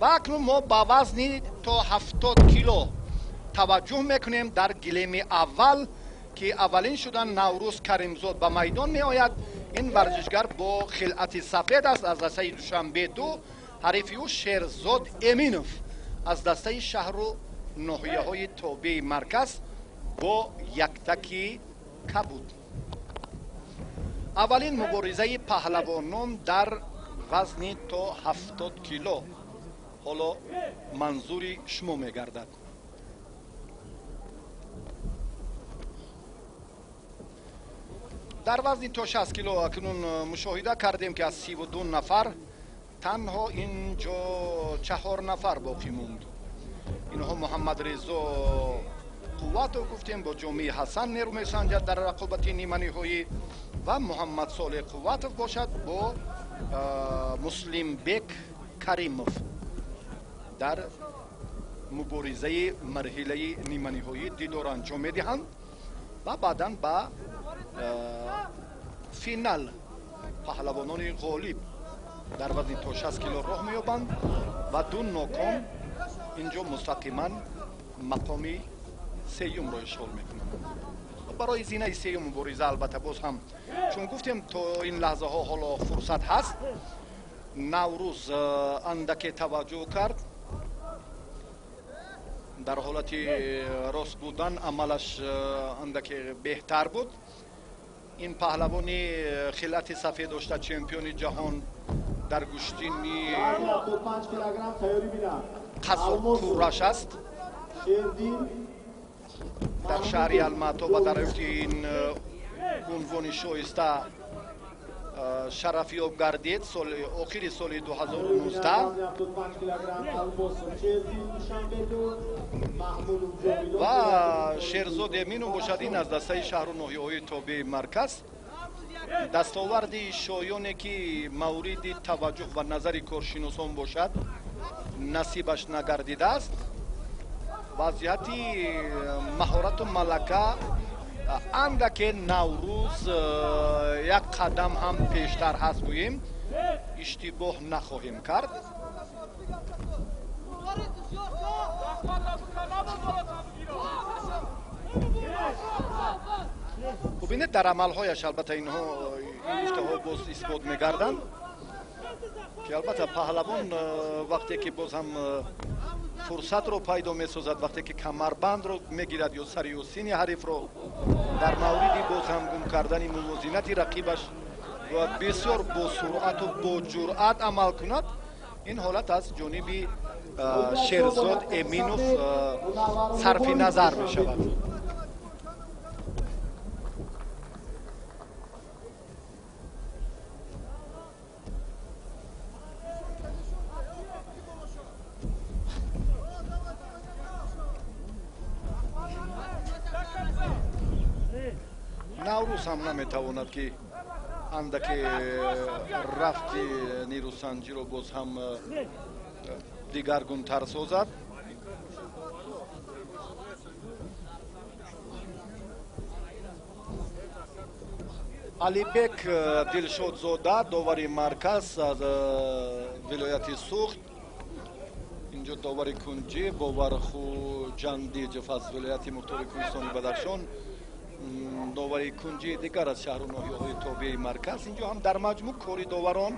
Ва акнун мо ба вазни то 70 кило таваҷҷӯҳ мекунем. Дар гилеми аввал, ки аввалин шудан Наврӯз Каримзод ба майдон меояд. Ин варзишгар бо хилъати сафед аст, аз дастаи Душанбе 2. Ҳарифи ӯ Шерзод Эминов аз дастаи шаҳру ноҳияҳои тобеи марказ бо яктаки кабуд. Аввалин муборизаи паҳлавонон дар вазни то 70 кило ҳоло манзури шумо мегардад. Дар вазни то 60 кило акнун мушоҳида кардем, ки аз 32 нафар танҳо ин ҷо 4 нафар боқӣ монд. Инҳо Муҳаммадрезо Қувватов гуфтем, бо ҷомии Ҳасан нерӯ месанҷад дар рақобати ниманиҳоӣ, ва Муҳаммад Солеҳ Қувватов бошад бо Муслимбек Каримов дар муборизаи марҳилаи ниманиҳоӣ дидор анҷом медиҳанд ва баъдан ба финал паҳлавонони ғолиб дар вазни то 60 кило роҳ меёбанд ва ду ноком инҷо мустақиман мақоми сеюмро ишғол мекунанд. Барои зинаи сеюм мубориза албатта боз ҳам, чун гуфтем, то ин лаҳзаҳо ҳоло фурсат ҳаст. Наврӯз андаке таваҷҷӯҳ кард, дар ҳолати рост будан амалаш андаке беҳтар буд. Ин паҳлавони хилъати сафед дошта, чемпиони ҷаҳон дар гӯштини қазоқкураш аст, дар шаҳри Алмато ба дарёфти ин унвони шоиста шарафёб гардид охири соли 2019 ва Шерзод Эминов бошад, ин аз дастаи шаҳру ноҳияҳои тобеи марказ. Дастоварди шоёне ки мавриди таваҷҷӯҳ ва назари коршиносон бошад, насибаш нагардидааст. Вазъияти маҳорату малака андаке Наврӯз як қадам ҳам пештар ҳаст гӯем, иштибоҳ нахоҳем кард. Бубинед, дар амалҳояш албатта инҳо ин гуфтаҳо боз исбот мегарданд, ки албатта паҳлавон вақте ки боз ҳам фурсатро пайдо месозад, вақте ки камарбандро мегирад ё сари ӯсини ҳарифро, дар мавриди боз ҳам гум кардани мувозинати рақибаш бояд бисёр бо суръату бо ҷуръат амал кунад. Ин ҳолат аз ҷониби Шерзод Эминов сарфи назар мешавад. Наврӯз ҳам наметавонад, ки андаке рафти нерӯсанҷиро боз ҳам дигаргунтар созад. Алибек Дилшодзода, довари марказ аз вилояти Суғд, инҷо довари кунҷӣ Бовархуҷандиҷов аз вилояти мухтори кӯҳистони Бадахшон, довари кунҷии дигар аз шаҳру ноҳияҳои тобеи марказ. Инҷо ҳам дар маҷмӯъ кори доварон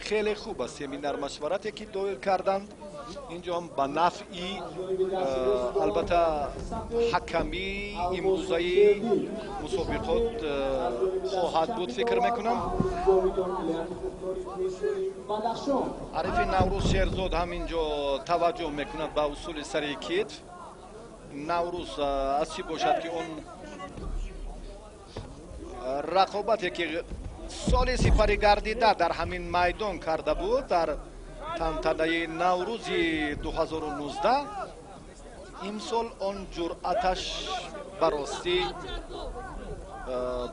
хеле хуб аст. Семинар машварате ки доир карданд, инҷо ҳам ба нафъи албатта ҳакамии имрӯзаи мусобиқот хоҳад буд, фикр мекунам. Ҳарифи Наврӯз Шерзод ҳам инҷо таваҷҷӯҳ мекунад ба усули сари китф. Наврӯз аз чӣ бошад, ки он рақобате ки соли сипарӣ гардида дар ҳамин майдон карда буд дар тантанаи Наврӯзи 2019, имсол он ҷуръаташ ба ростӣ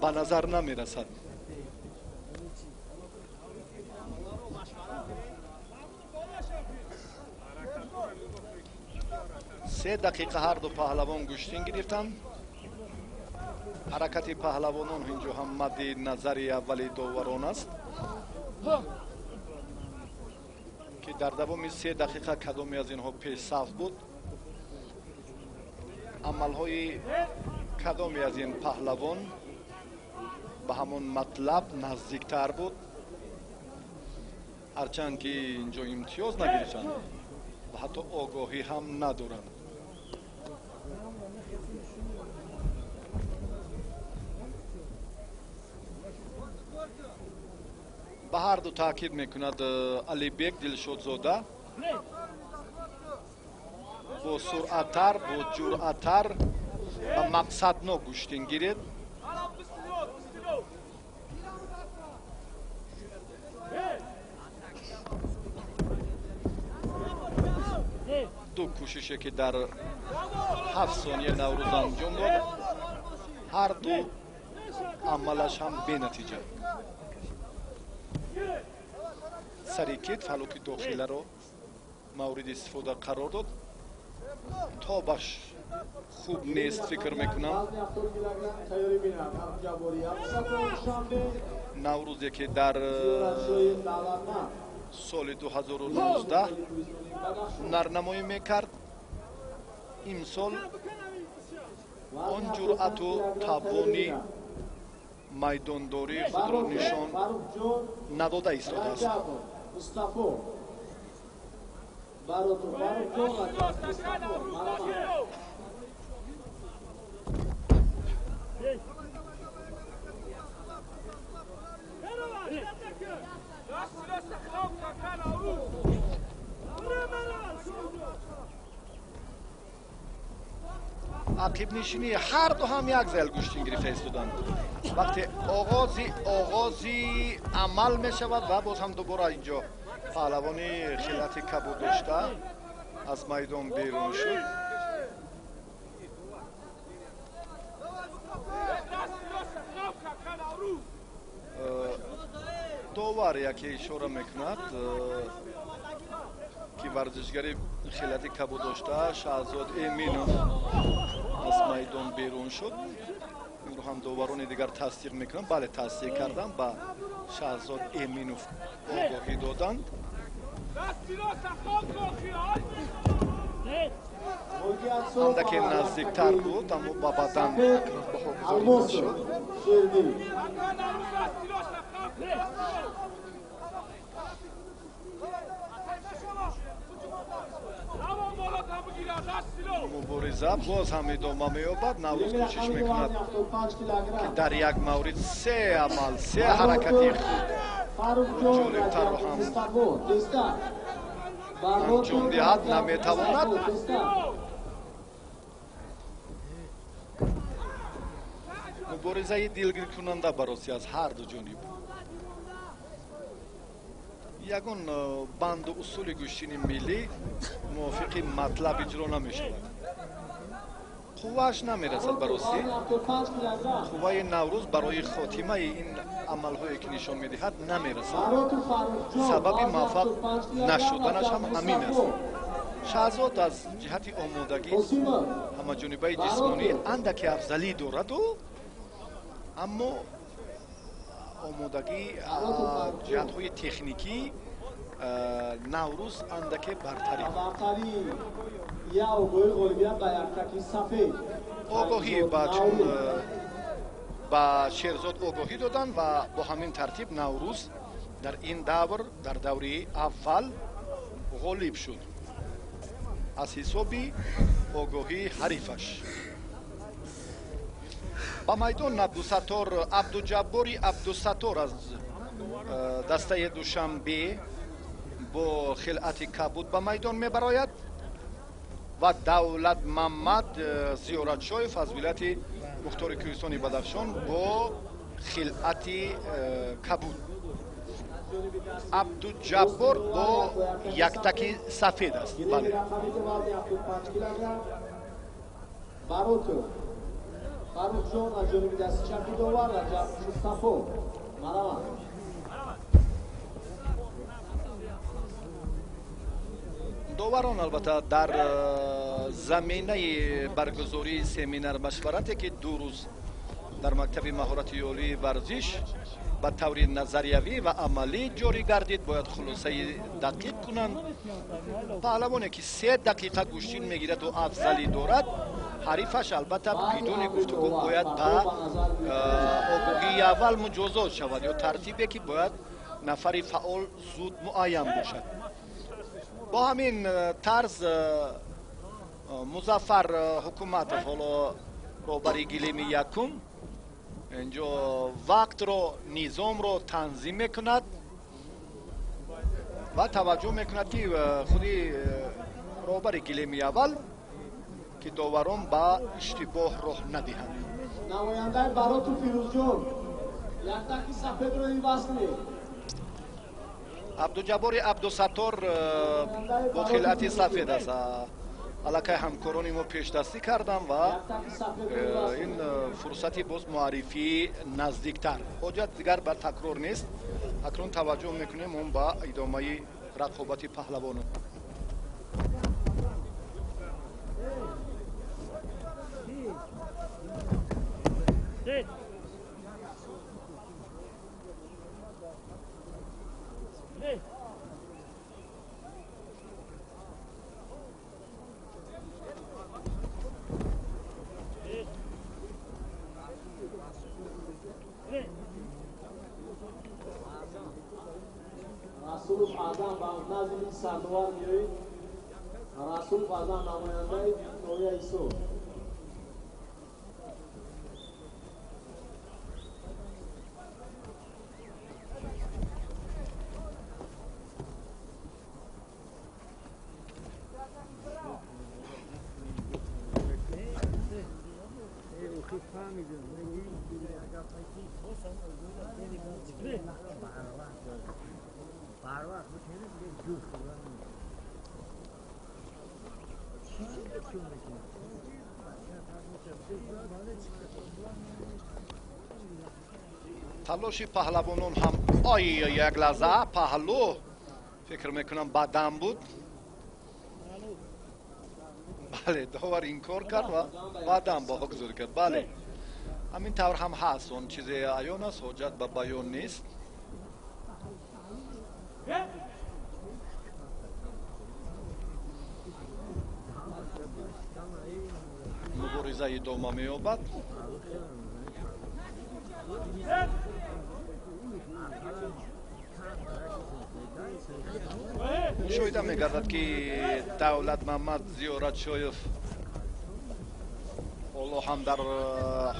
ба назар намерасад. Се дақиқа ҳарду паҳлавон гӯштин гирифтанд. Ҳаракати паҳлавонон инҷо ҳам мадди назари аввали доварон аст, ки Дар давоми 3 дақиқа кадоме аз инҳо пешсаф буд, амалҳои кадоме аз ин паҳлавон ба ҳамон матлаб наздиктар буд, ҳарчанд ки инҷо имтиёз нагирифтанд ва ҳатто огоҳӣ ҳам надоранд. Ба ҳар ду таъкид мекунад Алибек Дилшодзода, бо суръаттар, бо ҷуръаттар ва мақсаднок гӯштин гиред. Ду кӯшише ки дар 7 сония Наврӯз анҷом дод, ҳар ду амалаш ҳам бенатиҷа. Сари китф ҳалуки дохиларо мавриди истифода қарор дод. Тобаш хуб нест, фикр мекунам. Наврӯзе ки дар соли 2019 ҳунарнамоӣ мекард, имсол он ҷуръату тавони майдондории худро нишон надода истодааст. Ақибнишинии ҳар ду ҳам як зел гӯштин гирифта истоданд. Вақте оғози амал мешавад ва боз ҳам дубора инҷо паҳлавони хилати кабуд дошта аз майдон берун шуд. Довар яке ишора мекунад, ки варзишгари хилати кабуд дошта Шаҳзод Эминов аз майдон берун шуд. Инро ҳам доварони дигар тасдиқ мекунанд. Бале, тасдиқ карданд, ба Шаҳзод Эминов огоҳӣ доданд. Андаке наздиктар буд, аммо ба бадан баҳогузорӣ нашуд. Мубориза боз ҳам идома меёбад. Наврӯз кӯшиш мекунад, ки дар як маврид се амал, се ҳаракати худ ҷолибтарро ҳам анҷом диҳад, наметавонад. Муборизаи дилгиркунанда баросӣ аз ҳар ду ҷониб. Ягон банду усули гӯштини миллӣ мувофиқи матлаб иҷро намешавад. Қуввааш намерасад баросӣ. Қувваи Наврӯз барои хотимаи ин амалҳое ки нишон медиҳад намерасад. Сабаби муваффақ нашуданаш ҳам ҳамин аст. Шаҳзод аз ҷиҳати омодагӣ ҳамаҷонибаи ҷисмонӣ андаке афзалӣ дораду, аммо омодагӣ ҷиҳатҳои техникӣ Наврӯз андаке бартарӣ. Огоҳӣ чун ба Шерзод огоҳӣ доданд ва бо ҳамин тартиб Наврӯз дар ин давр, дар даври аввал ғолиб шуд аз ҳисоби огоҳии ҳарифаш. Ба майдон Абдусаттор Абдуҷаббори Абдусаттор аз дастаи Душанбе бо хилъати кабуд ба майдон мебарояд ва Давлат Маммад Зиёратшоев аз вилояти Мухтори Кӯҳистони Бадахшон бо хилъати кабуд. Абдуҷаббор бо яктаки сафед аст. Бале. Фаррухҷон аз ҷониби дасти чапи довар Раҷаб Мустафо. Мараванд. Доварон албатта дар заминаи баргузории семинар машварате ки 2 рӯз дар мактаби маҳорати олии варзиш Ба таври назариявӣ ва амалӣ ҷорӣ гардид, бояд хулосаи дақиқ кунанд. Паҳлавоне ки 3 дақиқа гӯштин мегираду афзалӣ дорад, ҳарифаш албатта бидуни гуфтугӯ бояд ба огоҳии аввал муҷозот шавад ё тартибе ки бояд нафари фаъол зуд муайян бошад. Бо ҳамин тарз Музаффар Ҳукуматов ҳоло роҳбари гилеми якум инҷо вақтро, низомро танзим мекунад ва таваҷҷӯҳ мекунад ки худи роҳбари гилеми аввал ки доварон ба иштибоҳ роҳ надиҳанд. Намояндаи Бароту Фирӯзҷон, яктаки сафедро иваз кунед. Абдуҷаббори Абдусаттор бо хилъати сафед аст. Аллакай ҳамкорони мо пешдастӣ кардам ва ин фурсати боз муаррифии наздиктар. Ҳоҷат дигар ба такрор нест. Акнун таваҷҷӯҳ мекунем он ба идомаи рақобати паҳлавонон. Расулов Азам ба назди сардовар меоед. Расулов Азам намояндаи ноҳияи Исо. Талоши паҳлавонон ҳам ой як лаҳза паҳлӯ фикр мекунам бадам буд. Бале, довар инкор кард ва баъдам бо ҳокзорӣ кард. Бале, ҳамин тавр ҳам ҳаст, он чизе аён аст, ҳоҷат ба баён нест. Мубориза идома меёбад. Мушоҳида мегардад ки Давлатмаммад Зиёратшоев ҳоло ҳам дар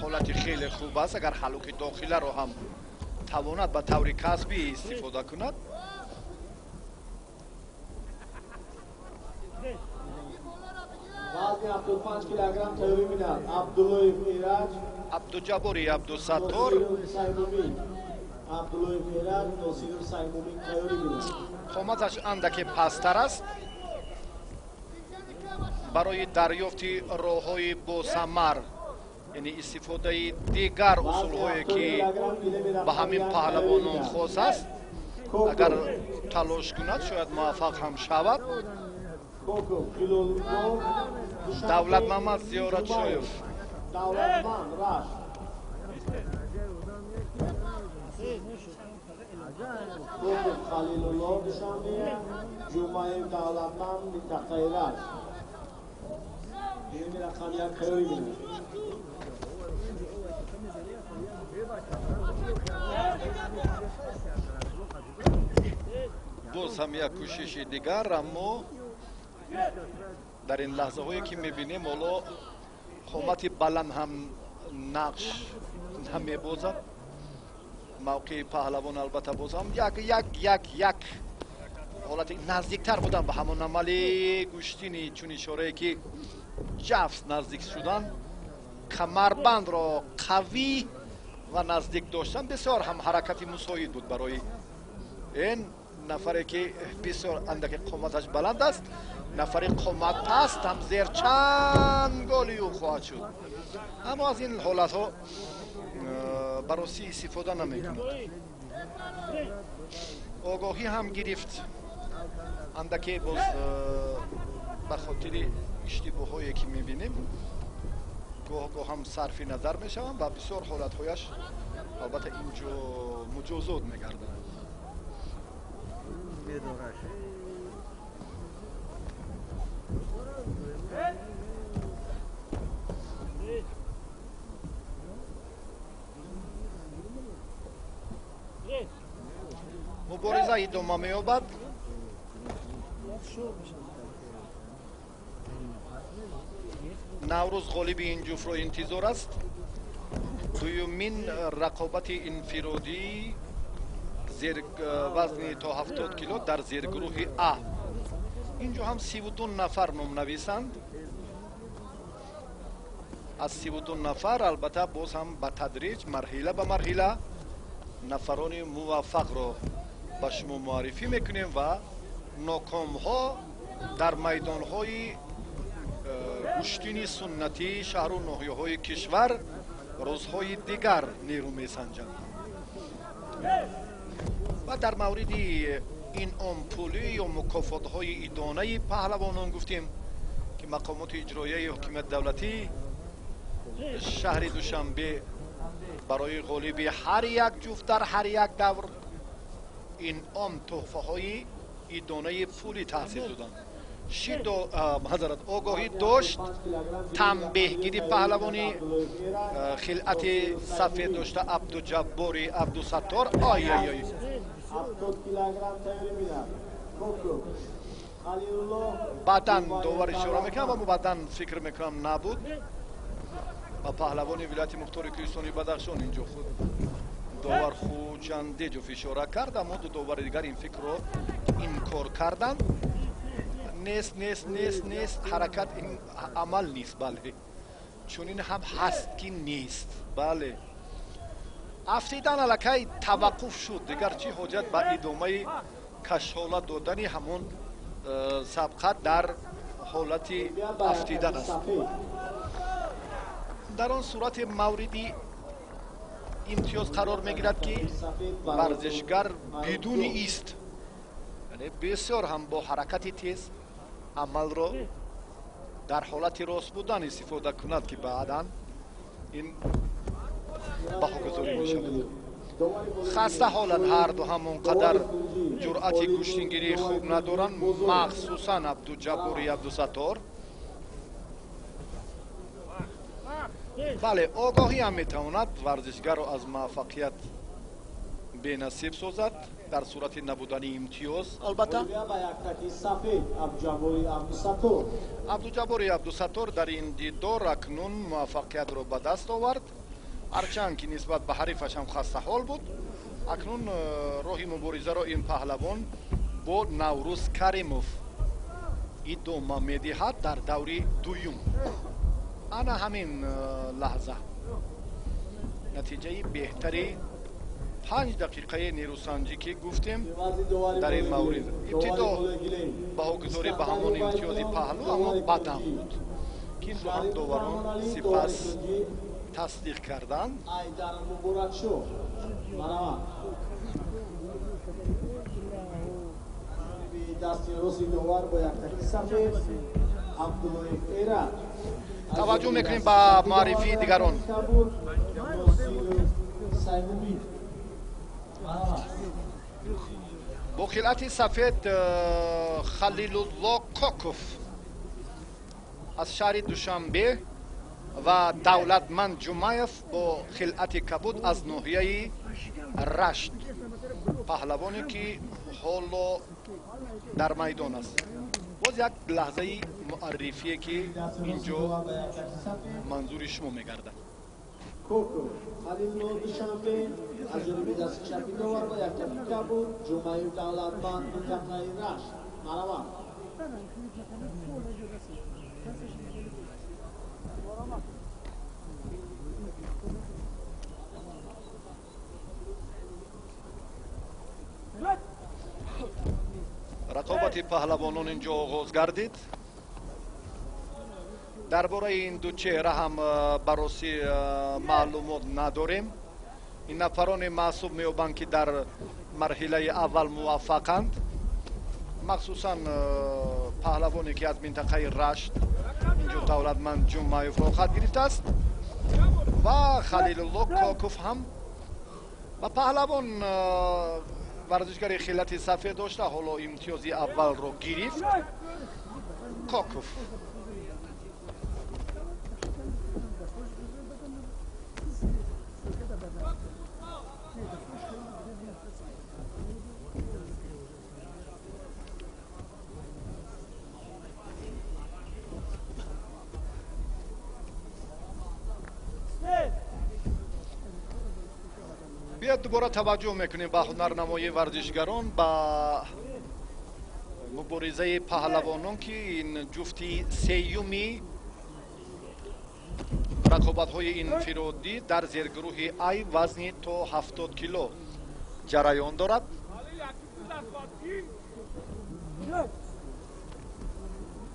ҳолати хеле хуб аст. Агар ҳалуки дохиларо ҳам тавонад ба таври касбӣ истифода кунад. Вазни 75 килограмм тайёрӣ мебинад Абдуллоев Эраҷ, Абдуҷаббори Абдусаттор, Абдуллоев Эраҷ, Носиров Саймумин тайёрӣ мебинад. Қоматаш андаке пасттар аст. Барои дарёфти роҳҳои босамар, яъне истифодаи дигар усулҳое ки ба ҳамин паҳлавонон хос аст, агар талош кунад шояд муваффақ ҳам шавад. Давлатмаммад Зиёратшоев. Коков Халилулло Душанбе, Ҷумаев Давлатманд минтақаи Рашт. Гилеми рақами як тайёрӣ бинад. Боз ҳам як кӯшиши дигар, аммо дар ин лаҳзаҳое ки мебинем ҳоло қомати баланд ҳам нақш намебозад. Мавқеи паҳлавон албатта боз ҳам як як як як ҳолати наздиктар будан ба ҳамон амали гӯштини чун ишорае ки ҷафс наздик шудан, камарбандро қавӣ ва наздик доштан бисёр ҳам ҳаракати мусоид буд барои ин нафаре ки бисёр андаке қоматаш баланд аст. Нафари қомат паст ҳам зерчанголи ӯ хоҳад шуд, аммо аз ин ҳолатҳо баросӣ истифода намекунад. Огоҳӣ ҳам гирифт андаке боз ба хотири иштибоҳое ки мебинем гоҳ-гоҳ ҳам сарфи назар мешаванд ва бисёр ҳолатҳояш Албатта инҷо муҷозот мегарданд. Мубориза идома меёбад. Наврӯз ғолиби ин ҷуфтро интизор аст. Дуюмин рақобати инфиродӣ вазни то 70 кило дар зергурӯҳи А. Инҷо ҳам 32 нафар номнависанд. Аз 32 нафар албатта боз ҳам ба тадриҷ марҳила ба марҳила нафарони муваффақро ба шумо муаррифӣ мекунем ва нокомҳо дар майдонҳои гӯштини суннатии шаҳру ноҳияҳои кишвар рӯзҳои дигар нерӯ месанҷанд. Ва дар мавриди инъомпулӣ ё мукофотҳои идонаи паҳлавонон гуфтем, ки мақомоти иҷроияи ҳокимияти давлатӣ шаҳри Душанбе барои ғолиби ҳар як ҷуфт дар ҳар як давр инъом тӯҳфаҳои идонаи пулӣ таъсис доданд. Шидо ҳазрат огоҳӣ дошт, танбеҳгири паҳлавони хилъати сафед дошта Абдуҷаббори Абдусаттор. Ай ай ай, баъдан довар ишора мекунам, аммо баъдан фикр мекунам набуд. Ва паҳлавони вилояти мухтори кӯҳистони Бадахшон инҷо худ довар Хуҷандеҷов ишора кард, аммо ду довари дигар ин фикрро инкор карданд. Нест, нест, нест, нест, ҳаракат ин амал нест. Бале, чунин ҳам ҳаст ки нест. Бале, афтидан аллакай таваққуф шуд, дигар чӣ ҳоҷат ба идомаи кашола додани ҳамон сабқат дар ҳолати афтидан аст. Дар он сурати мавриди имтиёз қарор мегирад, ки варзишгар бидуни ист, яъне бисёр ҳам бо ҳаракати тез амалро дар ҳолати рост будан истифода кунад, ки баъдан ин баҳогузорӣ мешавад. Хаста ҳоланд ҳарду ҳам он қадар ҷуръати гӯштингирии хуб надоранд, махсусан Абдуҷаббори Абдусаттор. Бале, огоҳӣ ҳам метавонад варзишгарро аз муваффақият бенасиб созад дар сурати набудани имтиёз. Албатта Абдуҷаббори Абдусаттор дар ин дидор акнун муваффақиятро ба даст овард, ҳарчанд ки нисбат ба ҳарифаш ҳам хастаҳол буд. Акнун роҳи муборизаро ин паҳлавон бо Наврӯз Каримов идома медиҳад дар даври дуюм. Ана ҳамин лаҳза натиҷаи беҳтари 5 дақиқаи нерӯсанҷӣ, ки гуфтем дар ин маврид ибтидо баҳогузорӣ ба ҳамон имтиёзи паҳлӯ, аммо баъдан буд, ки ин ҳам доварон сипас тасдиқ карданд. Таваҷҷӯҳ мекунем ба муаррифии дигарон. Бо хилъати сафед Халилулло Коков аз шаҳри Душанбе ва Давлатманд Ҷумаев бо хилъати кабуд аз ноҳияи Рашт, паҳлавоне ки ҳоло дар майдон аст. Боз як лаҳзаи муаррифие, ки инҷо манзури шумо мегардад. Халилулло Душанбе аз ҷониби дасти чапи довар ба як тафи кабуд, Ҷумаев Давлатманд минтақаи Рашт. Марҳамат. Рақобати паҳлавонон инҷо оғоз гардид. Дар бораи ин ду чеҳра ҳам баросӣ маълумот надорем. Ин нафароне маҳсуб меёбанд, ки дар марҳилаи аввал муваффақанд, махсусан паҳлавоне, ки аз минтақаи Рашт инҷо Давлатманд Ҷумаев роҳхат гирифтааст ва Халилулло Коков ҳам Ва паҳлавон варзишгари хилати сафед дошта ҳоло имтиёзи аввалро гирифт Коков. Биёед дубора таваҷҷӯҳ мекунем ба ҳунарнамоии варзишгарон, ба муборизаи паҳлавонон, ки ин ҷуфти сеюми рақобатҳои инфиродӣ дар зергурӯҳи Ай вазни то 70 кило ҷараён дорад.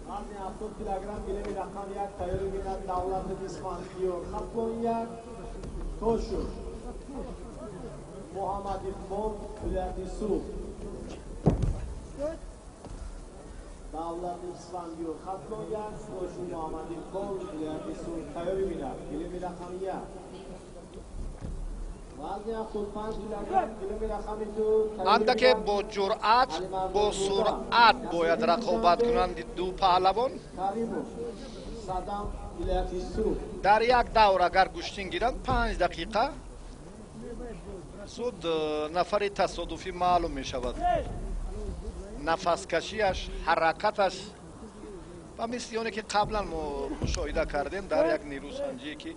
Вазни 70 килограмм гилеми рақам 1 тайёрӣ бинад Давлатов Исфандиёр, Хатлон 1, Тошур Муҳаммад Иқбол, вилояти Суғд. Давлатов Исфандиёр, Хатлон 1, Тошур Муҳаммад Иқбол, вилояти Суғд тайёрӣ бинад гилеми рақами 1. Вазни 75 килограмм гилеми рақами 2. Андаке бо ҷуръат, бо суръат бояд рақобат кунанд ду паҳлавон. Каримов Садам, вилояти Суғд. Дар як давр агар гӯштин гиранд 5 дақиқа зуд нафари тасодуфӣ маълум мешавад. Нафаскашиаш, ҳаракаташ ва мисли оне ки қаблан мо мушоҳида кардем дар як нерӯсанҷие ки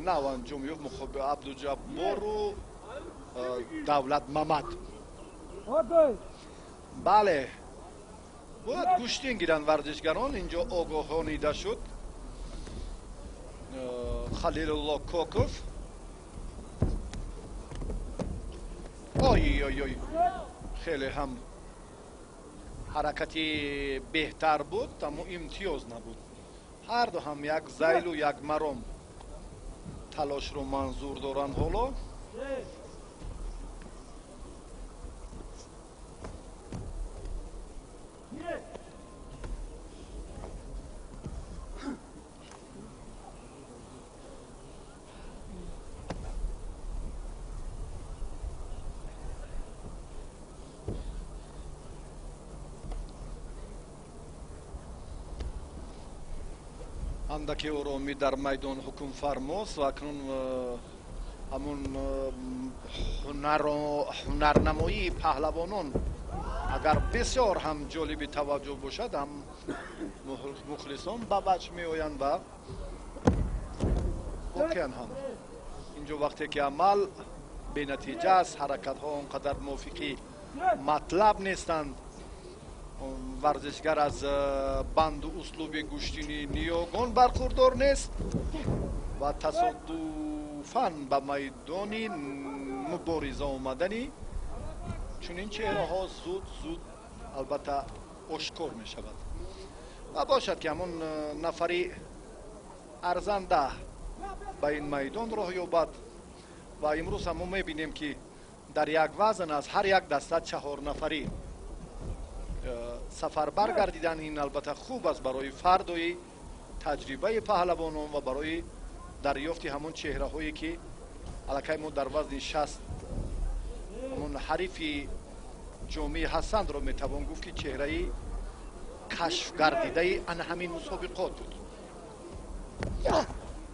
нав анҷом ёфт муқобили Абдуҷаббору Давлат Мамад. Бале, бояд гӯштин гиранд варзишгарон. Инҷо огоҳонида шуд Халилулло Коков. Ой ой ой, хеле ҳам ҳаракати беҳтар буд, аммо имтиёз набуд. Ҳарду ҳам як зайлу як маром талошро манзур доранд ҳоло. Андаке оромӣ дар майдон ҳукмфармост ва акнун ҳамун ҳунарнамоии паҳлавонон агар бисёр ҳам ҷолиби таваҷҷӯҳ бошад, ҳам мухлисон ба ваҷҳ меоянд ва воқеан ҳам инҷо вақте ки амал бенатиҷа аст, ҳаракатҳо он қадар мувофиқи матлаб нестанд, варзишгар аз банду услуби гӯштини ниёгон бархурдор нест ва тасодуфан ба майдони мубориза омадани чунин чеҳраҳо зуд зуд албатта ошкор мешавад. Ва бошад ки ҳамон нафари арзанда ба ин майдон роҳ ёбад. Ва имрӯз ҳам мо мебинем ки дар як вазн аз ҳар як даста 4 нафарӣ сафарбар гардидан. Ин албатта хуб аст барои фардои таҷрибаи паҳлавонон ва барои дарёфти ҳамон чеҳраҳое ки аллакай мо дар вазни 60 ҳамон ҳарифи ҷомеи ҳасанро метавон гуфт ки чеҳраи кашф гардидаи ана ҳамин мусобиқот буд.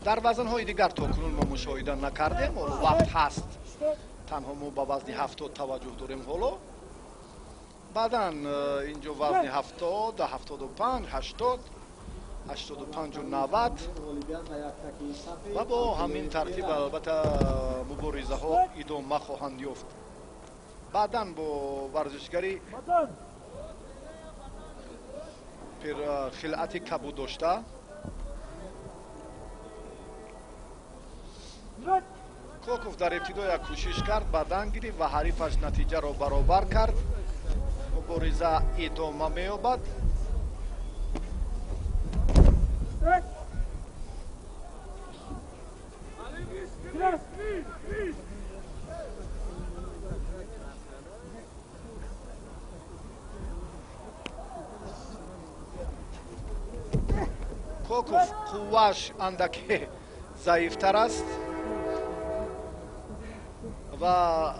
Дар вазнҳои дигар то кунун мо мушоҳида накардем, ҳоло вақт ҳаст, танҳо мо ба вазни 70 таваҷҷӯҳ дорем ҳоло. Баъдан инҷо вазни 70, 75, 80, 85 90 ва бо ҳамин тартиб албатта муборизаҳо идома хоҳанд ёфт. Баъдан бо варзишгари хилъати кабуд дошта Коков дар ибтидо як кӯшиш кард, баъдан гирифт ва ҳарифаш натиҷаро баробар кард. Мубориза идома меёбад. Коков қуввааш андаке заифтар аст Ва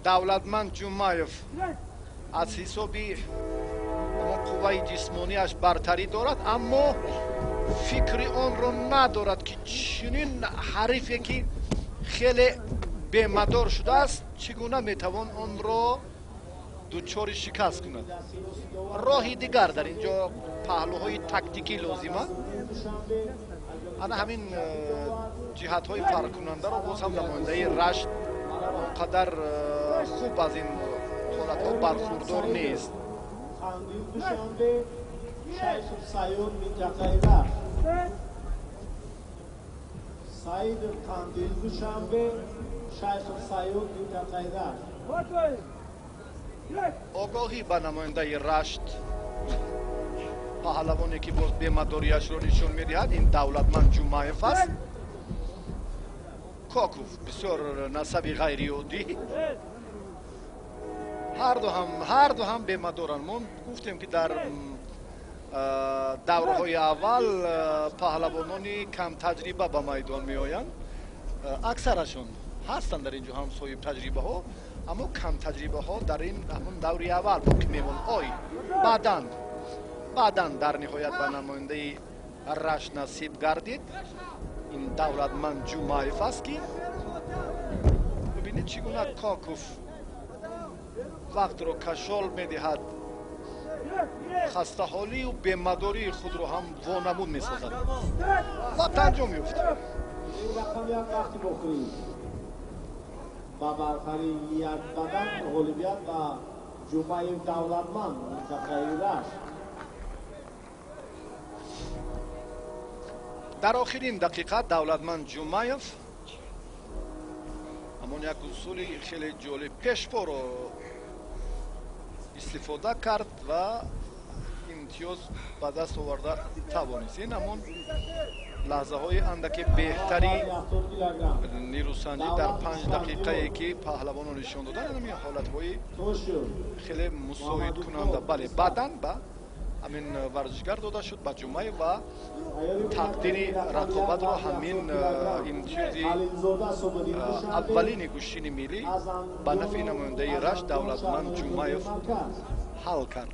Давлатманд Ҷумаев аз ҳисоби ҳамон қувваи ҷисмонияш бартарӣ дорад, аммо фикри онро надорад, ки чунин ҳарифе, ки хеле бемадор шудааст, чӣ гуна метавон онро дучори шикаст кунад. Роҳи дигар дар ин ҷо паҳлӯҳои тактикӣ лозиманд. Ана ҳамин ҷиҳатҳои фарқкунандаро боз ҳам намояндаи Рашт он қадар хуб аз ин ҳолатҳо бархурдор нест. Огоҳӣ ба намояндаи Рашт, паҳлавоне, ки боз бемадориашро нишон медиҳад, ин Давлатманд Ҷумаев аст. Коков бисёр насаби ғайриоддӣ. Ҳарду ҳам бемадоранд. Мо гуфтем, ки дар давраҳои аввал паҳлавонони камтаҷриба ба майдон меоянд. Аксарашон ҳастанд дар ин ҷо ҳам соҳибтаҷрибаҳо, аммо камтаҷрибаҳо дар ин ҳамон даври аввал боқӣ мемонанд. Ой, баъдан дар ниҳоят ба намояндаи Рашт насиб гардид. Ин Давлатманд Ҷумаев аст, ки бибинед, чӣ гуна Коков вақтро кашол медиҳад, хастаҳолию бемадории худро ҳам вонамуд месозад. Вақт анҷом ёфт. Ба бартарии як бадан ғолибият ба Ҷумаев Давлатманд, минтақаи Рашт. Дар охирин дақиқа Давлатманд Ҷумаев ҳамон як усули хеле ҷолиб пешпоро истифода кард ва имтиёз ба даст оварда тавонист. Ин ҳамон лаҳзаҳои андаке беҳтари нерӯсанҷӣ дар 5 дақиқае, ки паҳлавонро нишон доданд, ҳамин ҳолатҳои хеле мусоидкунанда. Бале, баъдан ба ҳамин варзишгар дода шуд, ба Ҷумаев, ва тақдири рақобатро ҳамин имтиёзи аввалини гӯштини миллӣ ба нафъи намояндаи Рашт Давлатманд Ҷумаев ҳал кард.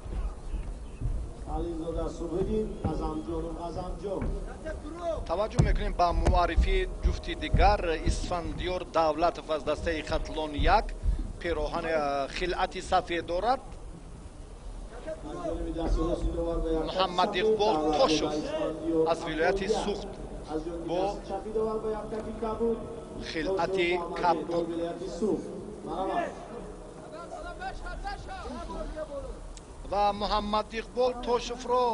Таваҷҷӯҳ мекунем ба муаррифии ҷуфти дигар. Исфандиёр Давлатов аз дастаи Хатлон 1 пироҳани хилъати сафед дорад. Муҳаммад Иқбол Тошов аз вилояти Суғд бо хилъати кабуд. Ва Муҳаммад Иқбол Тошовро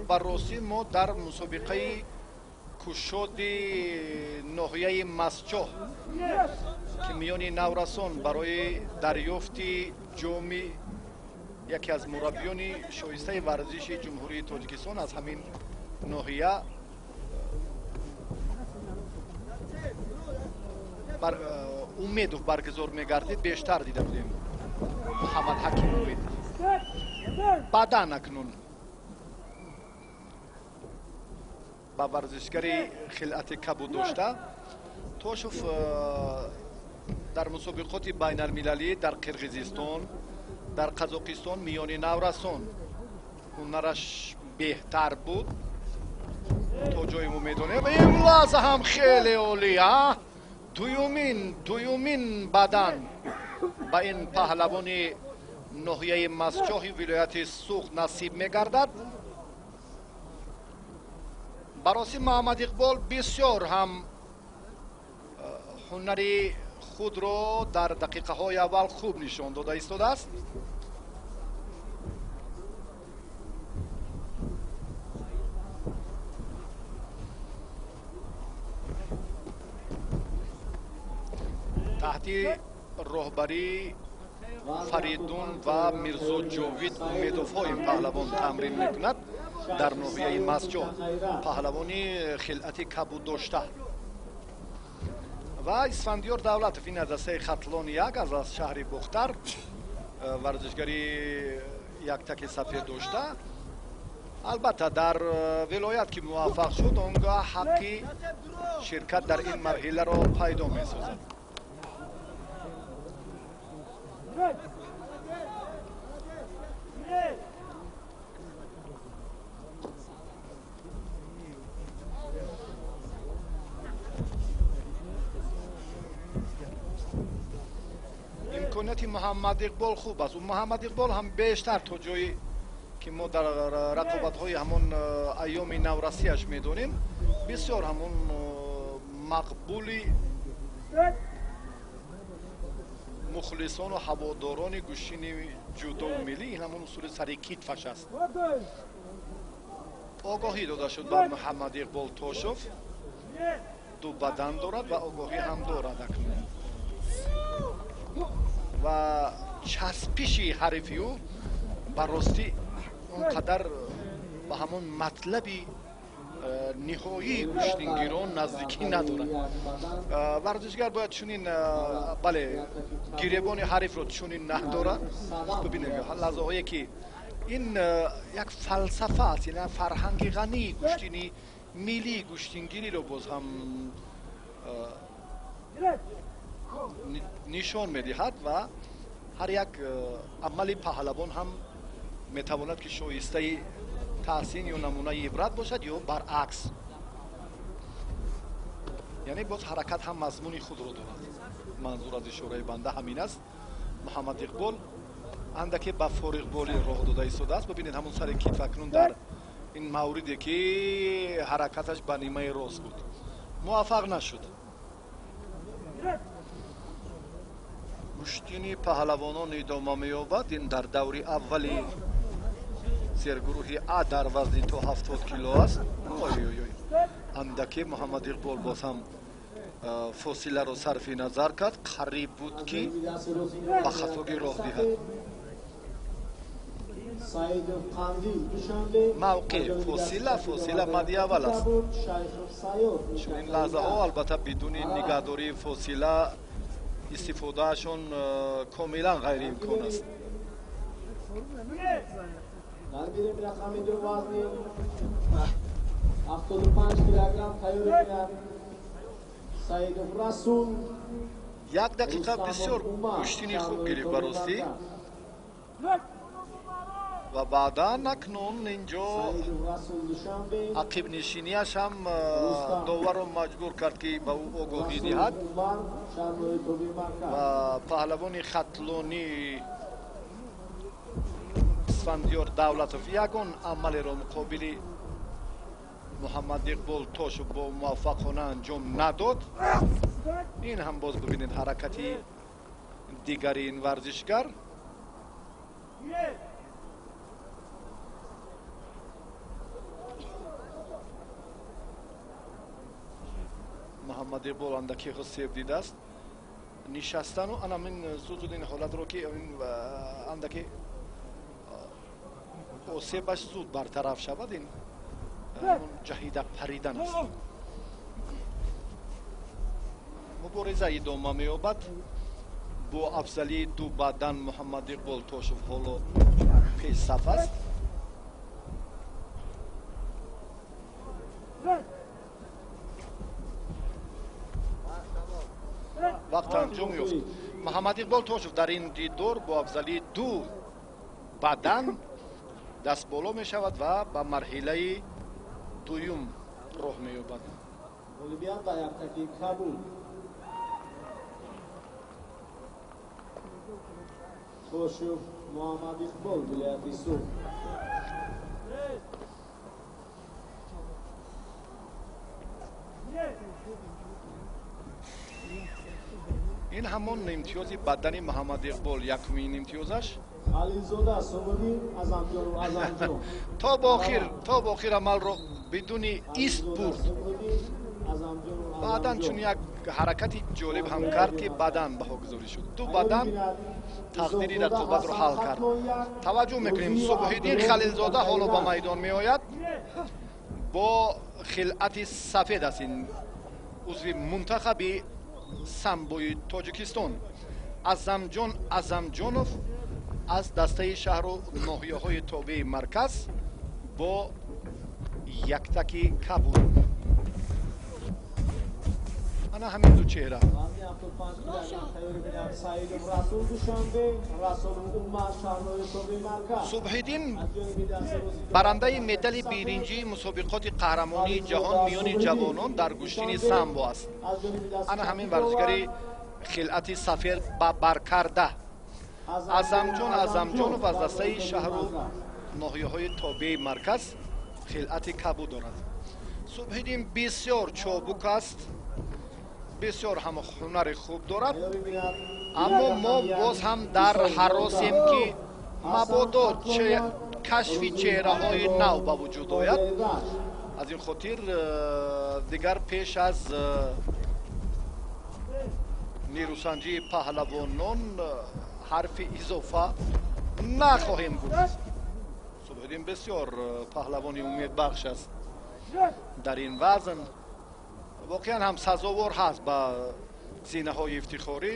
ба ростӣ мо дар мусобиқаи кушоди ноҳияи Масчоҳ, ки миёни наврасон барои дарёфти ҷоми яке аз мураббиёни шоистаи варзиши Ҷумҳурии Тоҷикистон аз ҳамин ноҳия Умедов баргузор мегардид, бештар дида будем. Муҳаммад Ҳаким Умед. Баъдан акнун ба варзишгари хилъати кабуд дошта Тошов дар мусобиқоти байналмилалӣ дар Қирғизистон, дар Қазоқистон миёни наврасон ҳунараш беҳтар буд то ҷое мо медонем. Ин лаҳза ҳам хеле олӣ, дуюмин бадан ба ин паҳлавони ноҳияи Масчоҳи вилояти Суғд насиб мегардад. Бароси Муҳаммад Иқбол бисёр ҳам ҳунари худро дар дақиқаҳои аввал хуб нишон дода истодааст. Таҳти роҳбарии Фаридун ва Мирзо Ҷовид Умедовҳо ин паҳлавон тамрин мекунад дар ноҳияи Масчоҳ, паҳлавони хилъати кабуд дошта. Ва Исфандиёр Давлатов ин аз дастаи Хатлон 1 аз шаҳри Бохтар, варзишгари яктаки сафед дошта. Албатта дар вилоят ки муваффақ шуд, он гоҳ ҳаққи ширкат дар ин марҳиларо пайдо месозад. Имконияти Муҳаммад Иқбол хуб аст. Муҳаммад Иқбол ҳам бештар то ҷое ки мо дар рақобатҳои ҳамон айёми наврасияш медонем, бисёр ҳамон мақбули мухлисону ҳаводорони гӯштини ҷудоу миллӣ ин ҳамон усули сари китфаш аст. Огоҳӣ дода шуд ба Муҳаммад Иқбол Тошов. Ду бадан дорад ва огоҳӣ ҳам дорад акнун. Ва часпиши ҳарифи ӯ ба ростӣ он қадар ба ҳамон матлаби ниҳоии гӯштингирон наздикӣ надорад. Варзишгар бояд чунин, бале, гиребони ҳарифро чунин надорад. Бибинед лаҳзаҳое ки ин як фалсафа аст, яъне фарҳанги ғании гӯштини миллии гӯштингириро боз ҳам нишон медиҳад ва ҳар як амали паҳлавон ҳам метавонад ки шоистаи таҳсин ё намунаи ибрат бошад ё баръакс. Яъне боз ҳаракат ҳам мазмуни худро дорад. Манзур аз ишораи банда ҳамин аст. Муҳаммад Иқбол андаке ба фориғболӣ роҳ дода истодааст. Бибинед ҳамон сари китф акнун дар ин мавриде ки ҳаракаташ ба нимаи рост буд, муваффақ нашуд. Гӯштини паҳлавонон идома меёбад. Ин дар даври аввали зергурӯҳи А дар вазни то 70 кило аст. Ой-ой-ой, андаке Муҳаммад Иқбол боз ҳам фосиларо сарфи назар кард. Қариб буд ки ба хатогӣ роҳ диҳад. Мавқеъ фосила мади аввал аст. Чунин лаҳзаҳо албатта бидуни нигаҳдории фосила истифодаашон комилан ғайриимкон аст. Дар гирем рақами ду вазни 75 килограмм тайёр мекунад Саидов Расул. Як дақиқа бисёр гӯштини хуб гирифт ба ростӣ ва баъдан акнун инҷо ақибнишинияш ҳам доварро маҷбур кард ки ба ӯ огоҳӣ диҳад ва паҳлавони хатлонӣ Исфандиёр Давлатов ягон амалеро муқобили Муҳаммад Иқбол Тошев бо муваффақона анҷом надод. Ин ҳам боз бибинед ҳаракати дигари ин варзишгар. Муҳаммад Иқбол андаке хусеб дидааст. Нишастану анамин зуд зуд ин ҳолатро ки андаке осебаш зуд бартараф шавад, ин ҷаҳида паридан аст. Мубориза идома меёбад. Бо афзалии ду бадан Муҳаммад Иқбол Тошев ҳоло пешсаф аст. Вақт анҷом ёфт. Муҳаммад Иқбол Тошев дар ин дидор бо афзалии ду бадан даст боло мешавад ва ба марҳилаи дуюм роҳ меёбад. Ғолибият ба яктаки Кабул. Тошев Муҳаммад Иқбол, вилояти Суғд. Ин ҳамон имтиёзи бадани Муҳаммад Иқбол, якумин имтиёзаш. Халилзода Субҳонӣ, Азамҷон, Азамҷон. То ба охир амалро бидуни ист бурд. Баъдан чун як ҳаракати ҷолиб ҳам кард ки бадан баҳогузорӣ шуд. Ду бадан тақдири рақобатро ҳал кард. Таваҷҷӯҳ мекунем, Субҳиддин Халилзода ҳоло ба майдон меояд бо хилъати сафед аст. Ин узви мунтахаби самбои Тоҷикистон. Азамҷон Азамҷонов аз дастаи шаҳру ноҳияҳои тобеи марказ бо яктаки кабуд. Ана ҳамин ду чеҳра. Субҳиддин барандаи медали биринҷии мусобиқоти қаҳрамонии ҷаҳон миёни ҷавонон дар гӯштини самбо аст. Ана ҳамин варзишгари хилъати сафед ба баркарда. Азамҷон Азамҷонов аз дастаи шаҳру ноҳияҳои тобеи марказ хилъати кабуд дорад. Субҳиддин бисёр чобук аст, бисёр ҳам ҳунари хуб дорад, аммо мо боз ҳам дар ҳаросем, ки мабодо кашфи чеҳраҳои нав ба вуҷуд ояд. Аз ин хотир дигар пеш аз нерӯсанҷии паҳлавонон ҳарфи изофа нахоҳем гуфт. Субҳиддин бисёр паҳлавони умедбахш аст дар ин вазн. Воқеан ҳам сазовор ҳаст ба зинаҳои ифтихорӣ.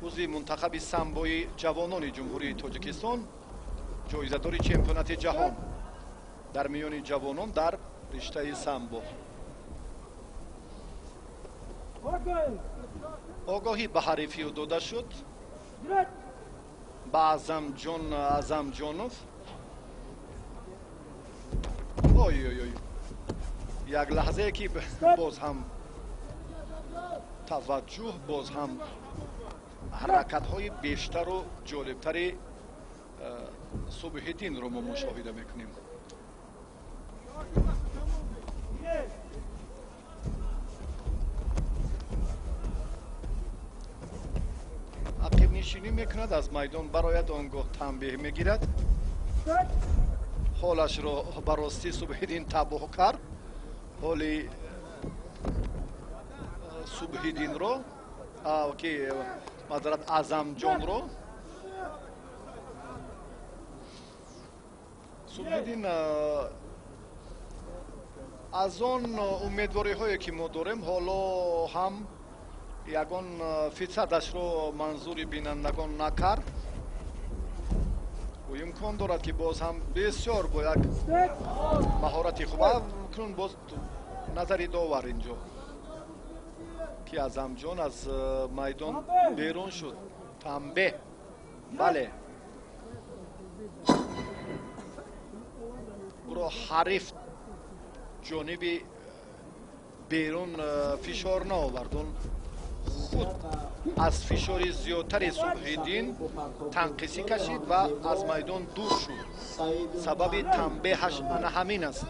Узви мунтахаби самбои ҷавонони Ҷумҳурии Тоҷикистон, ҷоизадори чемпионати ҷаҳон дар миёни ҷавонон дар риштаи самбо. Огоҳӣ ба ҳарифи ӯ дода шуд ба Азамҷон Азамҷонов. Ой ой ой, як лаҳзае ки боз ҳам таваҷҷӯҳ, боз ҳам ҳаракатҳои бештару ҷолибтари Субҳиддинро мо мушоҳида мекунем. Ақибнишинӣ мекунад, аз майдон барояд, он гоҳ танбеҳ мегирад. Ҳолашро ба ростӣ Субҳиддин табоҳ кард. Ҳоли Субҳиддинро, ки маъзарат, Азамҷонро. Субҳиддин аз он умедвориҳое ки мо дорем, ҳоло ҳам ягон фисадашро манзури бинандагон накард. Ӯ имкон дорад, ки боз ҳам бисёр бо як маҳорати хуб. Акнун боз назари довар инҷо, ки Азамҷон аз майдон берун шуд. Танбеҳ, бале, ӯро ҳариф ҷониби берун фишор наовард. Он худ аз фишори зиёдтари Субҳиддин танқисӣ кашид ва аз майдон дур шуд. Сабаби танбеҳаш ана ҳамин аст.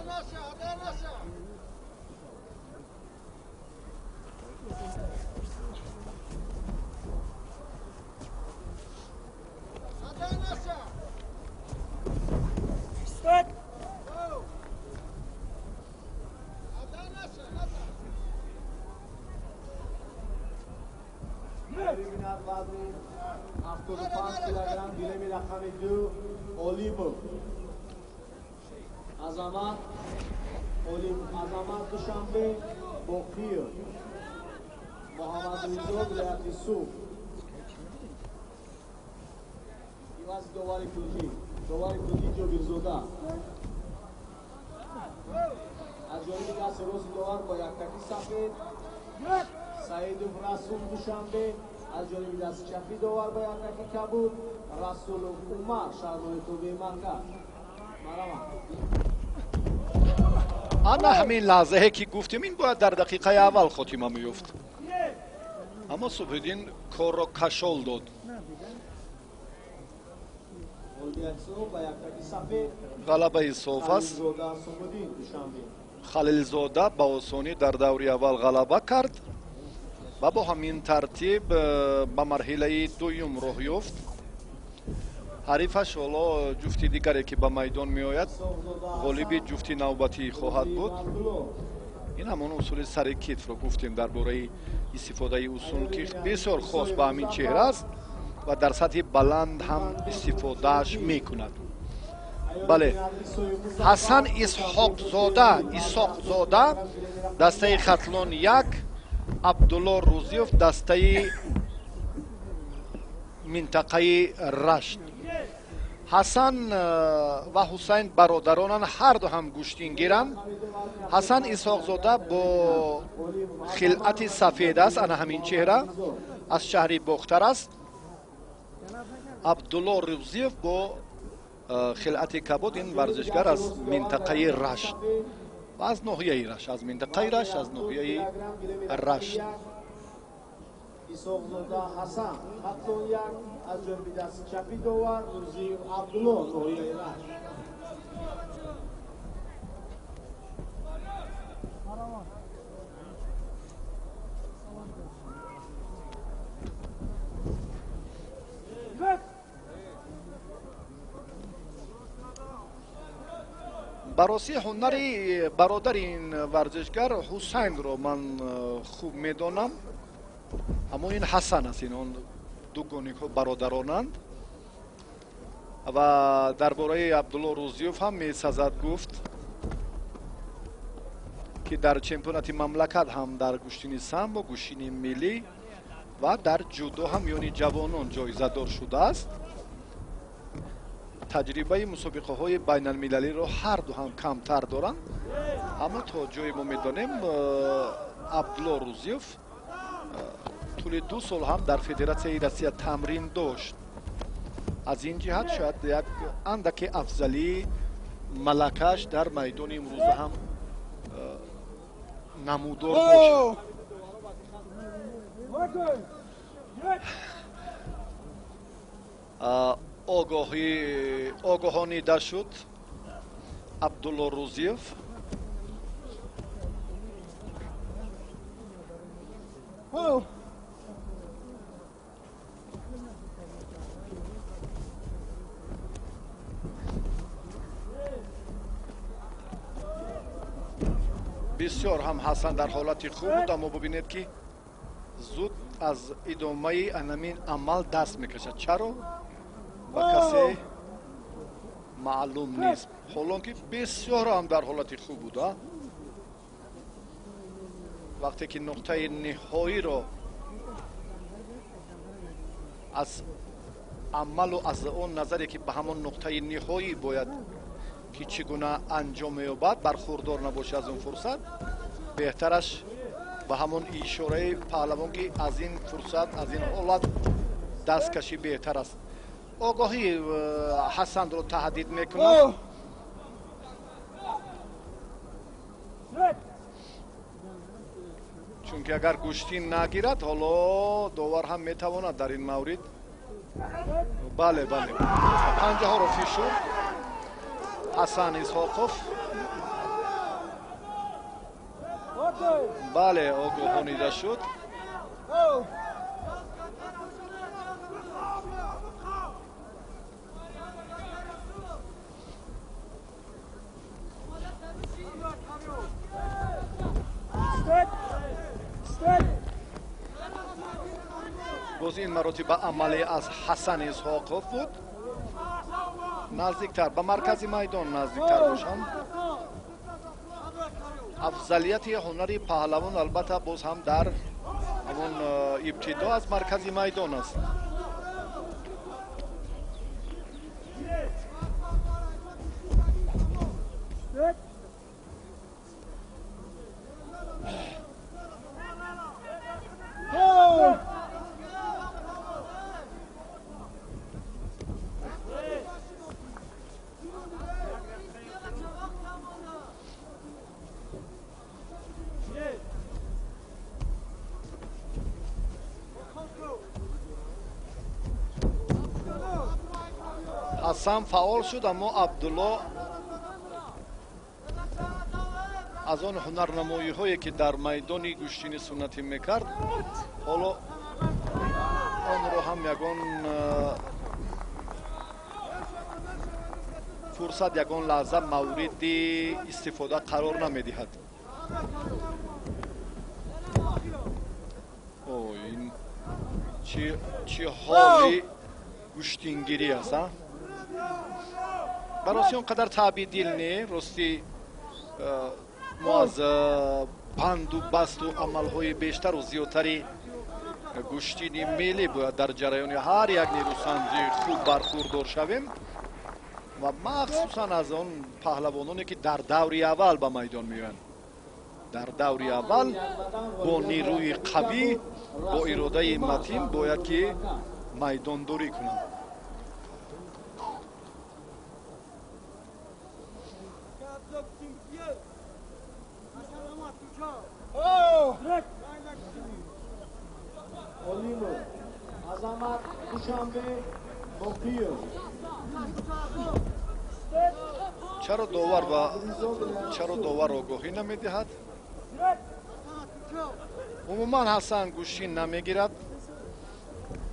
Вазни 75 килограмм гилеми рақами 2 Олимов Азамат, Олим Азамат Душанбе, Боқиев Муҳаммадризо, вилояти Суғд. Ивази довари кунҷӣ, довари кунҷӣ Ҷобирзода. Аз ҷониби дасти рости довар бо яктаки сафед Саидов Расул, Душанбе. Аз ҷониби дасти чапи довар бо яктаки кабуд Расулов Умар, шаҳрнои тобеи марказ. Марҳамат. Ана ҳамин лаҳзае ки гуфтем, ин бояд дар дақиқаи аввал хотима меёфт, аммо Субҳиддин корро кашол дод. Ғалабаи соф аст. Халилзода ба осонӣ дар даври аввал ғалаба кард ва бо ҳамин тартиб ба марҳилаи дуюм роҳ ёфт. Ҳарифаш ҳоло ҷуфти дигаре ки ба майдон меояд, ғолиби ҷуфти навбатӣ хоҳад буд. Ин ҳамон усули сари китфро гуфтем дар бораи истифодаи усул, ки бисёр хос ба ҳамин чеҳра аст ва дар сатҳи баланд ҳам истифодааш мекунад. Бале, Ҳасан Исҳоқзода, Исоқзода, дастаи Хатлон 1, Абдулло Рӯзиев, дастаи минтақаи Рашт. Ҳасан ва Ҳусайн бародаронанд, ҳар ду ҳам гӯштингиранд. Ҳасан Исҳоқзода бо хилъати сафед аст, ана ҳамин чеҳра, аз шаҳри Бохтар аст. Абдулло Рӯзиев бо хилъати кабуд, ин варзишгар аз минтақаи Рашт ва аз ноҳияи Рашт, аз минтақаи Рашт, аз ноҳияи Рашт. Исҳоқзода Ҳасан, Хатлон 1, аз ҷониби дасти чапи довар Рӯзиев Абдулло, ноҳияи Рашт. Бароси ҳунари бародари ин варзишгар Ҳусайнро ман хуб медонам, аммо ин Ҳасан аст, ин он дугоникҳо бародаронанд. Ва дар бораи Абдулло Рӯзиев ҳам месазад гуфт, ки дар чемпионати мамлакат ҳам дар гӯштини самбо, гӯштини миллӣ ва дар ҷудо ҳам миёни ҷавонон ҷоизадор шудааст. Таҷрибаи мусобиқаҳои байналмилалиро ҳар ду ҳам камтар доранд, аммо то ҷое мо медонем Абдулло Рӯзиев тӯли 2 сол ҳам дар Федератсияи Россия тамрин дошт. Аз ин ҷиҳат шояд як андаке афзалии малакаш дар майдони имрӯза ҳам намудор бошад. Огоҳонида шуд Абдулло Рӯзиев. Бисёр ҳам Ҳасан дар ҳолати хуб буд, аммо бубинед ки зуд аз идомаи анамин амал даст мекашад. Чаро? Ба касе маълум нест. Ҳолон ки бисёр ҳам дар ҳолати хуб буд, вақте ки нуқтаи ниҳоиро аз амалу аз он назаре ки ба ҳамон нуқтаи ниҳоӣ бояд ки чӣ гуна анҷом меёбад бархурдор набошад аз он фурсат, беҳтараш ба ҳамон ишораи паҳлавон ки аз ин фурсат, аз ин ҳолат дасткашӣ беҳтар аст. Огоҳӣ Ҳасанро таҳдид мекунад. Чунки агар гӯштин нагирад, ҳоло довар ҳам метавонад дар ин маврид. Бале, бале, панҷаҳоро фишурд Ҳасан Исҳоқов. Бале, огоҳонида шуд. Боз ин маротиба амале аз Ҳасан Исҳоқов буд. Наздиктар ба маркази майдон наздиктар бошанд. Афзалияти ҳунари паҳлавон албатта боз ҳам дар ҳамон ибтидо аз маркази майдон аст. Ҳасан фаъол шуд, аммо Абдулло аз он ҳунарнамоиҳое ки дар майдони гӯштини суннатӣ мекард, ҳоло онро ҳам ягон фурсат, ягон лаҳза мавриди истифода қарор намедиҳад. Ин чӣ ҳоли гӯштингирӣ аст, а? Бароси он қадар таъби дил не, рости мо аз банду басту амалҳои бештару зиёдтари гӯштини миллӣ бояд дар ҷараёни ҳар як нерӯсанҷи хуб бархурдор шавем. Ва махсусан аз он паҳлавононе, ки дар даври аввал ба майдон меоянд. Дар даври аввал бо нерӯи қавӣ, бо иродаи матин бояд ки майдондорӣ кунанд. Олимов Азамат, Душанбе, Боқиев. Чаро довар огоҳӣ намедиҳад? Умуман Ҳасан гӯшин намегирад.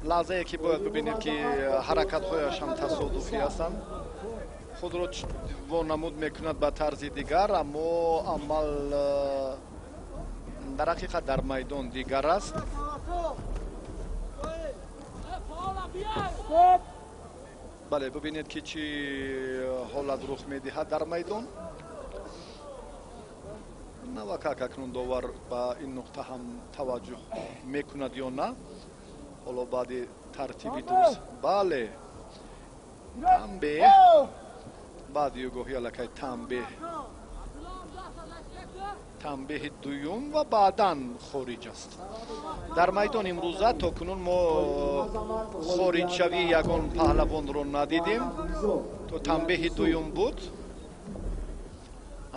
Лаҳзае ки бояд бибинед, ки ҳаракатҳояш ҳам тасодуфӣ ҳастанд, худро вонамуд мекунад ба тарзи дигар, аммо амал дар ҳақиқат дар майдон дигар аст. Бале, бибинед, ки чӣ ҳолат рух медиҳад дар майдон. Навакак акнун довар ба ин нуқта ҳам таваҷҷӯҳ мекунад ё на, ҳоло баъди тартиби дуруст. Бале, танбеҳ баъди огоҳӣ, аллакай танбеҳ, танбеҳи дуюм ва баъдан хориҷ аст. Дар майдон имрӯза то кунун мо хориҷшавии ягон паҳлавонро надидем. То танбеҳи дуюм буд,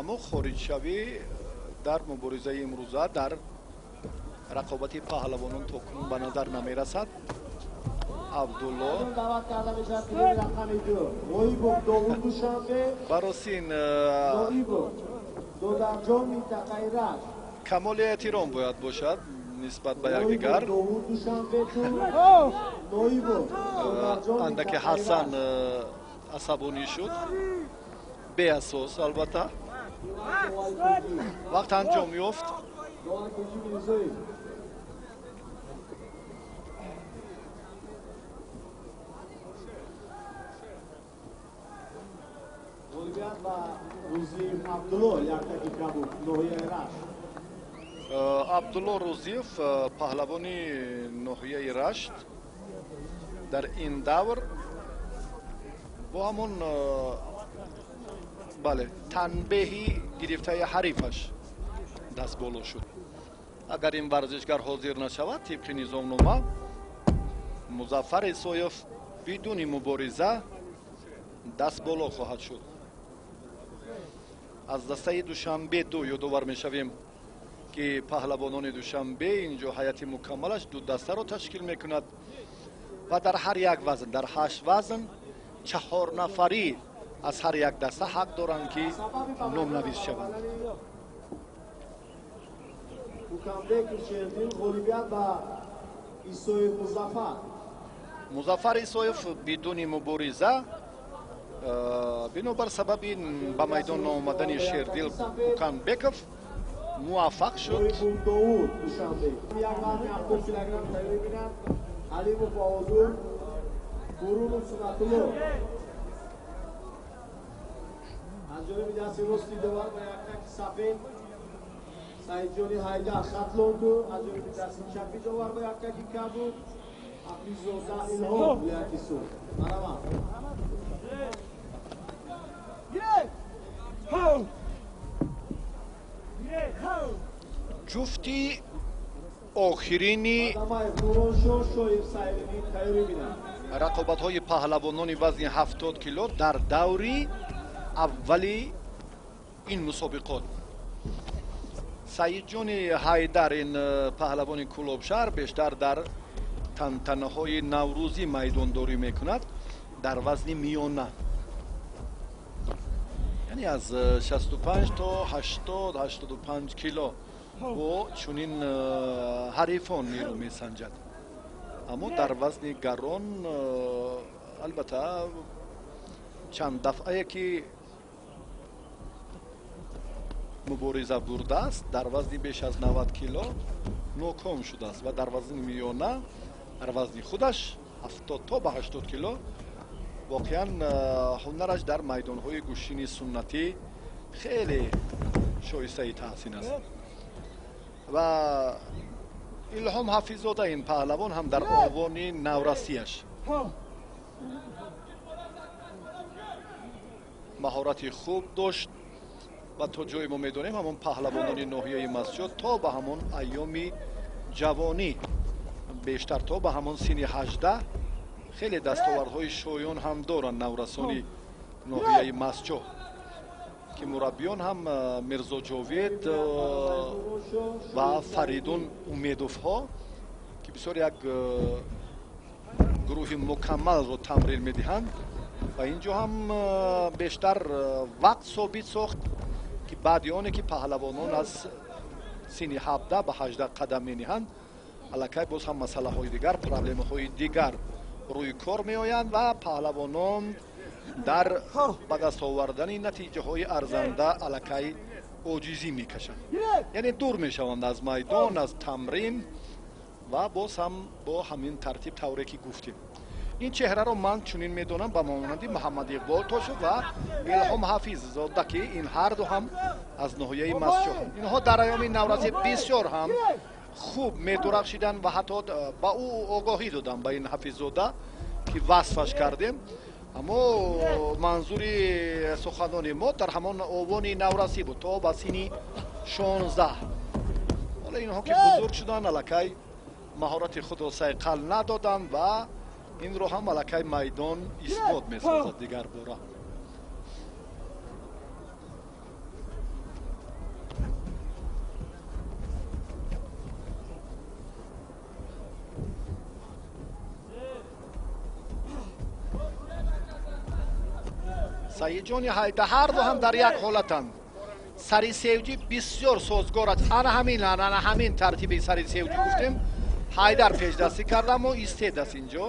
аммо хориҷшавӣ дар муборизаи имрӯза, дар рақобати паҳлавонон то кунун ба назар намерасад. Абдулло Даъват карда мешавад килеми рақами 2 Ғоибов Довуд, Душанбе. Баросин Ноибов Додарҷон, минтақаи Рашт. Камоли эҳтиром бояд бошад нисбат ба якдигар. Довуд, Душанбе, ду Ноибов Додарҷон. Андаке Ҳасан асабонӣ шуд, беасос албатта. Вақт анҷом ёфт. Довар Кунҷи Мирзоев. Ғолибият ба Рӯзиев Абдулло, як дақиқа буд, ноҳияи Рашт. Абдулло Рӯзиев, паҳлавони ноҳияи Рашт, дар ин давр бо ҳамон, бале, танбеҳи гирифтаи ҳарифаш дастболо шуд. Агар ин варзишгар ҳозир нашавад, тибқи низомнома Музаффар Исоев бидуни мубориза дастболо хоҳад шуд. Аз дастаи Душанбе ду ёдовар мешавем, ки паҳлавонони Душанбе инҷо ҳайати мукаммалаш ду дастаро ташкил мекунад ва дар ҳар як вазн, дар ҳашт вазн, чаҳор нафарӣ аз ҳар як даста ҳақ доранд, ки номнавис шаванд. Ҳукамбеков Шердил, ғолибият ба Исоев Музаффар. Музаффар Исоев бидуни мубориза, бинобар сабаби ба майдон наомадани Шердил Ҳукамбеков, муваффақ шуд. Ноибов Довуд, Душанбе, як вазни 70 килограмм тайёрӣ бинад. Алимов Баҳодур, Бурунов Сунатулло. Аз ҷониби дасти рости довар ба яктаки сафед Саидҷони Ҳайдар, Хатлонду. Аз ҷониби дасти чапи довар ба яктаки кабуд Ҳафиззода Илҳом, вилояти Суғд. Марҳамат. Ҷуфти охирини Адамаев Нуроншо, Шоев Сайриддин тайёрӣ бинад. рақобатҳои паҳлавонони вазни 70 кило дар даври аввали ин мусобиқот. Саидҷони Ҳайдар, ин паҳлавони Кӯлобшаҳр, бештар дар тантанаҳои наврӯзӣ майдондорӣ мекунад дар вазни миёна, яъне аз 65 то 80, 85 кило бо чунин ҳарифон нерӯ месанҷад. Аммо дар вазни гарон, албатта, чанд дафъае ки мубориза бурдааст, дар вазни беш аз 90 кило ноком шудааст ва дар вазни миёна, дар вазни худаш 70 то ба 80 кило, воқеан ҳунараш дар майдонҳои гӯштини суннатӣ хеле шоистаи таҳсин аст. Ва Илҳом Ҳафиззода, ин паҳлавон ҳам дар овони наврасияш. маҳорати хуб дошт ва то ҷое мо медонем ҳамон паҳлавонони ноҳияи Мастчоҳ то ба ҳамон айёми ҷавонӣ, бештар то ба ҳамон синни 18 хеле дастовардҳои шоён ҳам доранд наврасони ноҳияи Мастчоҳ, ки мураббиён ҳам Мирзо Ҷовид ва Фаридун Умедовҳо, ки бисёр як гурӯҳи мукаммалро тамрин медиҳанд. Ва инҷо ҳам бештар вақт собит сохт, ки баъди оне ки паҳлавонон аз синни 17 ба 18 қадам мениҳанд, аллакай боз ҳам масъалаҳои дигар, проблемаҳои дигар рӯи кор меоянд ва паҳлавонон дар ба даст овардани натиҷаҳои арзанда аллакай оҷизӣ мекашанд, яъне дур мешаванд аз майдон, аз тамрин ва боз ҳам бо ҳамин тартиб тавре ки гуфтем. Ин чеҳраро ман чунин медонам ба монанди Муҳаммад Иқбол Тошев ва Илҳом Ҳафиззода, ки ин ҳарду ҳам аз ноҳияи Мастчоҳ. Инҳо дар айёми наврасӣ бисёр ҳам хуб медурахшиданд ва ҳатто ба ӯ огоҳӣ додам, ба ин Ҳафиззода, ки васфаш кардем. Аммо манзури суханони мо дар ҳамон овони наврасӣ буд то ба синни 16. Ҳоло инҳо ки бузург шуданд, аллакай маҳорати худро сайқал надоданд ва инро ҳам аллакай майдон исбот месозад дигар бора. Саидҷони Ҳайдар ҳарду ҳам дар як ҳолатанд. Сари севҷӣ бисёр созгор аст. Ана ҳамин, ана ҳамин тартиби сари севҷӣ гуфтем. Ҳайдар пешдастӣ кард, аммо истед аст инҷо.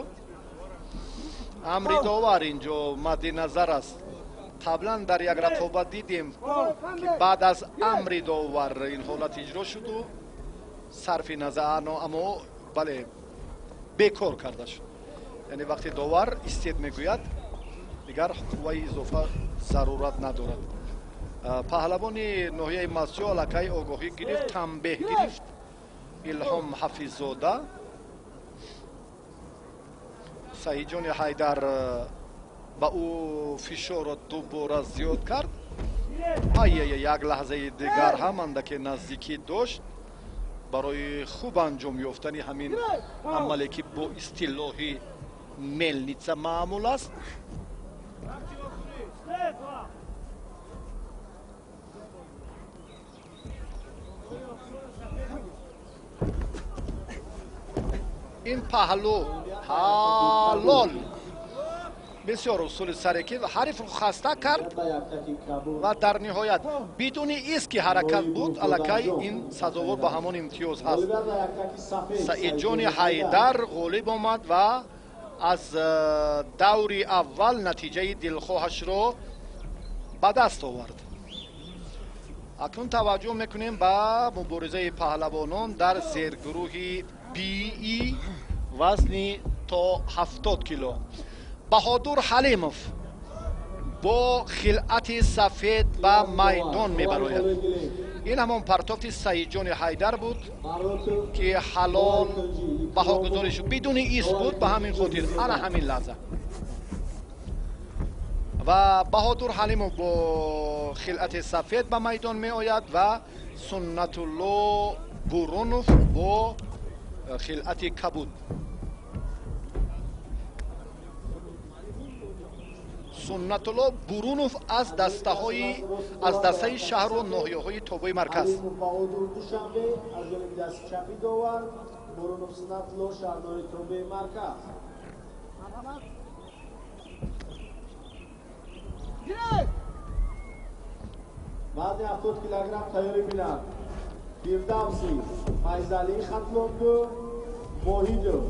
Амри довар инҷо мадди назар аст. Қаблан дар як рақобат дидем, ки баъд аз амри довар ин ҳолат иҷро шуду сарфи назар, аммо бале, бекор карда шуд. Яъне вақте довар истед мегӯяд, дигар қувваи изофа зарурат надорад. Паҳлавони ноҳияи Мастчоҳ аллакай огоҳӣ гирифт, танбеҳ гирифт. Илҳом Ҳафиззода. Саидҷони Ҳайдар ба ӯ фишорро дубора зиёд кард. Ай, як лаҳзаи дигар ҳам андаке наздикӣ дошт барои хуб анҷом ёфтани ҳамин амале, ки бо истилоҳи мелница маъмул аст. Ин паҳлу ҳалол бисёр усули саре ки ҳарифро хаста кард ва дар ниҳоят бидуни ист ки ҳаракат буд, аллакай ин сазовор ба ҳамон имтиёз ҳаст. Саидҷони Ҳайдар ғолиб омад ва аз даври аввал натиҷаи дилхоҳашро ба даст овард. Акнун таваҷҷӯҳ мекунем ба муборизаи паҳлавонон дар зергурӯҳи БИ вазни то 70 кило. Баҳодур Ҳалимов бо хилъати сафед ба майдон мебарояд. Ин ҳамон партофти Саидҷони Ҳайдар буд, ки ҳалол баҳогузорӣ шуд, бидуни ист буд, ба ҳамин хотир ана ҳамин лаҳза. Ва Баҳодур Ҳалимов бо хилъати сафед ба майдон меояд ва Суннатулло Бурунов бо хилъати кабуд. Суннатулло Бурунов аз дастаи шаҳру ноҳияҳои тобеи марказ. Вазни 70 килограмм тайёрӣ бинанд. Фирдавсӣ Файзалӣ Хатлонду, Воҳидов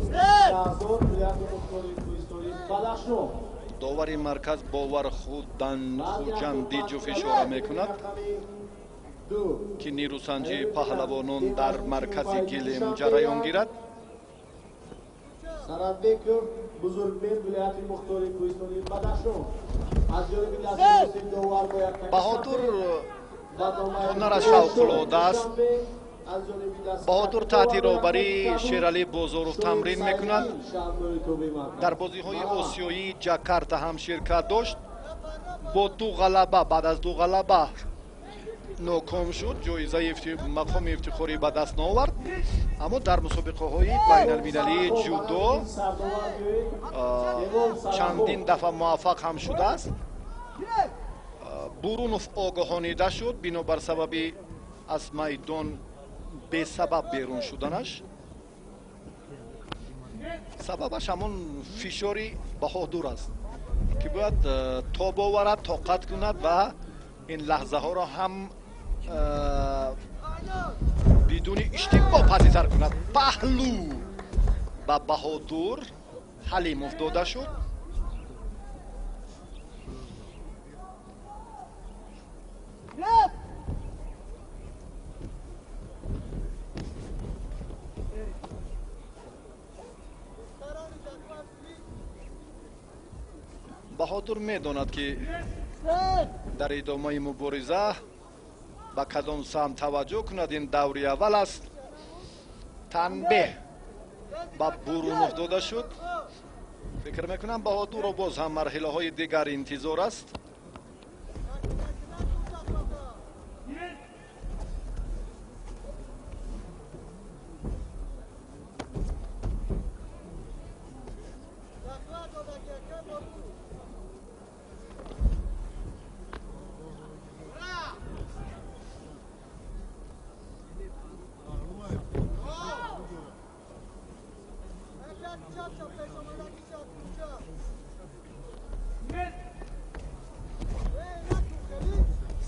Шаҳзод, вилояти Мухтори Кӯҳистони Бадахшон. Довари марказ Бовар Хуҷандиҷов ишора мекунад, ки нерӯсанҷии паҳлавонон дар маркази гилем ҷараён гирад. Саратбеков Бузургмер, вилояти Мухтори Кӯҳистони Бадахшон. Аз ҷониби дасти довар бо як Баҳодур ҳунараш фавқулода аст. Баҳодур таҳти роҳбарии Шералӣ Бозоров тамрин мекунад. Дар бозиҳои осиёии Ҷакарта ҳам ширкат дошт. Бо ду ғалаба, баъд аз ду ғалаба ноком шуд, ҷоизаи мақоми ифтихорӣ ба даст наовард, аммо дар мусобиқаҳои байналмилалии ҷудо чандин дафъа муваффақ ҳам шудааст. Бурунов огоҳонида шуд бинобар сабаби аз майдон бесабаб берун шуданаш. Сабабаш ҳамон фишори Баҳодур аст, ки бояд тоб оварад, тоқат кунад ва ин лаҳзаҳоро ҳам бидуни иштибоҳ паситар кунад. Паҳлӯ ба Баҳодур Ҳалимов дода шуд. Баҳодур медонад, ки дар идомаи мубориза ба кадом самт таваҷҷӯҳ кунад. Ин даври аввал аст. Танбеҳ ба Бурунов дода шуд. Фикр мекунам, Баҳодурро боз ҳам марҳилаҳои дигар интизор аст.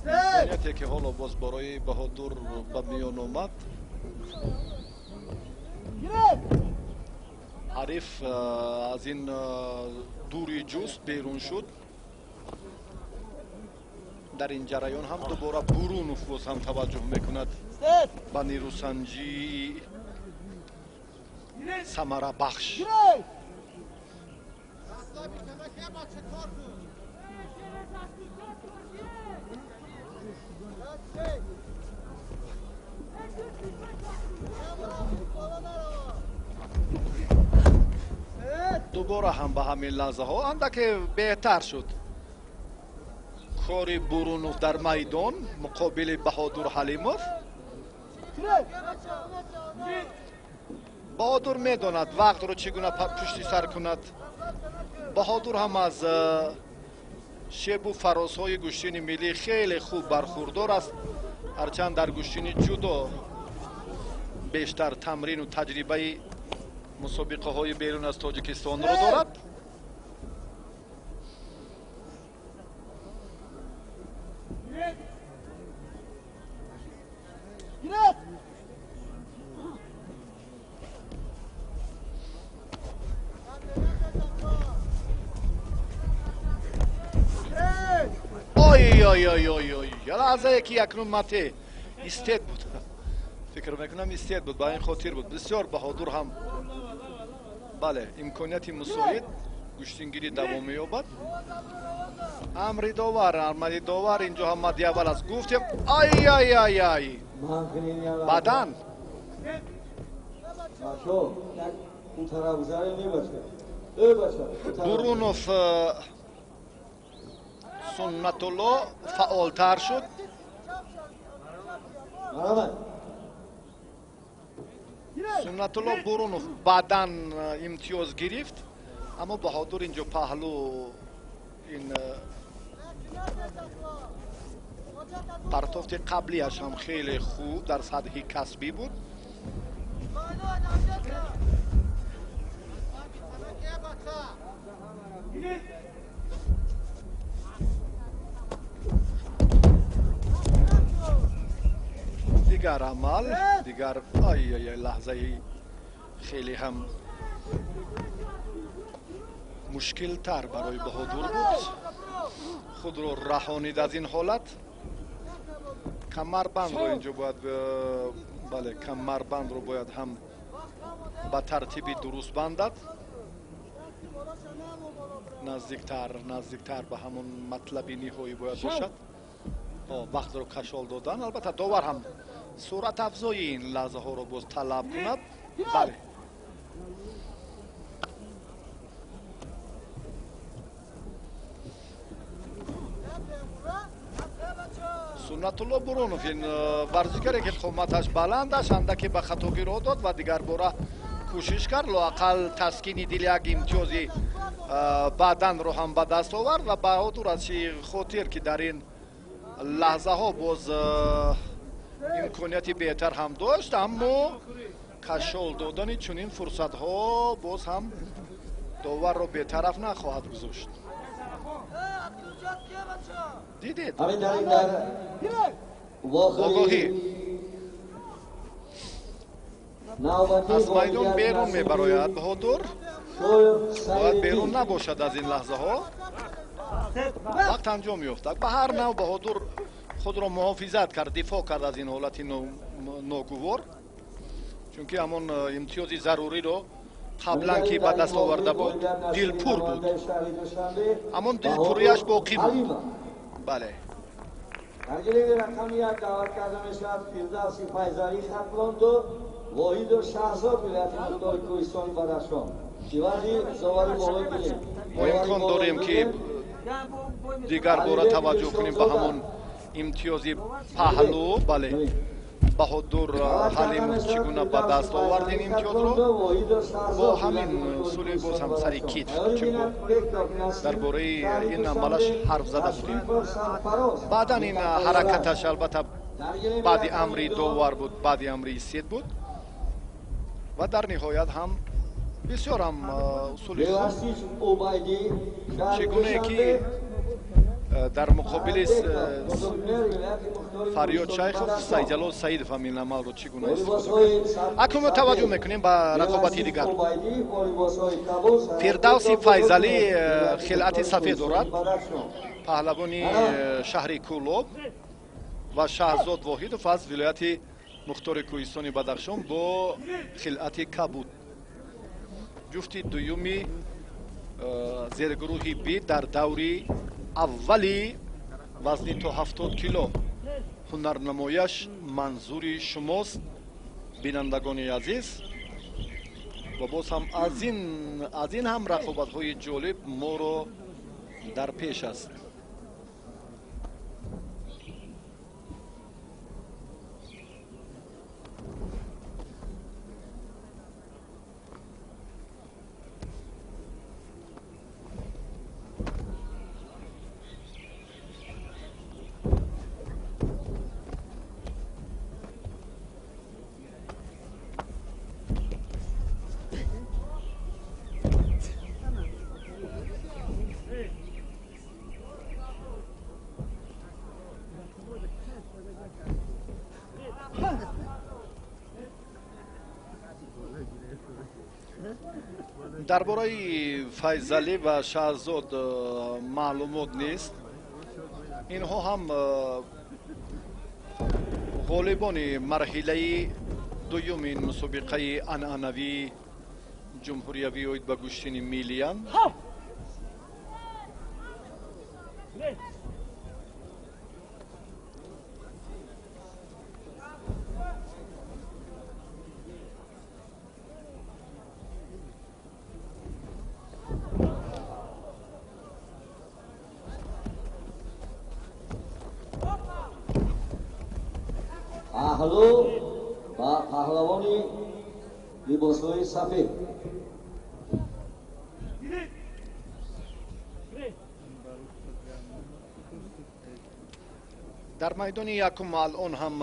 Имконияте, ки ҳоло боз барои Баҳодур ба миён омад, ҳариф аз ин дури ҷуст берун шуд. Дар ин ҷараён ҳам дубора Бурунов боз ҳам таваҷҷӯҳ мекунад ба нерӯсанҷии самарабахш. Дубора ҳам ба ҳамин лаҳзаҳо андаке беҳтар шуд кори Бурунов дар майдон муқобили Баҳодур Ҳалимов. Баҳодур медонад вақтро чӣ гуна пушти сар кунад. Баҳодур ҳам аз шебу фарозҳои гӯштини миллӣ хеле хуб бархурдор аст, ҳарчанд дар гӯштини ҷудо бештар тамрину таҷрибаи мусобиқаҳои берун аз Тоҷикистонро дорад. Ой ой ой ой ой, лаҳзае ки акнун мате истед буд, фикр мекунам истед буд, ба ин хотир буд. Бисёр Баҳодур ҳам бале имконияти мусоид, гӯштингирӣ давом меёбад. Амри довар, амри довар инҷо ҳам мадди аввал аст. Гуфтем, ай ай ай ай, бадан Бурунов Суннатулло фаъолтар шуд. Суннатулло Бурунов баъдан имтиёз гирифт, аммо Баҳодур инҷо паҳлӯ ин партофти қаблияш ҳам хеле хуб дар сатҳи касбӣ буд. Дигар амал, дигар ай ай лаҳзаи хеле ҳам мушкилтар барои Баҳодур буд. Худро раҳонид аз ин ҳолат. Камарбандро инҷо бояд, бале, камарбандро бояд ҳам ба тартиби дуруст бандад. Наздиктар, наздиктар ба ҳамон матлаби ниҳоӣ бояд бошад. Вақтро кашол додан, албатта довар ҳам суръатафзои ин лаҳзаҳоро боз талаб кунад. Бале, Суннатулло Бурунов ин варзишгаре ки қоматаш баланд аст, андаке ба хатогӣ роҳ дод ва дигарбора кӯшиш кард лоақал таскини дили як имтиёзи баъданро ҳам ба даст овард ва Баҳодур аз хотир ки дар ин лаҳзаҳо боз имконияти беҳтар ҳам дошт, аммо кашол додани чунин фурсатҳо боз ҳам доварро бетараф нахоҳад гузошт. Дидед? Огоҳӣ аз майдон берун мебарояд Баҳодур, бояд берун набошад аз ин лаҳзаҳо. Вақт анҷом ёфтад. Ба ҳар нав Баҳодур худро муҳофизат кард, дифоъ кард аз ин ҳолати ногувор, чунки ҳамон имтиёзи заруриро қаблан ки ба даст оварда буд дилпур буд, ҳамон дилпурияш боқӣ буд. Бале, дар гилеми рақами як даъват карда мешавад Фирдавси Файзалӣ, Хатлонду Воҳиду Шаҳзод, вилояти Мухтори Кӯҳистони Бадахшон. Ивази зовари болои гилем. Мо имкон дорем ки дигар бора таваҷҷӯҳ кунем ба ҳамон имтиёзи паҳлӯ. Бале, Баҳодур Ҳалимов чӣ гуна ба даст овард ин имтиёзро? Бо ҳамин усули боз ҳам сари китф, чун дар бораи ин амалаш ҳарф зада будем. Баъдан ин ҳаракаташ албатта баъди амри довар буд, баъди амри сед буд ва дар ниҳоят ҳам бисёр ҳам усули хуб, чӣ гунае ки дар муқобили Фарёд Шайхов Сайдҷалол Саидов ҳам ин амалро чӣ гуна истифода кард. Акнун мо таваҷҷӯҳ мекунем ба рақобати дигар. Фирдавси Файзалӣ хилъати сафед дорад, паҳлавони шаҳри Кӯлоб, ва Шаҳзод Воҳидов аз вилояти Мухтори Кӯҳистони Бадахшон бо хилъати кабуд. Ҷуфти дуюми зергурӯҳи Б дар даври аввали вазни то 70 кило. Ҳунарнамояш манзури шумост, бинандагони азиз, ва боз ҳам аз ин ҳам рақобатҳои ҷолиб моро дар пеш аст. Дар бораи Файзалӣ ва Шаҳзод маълумот нест. Инҳо ҳам ғолибони марҳилаи дуюми мусобиқаи анъанавии ҷумҳуриявӣ оид ба гӯштини миллиянд. Паҳлӯ ва паҳлавони либосҳои сафед. Дар майдони якум алон ҳам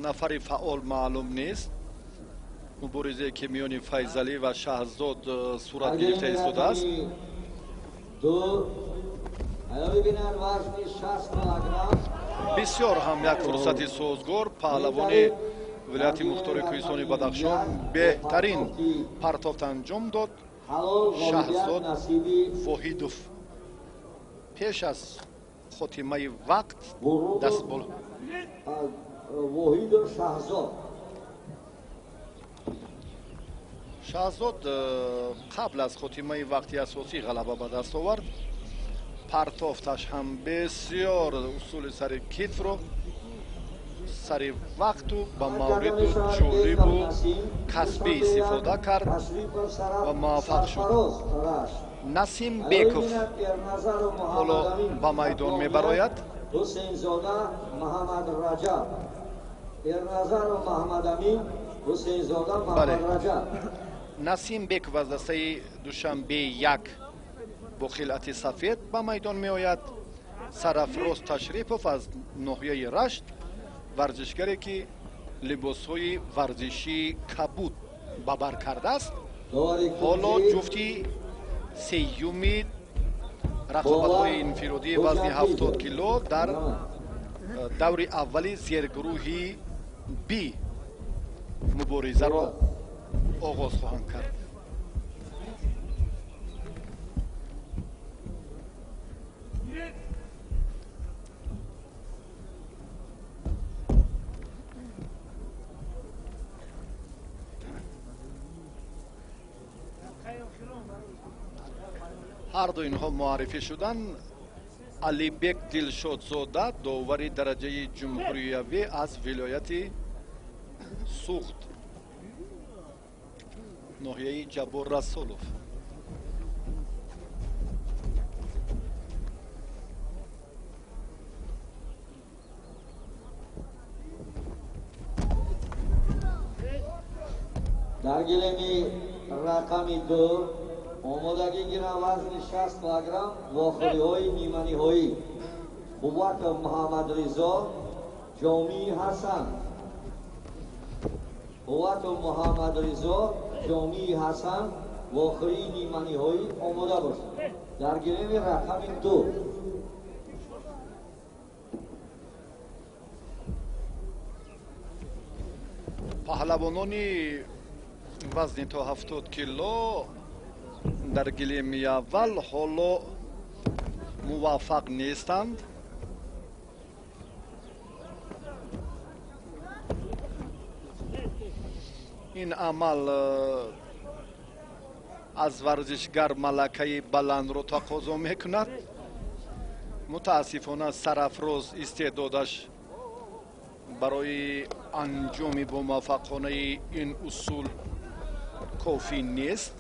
нафари фаъол маълум нест. Муборизае ки миёни Файзалӣ ва Шаҳзод сурат гирифта истодааст. Бисёр ҳам як фурсати созгор. Паҳлавони вилояти Мухтори Кӯҳистони Бадахшон беҳтарин партофт анҷом дод. Шаҳзод Воҳидов пеш аз хотимаи вақт даст боло. Воҳидов Шаҳзод. Шаҳзод қабл аз хотимаи вақти асосӣ ғалаба ба даст овард. Партофташ ҳам бисёр усули сари китфро сари вақту ба мавриду ҷолибу касбӣ истифода кард ва муваффақ шуд. Насим Беков ҳоло ба майдон мебарояд. Ҳусейнзода Муҳаммад Раҷаб. Эрназаров Маҳмадамин, Ҳусейнзода Муҳаммад Раҷаб. Насимбеков аз дастаи Душанбе 1 бо хилъати сафед ба майдон меояд. Сарафроз Ташрипов аз ноҳияи Рашт, варзишгаре ки либосҳои варзишии кабуд ба бар кардааст. Ҳоло ҷуфти сеюми рақобатҳои инфиродии вазни 70 кило дар даври аввали зергурӯҳи Б муборизаро оғоз хоҳанд кард. Ҳарду инҳо муаррифӣ шуданд. Алибек Дилшодзода, довари дараҷаи ҷумҳуриявӣ аз вилояти Суғд, ноҳияи Ҷаббор Расулов. Дар гилеми рақами 2 омодагӣ гиранд вазни 60 килограмм вохӯриҳои ниманиҳоӣ. Қувватов Муҳаммадризо, Ҷомии Ҳасан. Қувватов Муҳаммадризо, Ҷомии Ҳасан вохӯрии ниманиҳоӣ омода бошад. Дар гилеми рақами 2. Паҳлавонони вазни то 70 кило дар гилеми аввал ҳоло муваффақ нестанд. Ин амал аз варзишгар малакаи баландро тақозо мекунад. Мутаассифона Сарафроз истеъдодаш барои анҷоми бомуваффақонаи ин усул кофӣ нест.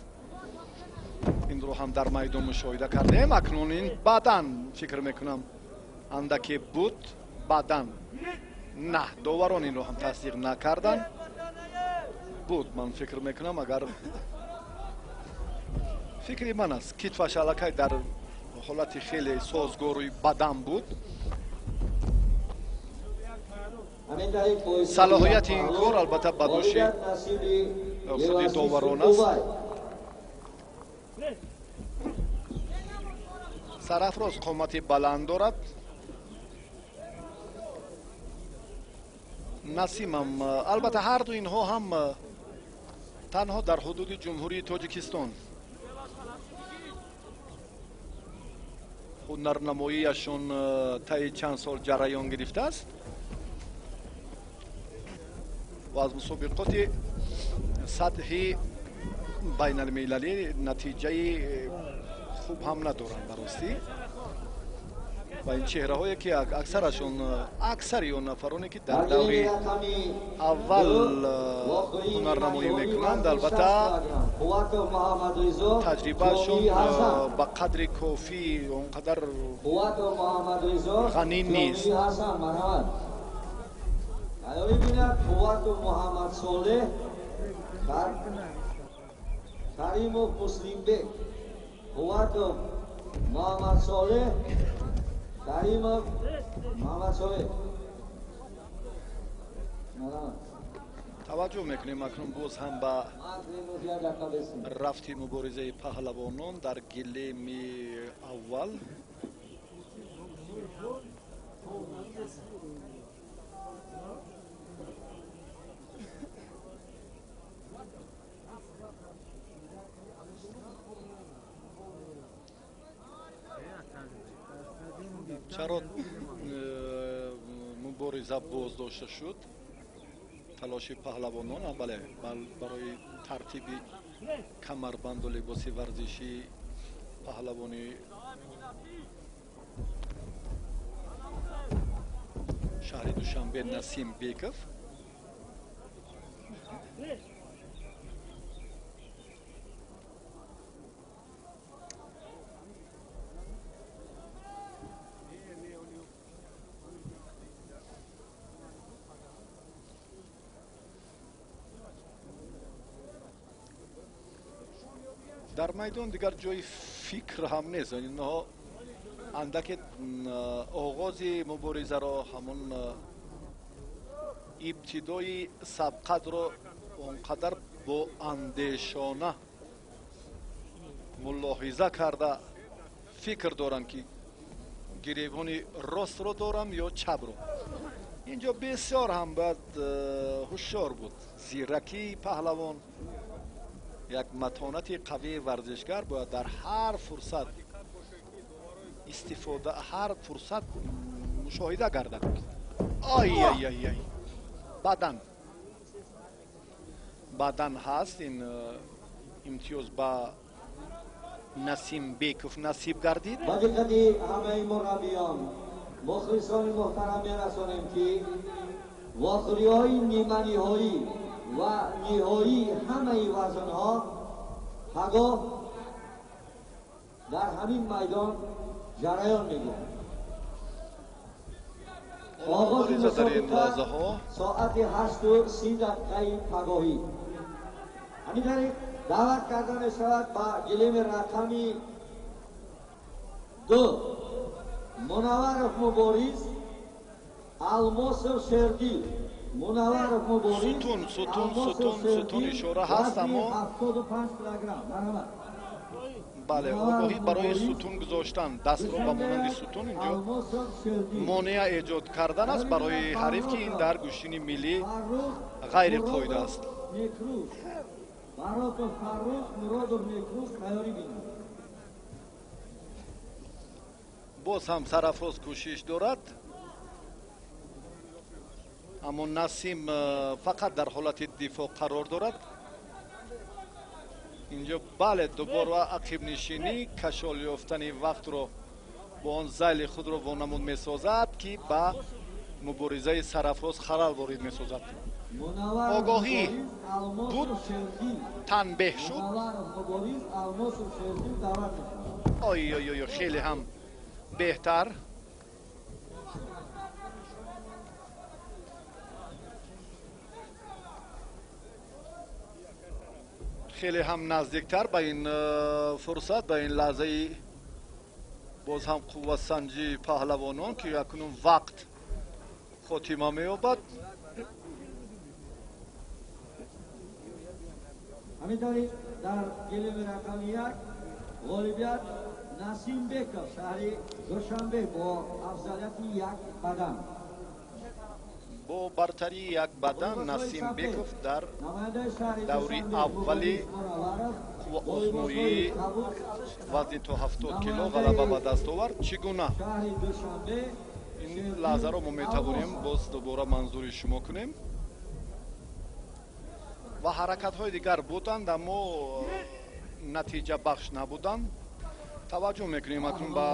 Инро ҳам дар майдон мушоҳида кардем. Акнун ин баъдан фикр мекунам андаке буд, баъдан на, доварон инро ҳам тасдиқ накарданд. Буд, ман фикр мекунам, агар фикри ман аст, китфаш аллакай дар ҳолати хеле созгору бадан буд. Салоҳияти ин кор албатта ба дӯши худи доварон аст. Сарафроз қомати баланд дорад. Насимам, албатта ҳарду инҳо ҳам танҳо дар ҳудуди Ҷумҳурии Тоҷикистон ҳунарнамоияшон таи чанд сол ҷараён гирифтааст ва аз мусобиқоти сатҳи байналмилалӣ натиҷаи хуб ҳам надоранд баростӣ. Ва ин чеҳраҳое ки аксарашон, аксари он нафароне ки дар даври аввал ҳунарнамоӣ мекунанд, албатта таҷрибаашон ба қадри кофӣ он қадар ғанӣ нест. Каримов Муслимбек, Қувватов Муҳаммадсолеҳ, Каримов Муҳаммадсолеҳ. Таваҷҷӯҳ мекунем акнун боз ҳам ба рафти муборизаи паҳлавонон дар гилеми аввал. Чаро мубориза боздошта шуд? Талоши паҳлавонон бале, барои тартиби камарбанду либоси варзишии паҳлавони шаҳри Душанбе Насим Беков. Дар майдон дигар ҷои фикр ҳам нест. Инҳо андаке оғози муборизаро, ҳамон ибтидои сабқатро он қадар бо андешона мулоҳиза карда фикр доранд, ки гиребони ростро дорам ё чапро. Инҷо бисёр ҳам бояд ҳушёр буд. Зиракии паҳлавон, як матонати қавии варзишгар бояд дар ҳар фурсат истифода, ҳар фурсат мушоҳида гардад. Ай ай ай ай, бадан бадан ҳаст. Ин имтиёз ба Насимбеков насиб гардид. Ба диққати ҳамаи мураббиён, мухлисони муҳтарам мерасонем, ки вохӯриҳои ниманиҳоӣ ва ниҳоии ҳамаи вазнҳо пагоҳ дар ҳамин майдон ҷараён мегирад. Оғози мусобиқа соати 8:30 пагоҳӣ. Ҳамин тариқ даъват карда мешавад ба гилеми рақами 2 Мунавваров Мубориз, Алмосов Шердил. Мунавваров Мубориз, сутун, сутун, сутун, сутун ишора ҳаст, аммо 75 килограмм. Марҳамат. Бале, огоҳӣ барои сутун гузоштан дастро ба монанди сутун инҷо монеа эҷод кардан аст барои ҳариф, ки ин дар гӯштини миллӣ ғайриқоида аст. Баротов Фаррух, Муродов Некруз тайёрӣ бинанд. Боз ҳам Сарафроз кӯшиш дорад, аммо Насим фақат дар ҳолати дифоъ қарор дорад. Инҷо бале, дубора ақибнишинӣ, кашол ёфтани вақтро бо он зайли худро вонамуд месозад, ки ба муборизаи Сарафроз халал ворид месозад. Огоҳӣ буд, танбеҳ шуд. Ой ой ой, хеле ҳам беҳтар. Хеле ҳам наздиктар ба ин фурсат, ба ин лаҳзаи боз ҳам қувватсанҷии паҳлавонон, ки акнун вақт хотима меёбад. Ҳамин тариқ дар гилеми рақами 1 ғолибият Насимбеков, шаҳри Душанбе, бо афзалияти як бадан. Бо бартарии як бадан Насимбеков дар даври аввали қувваозмоии вазни то 70 кило ғалаба ба даст овард. Чӣ гуна ин лаҳзаро мо метавонем боз дубора манзури шумо кунем? Ва ҳаракатҳои дигар буданд, аммо натиҷабахш набуданд. Таваҷҷӯҳ мекунем акнун ба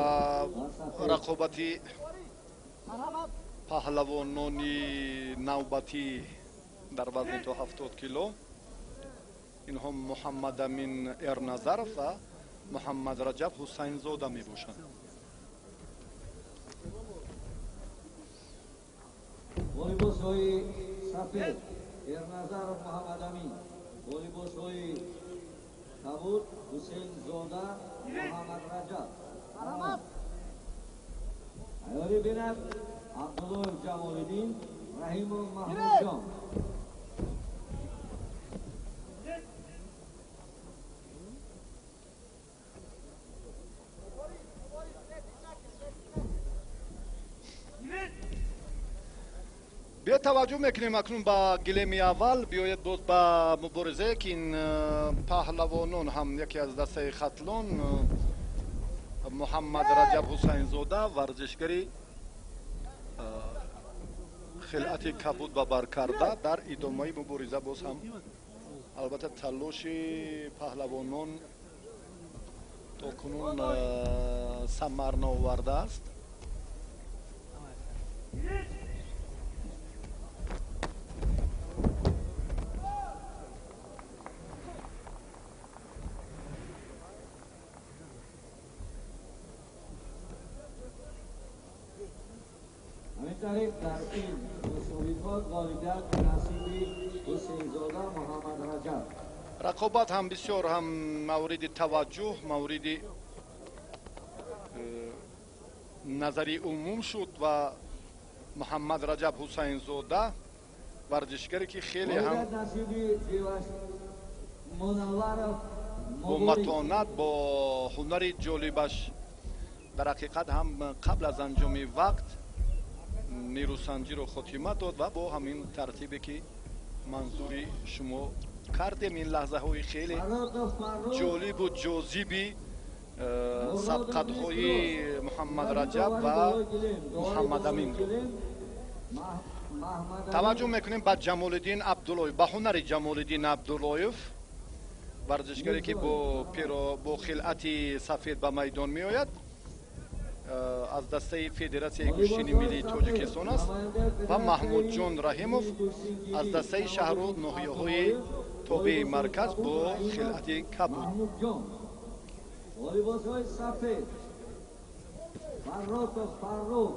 рақобати паҳлавонони навбатӣ дар вазни то 70 кило. Инҳо Муҳаммадамин Эрназаров ва Муҳаммад Раҷаб Ҳусайнзода мебошанд. Бо либосҳои сафед Эрназаров Муҳаммадамин, бо либосҳои кабуд Ҳусейнзода Муҳаммад Раҷаб. Тайёрӣ бинад Абдуллоев Ҷамолиддин, Раҳимов Маҳмудҷон. Биё таваҷҷӯҳ мекунем акнун ба гилеми аввал. Биёед боз ба муборизае, ки ин паҳлавонон ҳам яке аз дастаи Хатлон, Муҳаммад Раҷаб Ҳусайнзода, варзишгари хилъати кабуд ба бар карда, дар идомаи мубориза боз ҳам албатта талоши паҳлавонон то кунун самар наовардааст. Ҳамин тариқ дар ин мусобиқот ғолибият насиби Ҳусейнзода Муҳаммад Раҷаб. Рақобат ҳам бисёр ҳам мавриди таваҷҷӯҳ, мавриди назари умум шуд ва Муҳаммад Раҷаб Ҳусайнзода, варзишгаре ки хеле ҳам бо матонат, бо ҳунари ҷолибаш дар ҳақиқат ҳам қабл аз анҷоми вақт нерӯсанҷиро хотима дод ва бо ҳамин тартибе ки манзури шумо кардем, ин лаҳзаҳои хеле ҷолибу ҷозиби сабқатҳои Муҳаммад Раҷаб ва Муҳаммадаминро. Таваҷҷӯҳ мекунем ба Ҷамолиддин Абдуллоев, ба ҳунари Ҷамолиддин Абдуллоев, варзишгаре ки бо хилъати сафед ба майдон меояд, аз дастаи Федератсияи гӯштини миллии Тоҷикистон аст ва Маҳмудҷон Раҳимов аз дастаи шаҳру ноҳияҳои тобеи марказ бо хилъати кабуд. Бо либосҳои сафед Фарротов Фаррух,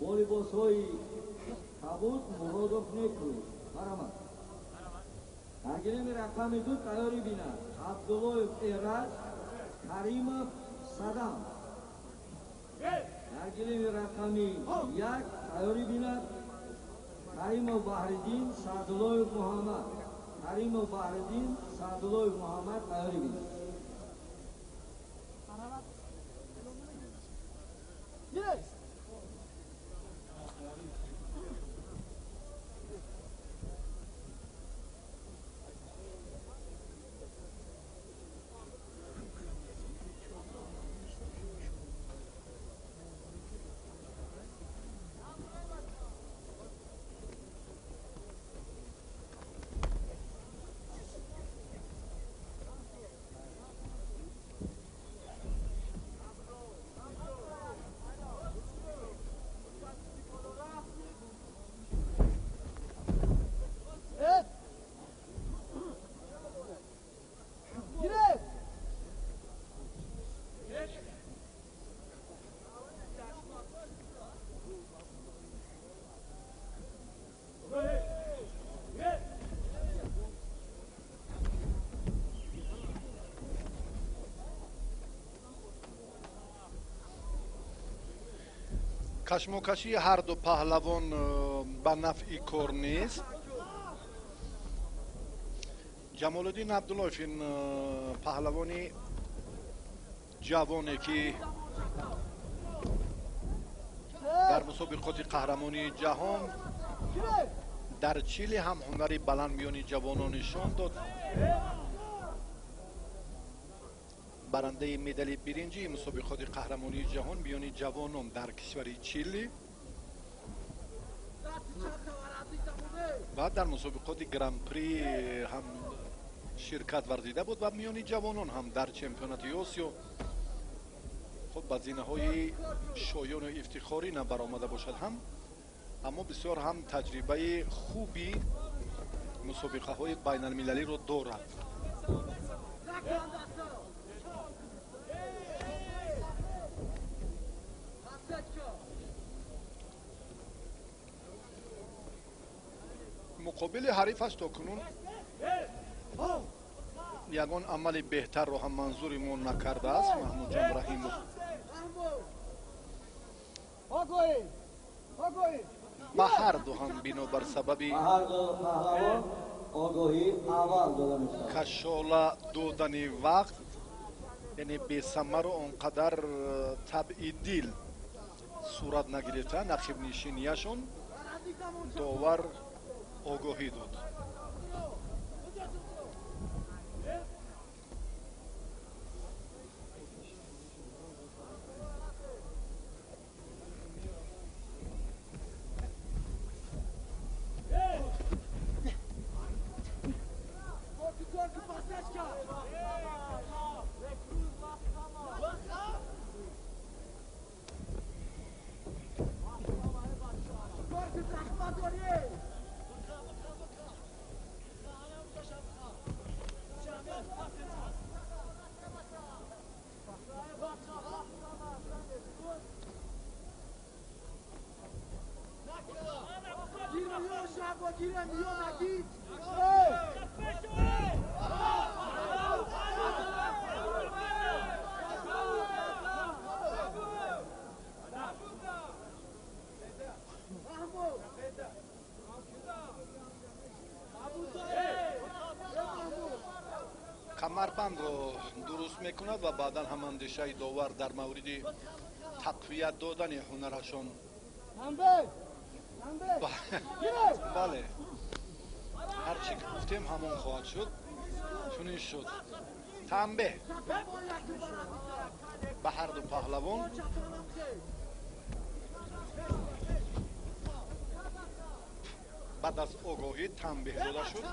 бо либосҳои кабуд Муродов Некрӯз. Марҳамат. Дар гилеми рақами 2 тайёрӣ бинад Абдуллоев Эраҷ, Каримов Садам. Дар гилеми рақами 1 тайёрӣ бинад Каримов Баҳриддин, Саъдуллоев Муҳаммад. Каримов Баҳриддин, Саъдуллоев Муҳаммад тайёрӣ бинад. Кашмокашии ҳарду паҳлавон ба нафъи кор нест. Ҷамолиддин Абдуллоев ин паҳлавони ҷавоне ки дар мусобиқоти қаҳрамонии ҷаҳон дар Чили ҳам ҳунари баланд миёни ҷавонон нишон дод. Барандаи медали биринҷии мусобиқоти қаҳрамонии ҷаҳон миёни ҷавонон дар кишвари Чили ва дар мусобиқоти гран-при ҳам ширкат варзида буд ва миёни ҷавонон ҳам дар чемпионати Осиё хуб ба зинаҳои шоёну ифтихорӣ набаромада бошад ҳам, аммо бисёр ҳам таҷрибаи хуби мусобиқаҳои байналмилалиро дорад. Муқобили ҳарифаш то кунун ягон амали беҳтарро ҳам манзури мо накардааст Маҳмудҷон Раҳимов. Ба ҳарду ҳам бинобар сабаби кашола додани вақт, яъне бесамару он қадар табъи дил сурат нагирифта нақибнишинияшон довар огоҳӣ дод. Камарбандро дуруст мекунад ва баъдан ҳам андешаи довар дар мавриди тақвият додани ҳунарашон. Бале, ҳарчи ки гуфтем ҳамон хоҳад шуд. Чунин шуд. Танбеҳ ба ҳарду паҳлавон. Баъд аз огоҳӣ танбеҳ дода шуд.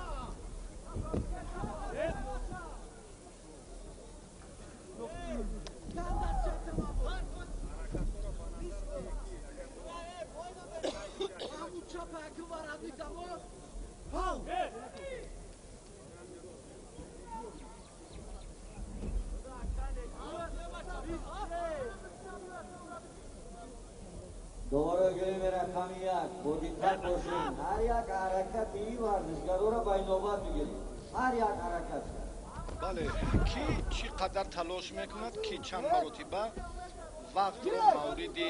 Доварои гилеми рақами як бо диққат бошед. Ҳар як ҳаракати ин варзишгароро ба инобат бигиред. Ҳар як ҳаракат. Бале, ки чӣ қадар талош мекунад, ки чанд маротиба вақтро мавриди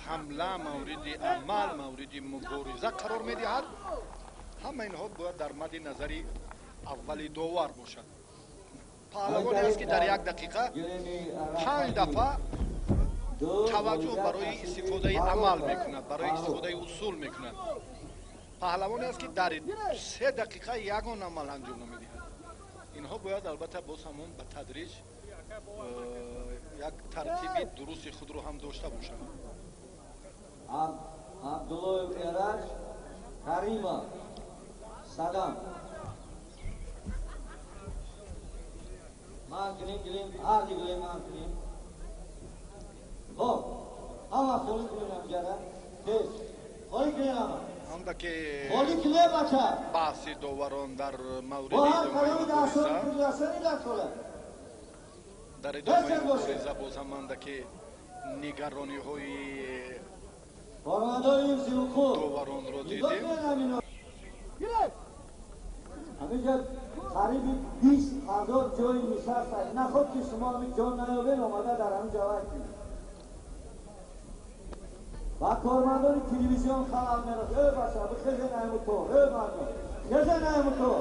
ҳамла, мавриди амал, мавриди мубориза қарор медиҳад. Ҳама инҳо бояд дар мадди назари аввали довар бошад. Паҳлавоне аст, ки дар як дақиқа 5 дафъа таваҷҷӯҳ барои истифодаи амал мекунад, барои истифодаи усул мекунад. Паҳлавоне аст, ки дар 3 дақиқа ягон амал анҷом намедиҳад. Инҳо бояд албатта боз ҳамон ба тадриҷ як тартиби дурусти худро ҳам дошта бошанд. Абдуллоев Эраҷ, Каримов Садам. Ман кунем, гилем, ҳарди гилем ман кунем. Хоб, ҳама холӣ кунем ҳамҷара. Тез, холӣ кунем ҳама. Ҳамда ки холӣ кунем бача. Баҳси доварон дар мавриди идомаи мубориза, дар идомаи мубориза боз ҳам анда ки нигарониҳои доваронро дидем. Ҳаминҷа қариби 20 ҳазор ҷои нишаст аст. Наход ки шумо ҳамин ҷо наёбед, омада дар ҳамин ҷо вай кунед. Ва кормандони телевизион халал мерасад. Эй бача, бихезен айму то, эй мардум, хезен айму то.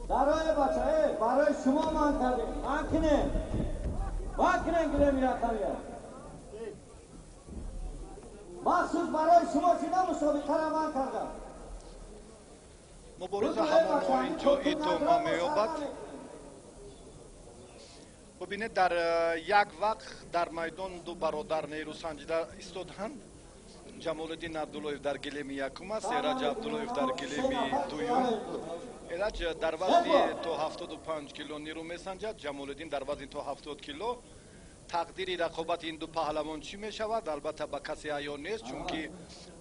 Дарои бача, эй, барои шумо ман кардем, ман кунем. Ман кунем гилем рақамия. Махсус барои шумо чина мусобиқаро ман кардам. Мубориза ҳамоно инҷо идома меёбад. Бубинед, дар як вақт дар майдон ду бародар нерӯ санҷида истоданд. Ҷамолиддин Абдуллоев дар гилеми якум аст, Эраҷ Абдуллоев дар гилеми дуюм. Эраҷ дар вазни то 75 кило нерӯ месанҷад, Ҷамолиддин дар вазни то 70 кило. Тақдири рақобати ин ду паҳлавон чӣ мешавад, албатта ба касе аён нест, чунки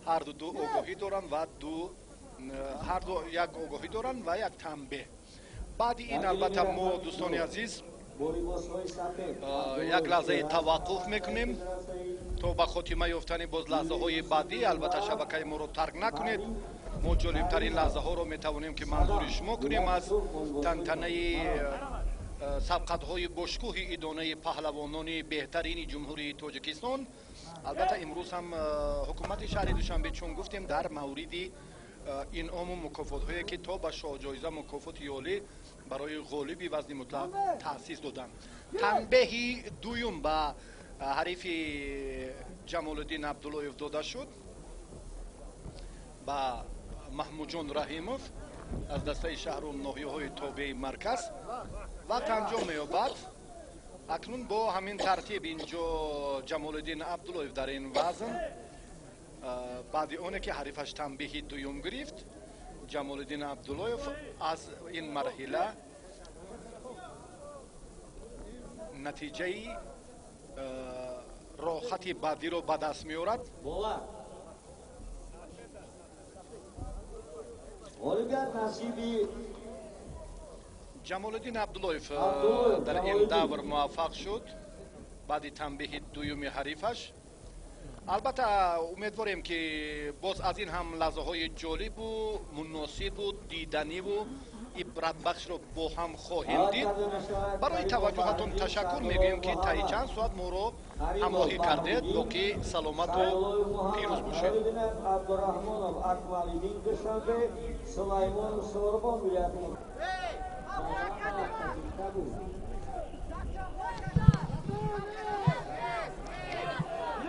ҳарду ду огоҳӣ доранд ва ҳарду як огоҳӣ доранд ва як танбеҳ. Баъди ин албатта мо, дӯстони азиз, як лаҳзаи таваққуф мекунем то ба хотима ёфтани боз лаҳзаҳои баъдӣ. Албатта шабакаи моро тарк накунед. Мо ҷолибтарин лаҳзаҳоро метавонем ки манзури шумо кунем аз тантанаи сабқатҳои бошкӯҳи идонаи паҳлавонони беҳтарини Ҷумҳурии Тоҷикистон. Албатта имрӯз ҳам ҳукумати шаҳри Душанбе, чун гуфтем, дар мавриди инъому мукофотҳое ки то ба шоҳҷоиза мукофоти ёлӣ барои ғолиби вазни мутлақ таъсис доданд. Танбеҳи дуюм ба ҳарифи Ҷамолиддин Абдуллоев дода шуд, ба Маҳмудҷон Раҳимов аз дастаи шаҳру ноҳияҳои тобеи марказ. Вақт анҷом меёбад. Акнун бо ҳамин тартиб инҷо Ҷамолиддин Абдуллоев дар ин вазн, баъди оне ки ҳарифаш танбеҳи дуюм гирифт, Ҷамолиддин Абдуллоев аз ин марҳила натиҷаи роҳати баъдиро ба даст меорад. Ҷамолиддин Абдуллоев дар ин давр муваффақ шуд баъди танбеҳи дуюми ҳарифаш. Албатта умедворем, ки боз аз ин ҳам лаҳзаҳои ҷолибу муносибу диданиву ибратбахшро бо ҳам хоҳем дид. Барои таваҷҷӯҳатон ташаккур мегӯем, ки таи чанд соат моро ҳамроҳӣ кардед. Боқӣ саломату пирӯз бошед. Абдурахмонов Акмалиддин, Душанбе, Сулаймонов Сорбон, вилояти.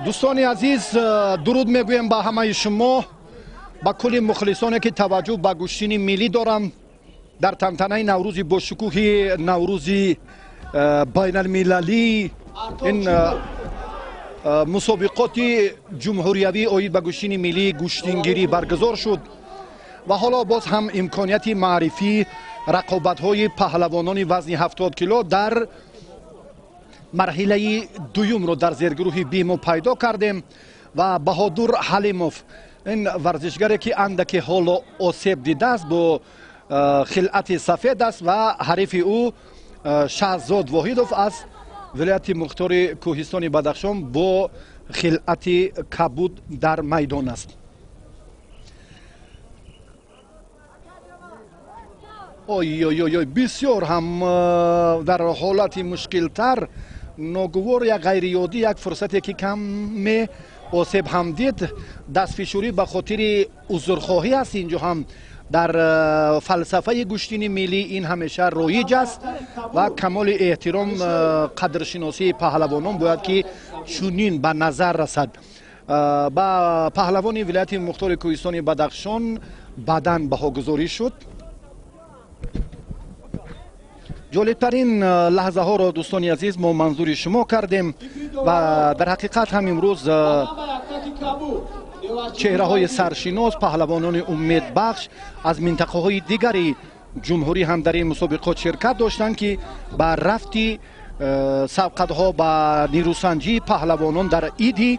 Дӯстони азиз, дуруд мегӯем ба ҳамаи шумо, ба кулли мухлисоне, ки таваҷҷӯҳ ба гӯштини миллӣ доранд. Дар тантанаи наврӯзи бошукӯҳи наврӯзи байналмилалӣ, ин мусобиқоти ҷумҳуриявӣ оид ба гӯштини миллии гӯштингирӣ баргузор шуд ва ҳоло боз ҳам имконияти маърифии рақобатҳои паҳлавонони вазни 70 кило дар марҳилаи дуюмро дар зергурӯҳи Би мо пайдо кардем. Ва Баҳодур Ҳалимов, ин варзишгаре, ки андаке ҳоло осеб дидааст, бо хилъати сафед аст ва ҳарифи ӯ Шаҳзод Воҳидов аз вилояти мухтори Кӯҳистони Бадахшон бо хилъати кабуд дар майдон аст. Ой-ой-ой, бисёр ҳам дар ҳолати мушкилтар, ногувор, як ғайриёдӣ, як фурсате, ки каме осеб ҳам дид, дастфишурӣ ба хотири узрхоҳӣ аст. Инҷо ҳам дар фалсафаи гӯштини миллӣ ин ҳамеша роиҷ аст ва камоли эҳтиром, қадршиносии паҳлавонон бояд ки чунин ба назар расад. Ба паҳлавони вилояти мухтори Кӯҳистони Бадахшон баъдан баҳогузорӣ шуд. Ҷолибтарин лаҳзаҳоро, дӯстони азиз, мо манзури шумо кардем ва дар ҳақиқат ҳам имрӯз чеҳраҳои саршинос, паҳлавонони умедбахш аз минтақаҳои дигари ҷумҳурӣ ҳам дар ин мусобиқот ширкат доштанд, ки ба рафти сабқатҳо, ба нерӯсанҷии паҳлавонон дар иди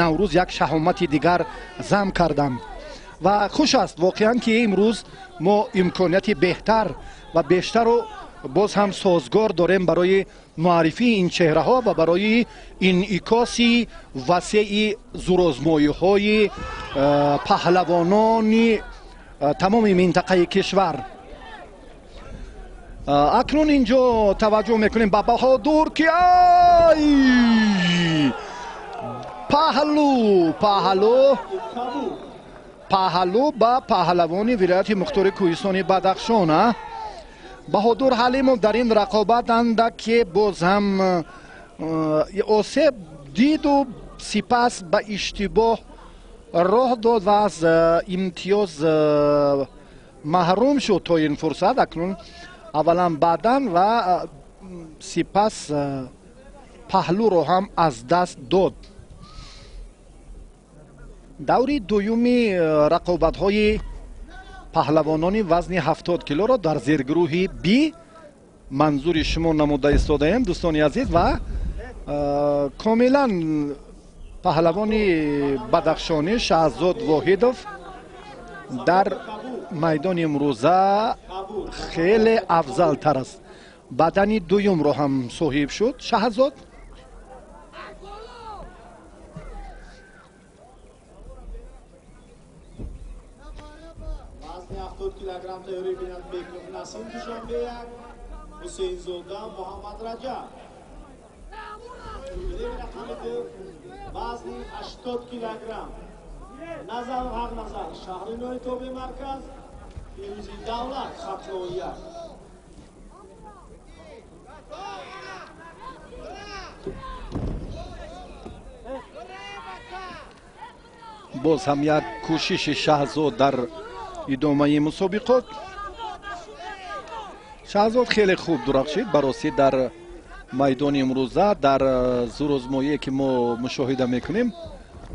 Наврӯз як шаҳомати дигар зам карданд. Ва хуш аст воқеан, ки имрӯз мо имконияти беҳтар ва бештару боз ҳам созгор дорем барои муаррифии ин чеҳраҳо ва барои инъикоси васеи зурозмоиҳои паҳлавонони тамоми минтақаи кишвар. Акнун инҷо таваҷҷӯҳ мекунем ба Баҳодур, ки ай паҳлу паҳлу паҳлу ба паҳлавони вилояти мухтори Кӯҳистони Бадахшон. Баҳодур Ҳалимов дар ин рақобат андаке боз ҳам осеб диду сипас ба иштибоҳ роҳ дод ва аз имтиёз маҳрум шуд то ин фурсат. Акнун аввалан баъдан ва сипас паҳлӯро ҳам аз даст дод. Даври дуюми рақобатҳои паҳлавонони вазни 70 килоро дар зергурӯҳи Би манзури шумо намуда истодаем, дӯстони азиз, ва комилан паҳлавони бадахшонӣ Шаҳзод Воҳидов дар майдони имрӯза хеле афзалтар аст. Бадани дуюмро ҳам соҳиб шуд Шаҳзод. Вазни 70 килограмм тайёрӣ бинад Беков Насим, Душанбе 1, Ҳусейнзода Муҳаммад Раҷаб. Рақами 2, вазни 80 килограмм Назаров Ҳақназар, шаҳри Нои тобеи марказ, Фирӯзи Давлат, Хатлон 1. Боз ҳам як кӯшиши Шаҳзод дар идомаи мусобиқот. Шаҳзод хеле хуб дурахшид баросӣ дар майдони имрӯза, дар зурозмоие, ки мо мушоҳида мекунем.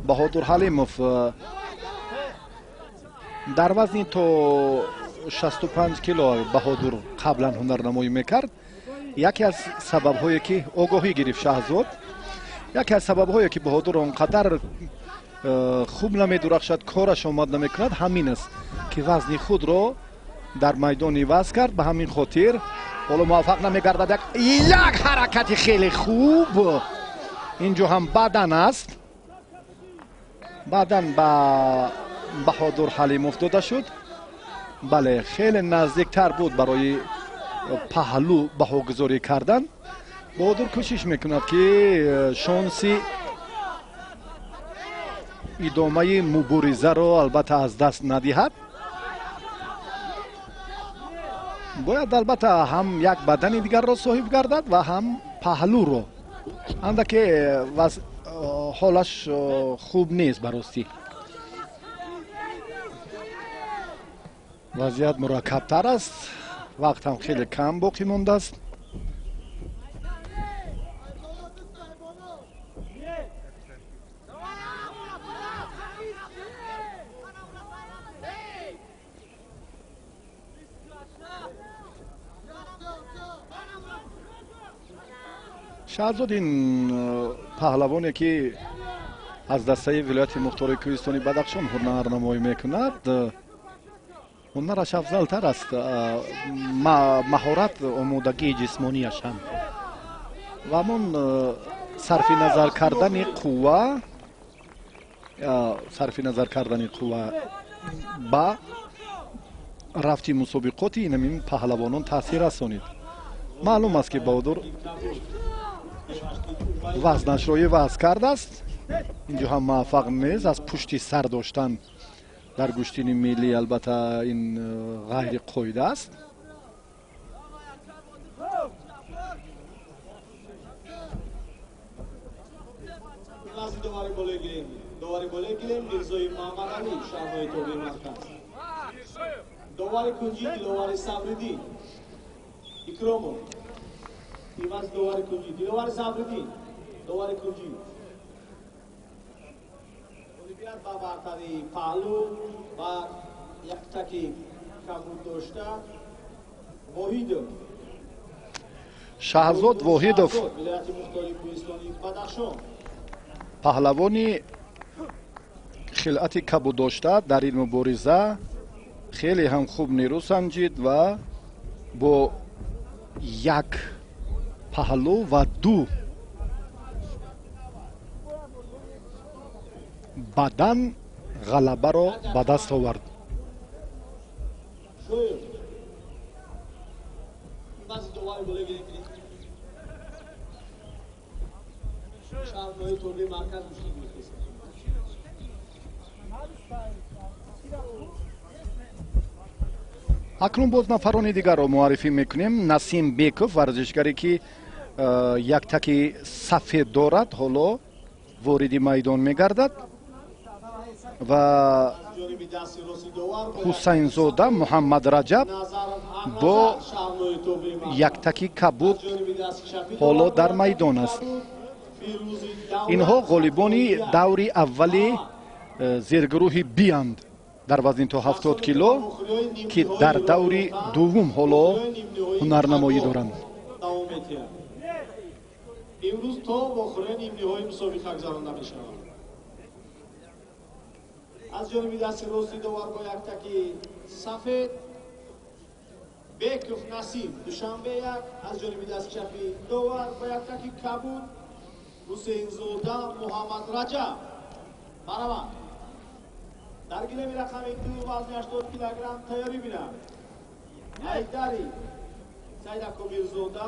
Баҳодур Ҳалимов дар вазни то 65 кило Баҳодур қаблан ҳунарнамоӣ мекард. Яке аз сабабҳое, ки огоҳӣ гирифт Шаҳзод, яке аз сабабҳое, ки Баҳодур он қадар хуб намедурахшад, кораш омад намекунад, ҳамин аст, ки вазни худро дар майдон иваз кард. Ба ҳамин хотир ҳоло муваффақ намегардад. Як ҳаракати хеле хуб инҷо ҳам бадан аст, баъдан ба Баҳодур Ҳалимов дода шуд. Бале, хеле наздиктар буд барои паҳлӯ баҳогузорӣ кардан. Баҳодур кӯшиш мекунад, ки шонси идомаи муборизаро албатта аз даст надиҳад. Бояд албатта ҳам як бадани дигарро соҳиб гардад ва ҳам паҳлӯро. Андаке ҳолаш хуб нест, баростӣ. Вазъият мураккабтар аст, вақт ҳам хеле кам боқӣ мондааст. Шаҳзод ин паҳлавоне, ки аз дастаи вилояти мухтори кӯҳистони Бадахшон ҳунарнамоӣ мекунад, ҳунараш афзалтар аст, маҳорат, омодагии ҷисмонияш ҳам ва ҳамон сарфи назар кардани қувва, сарфи назар кардани қувва ба рафти мусобиқоти инамин паҳлавонон таъсир расонид. Маълум аст, ки Баҳодур вазнашро иваз кардааст. Инҷо ҳам муваффақ нест. Аз пушти сар доштан дар гӯштини миллӣ албатта ин ғайри қоида аст. Довари болегилем, Мирзои Муҳаммадалӣ, шаҳрҳои тобеи марказ. Довари кунҷӣ Диловари Сабриддин Икромов. Иваз довари кунҷӣ Диловари Сабриддин, довари кунҷӣ. Ғолибият ба бартарии паҳлӯ ва яктаки кабуд дошта Воҳидов. Шаҳзод Воҳидов, вилояти мухтори кӯҳистони Бадахшон, паҳлавони хилъати кабуд дошта, дар ин мубориза хеле ҳам хуб нерӯ санҷид ва бо як паҳлӯ ва ду бадан ғалабаро ба даст овард. Шоев. Ивази довари болегирем, шаҳрҳои тобеи марказ гӯштӣ гирифтест. Акнун боз нафарони дигарро муаррифӣ мекунем. Насим Беков, варзишгаре, ки яктаки сафед дорад, ҳоло вориди майдон мегардад ва ҷониби дасти рости довар бо Ҳусайнзода Муҳаммад Раҷаб Назаров бо Аҳмадназар, шаҳрҳои тобеи марказ. яктаки кабуд Аз ҷониби дасти чапи ҳоло довар дар бо майдон аст. Фирӯзи Давлат, Инҳо ғолибони даври аввали зергурӯҳи бианд дар вазни то 70 кило, ки дар даври дуввум ҳоло ҳунарнамоӣ доранд. Давом метиҳад. Имрӯз то вохӯрии нимниҳои мусобиқа гузаронда мешавад. Аз ҷониби дасти рости довар бо яктаки сафед Беков Насим, Душанбе як. Аз ҷониби дасти чапи довар бо яктаки кабуд Ҳусейнзода Муҳаммад Раҷаб. Бараванд. Дар гилеми рақами 2, вазни 80 килограмм тайёрӣ бинад Айдари Сайдакобирзода.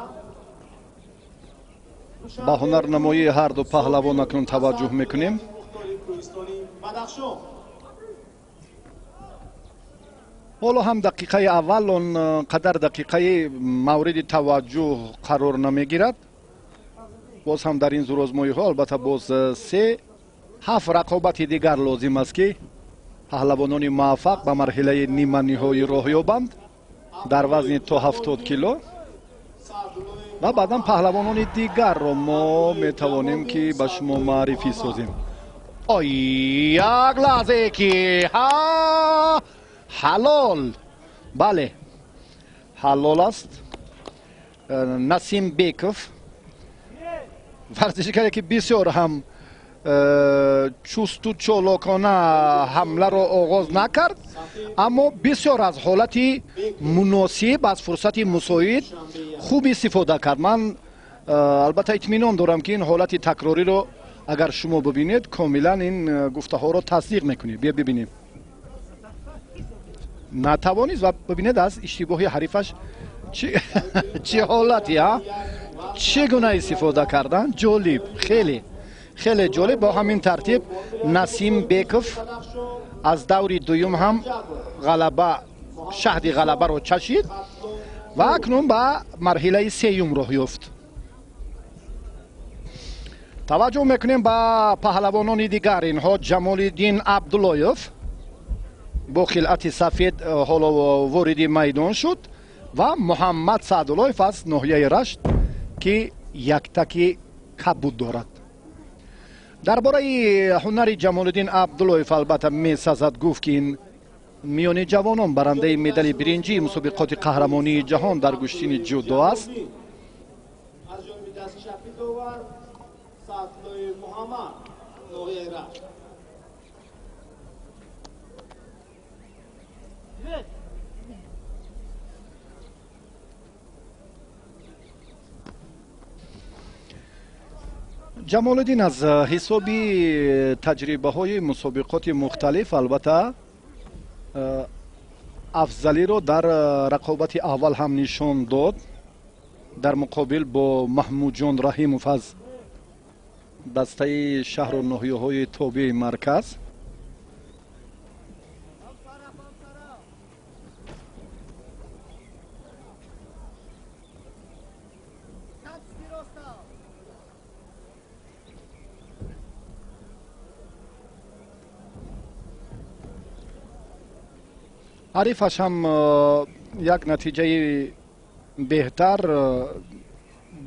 Ба ҳунарнамоии ҳарду паҳлавон акнун таваҷҷӯҳ мекунем. Мухтори кӯҳистони Бадахшон. Ҳоло ҳам дақиқаи аввал он қадар дақиқаи мавриди таваҷҷӯҳ қарор намегирад. Боз ҳам дар ин зӯрозмоиҳо албатта боз се ҳафт рақобати дигар лозим аст, ки паҳлавонони муваффақ ба марҳилаи ниманиҳоӣ роҳ ёбанд дар вазни то 70 кило ва баъдан паҳлавонони дигарро мо метавонем, ки ба шумо маърифӣ созем. Ой, як лаҳзае ки ҳа, ҳалол, бале, ҳалол аст. Насим Беков, варзишгаре, ки бисёр ҳам чусту чолокона ҳамларо оғоз накард, аммо бисёр аз ҳолати муносиб, аз фурсати мусоид хуб истифода кард. Ман албатта итминон дорам, ки ин ҳолати такрориро агар шумо бибинед, комилан ин гуфтаҳоро тасдиқ мекунед. Бия бибинем. Натавонист ва бибинед аз иштибоҳи ҳарифаш чӣ ҳолати, чӣ гуна истифода кардан. Ҷолиб, хеле хеле ҷолиб. Бо ҳамин тартиб Насим Беков аз даври дуюм ҳам ғалаба, шаҳди ғалабаро чашид ва акнун ба марҳилаи сеюм роҳ ёфт. Таваҷҷӯҳ мекунем ба паҳлавонони дигар. Инҳо Ҷамолиддин Абдуллоев бо хилъати сафед ҳоло вориди майдон шуд ва Муҳаммад Саъдуллоев аз ноҳияи Рашт, ки яктаки кабуд дорад. Дар бораи ҳунари Ҷамолиддин Абдуллоев албатта месазад гуфт, ки ин миёни ҷавонон барандаи медали биринҷии мусобиқоти қаҳрамонии ҷаҳон дар гӯштини ҷудо аст. Аз ҷониби дасти чапи довар Саъдуллоев Муҳаммад, ноҳияи Рашт. Ҷамолиддин аз ҳисоби таҷрибаҳои мусобиқоти мухталиф албатта афзалиро дар рақобати аввал ҳам нишон дод дар муқобил бо Маҳмудҷон Раҳимов аз дастаи шаҳру ноҳияҳои тобеи марказ. Ҳарифаш ҳам як натиҷаи беҳтар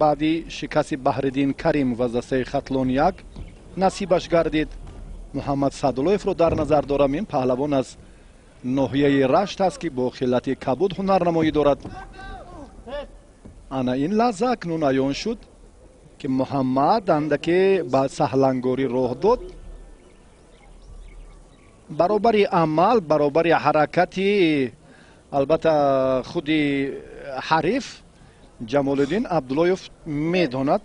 баъди шикасти Баҳриддин Каримов аз дастаи Хатлон як насибаш гардид. Муҳаммад Саъдуллоевро дар назар дорам. Ин паҳлавон аз ноҳияи Рашт аст, ки бо хиллати кабуд ҳунарнамоӣ дорад. Ана ин лаҳза акнун аён шуд, ки Муҳаммад андаке ба саҳлангорӣ роҳ дод. Баробари амал, баробари ҳаракати албатта худи ҳариф Ҷамолиддин Абдуллоев медонад,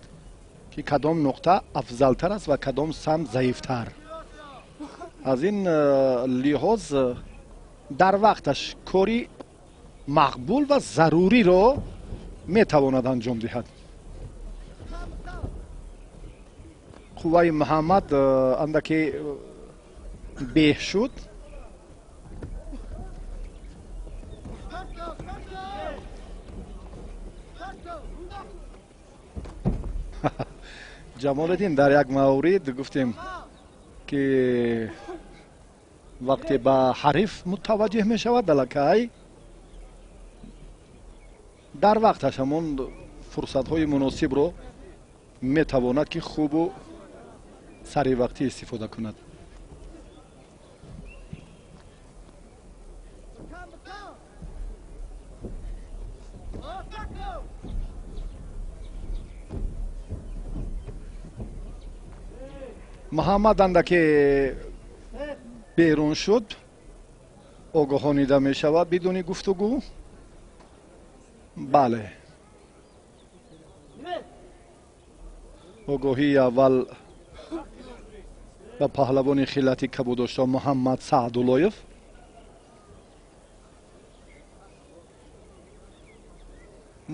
ки кадом нуқта афзалтар аст ва кадом самт заифтар. Аз ин лиҳоз дар вақташ кори мақбул ва заруриро метавонад анҷом диҳад. Қувваи Муҳаммад андаке беҳ шуд. Ҷамолиддин дар як маврид гуфтем, ки вақте ба ҳариф мутаваҷҷеҳ мешавад, аллакай дар вақташ ҳамон фурсатҳои муносибро метавонад, ки хубу саривақтӣ истифода кунад. Муҳаммад андаке берун шуд, огоҳонида мешавад бидуни гуфтугӯ. Бале, огоҳии аввал ба паҳлавони хиллати кабуддошта Муҳаммад Саъдуллоев.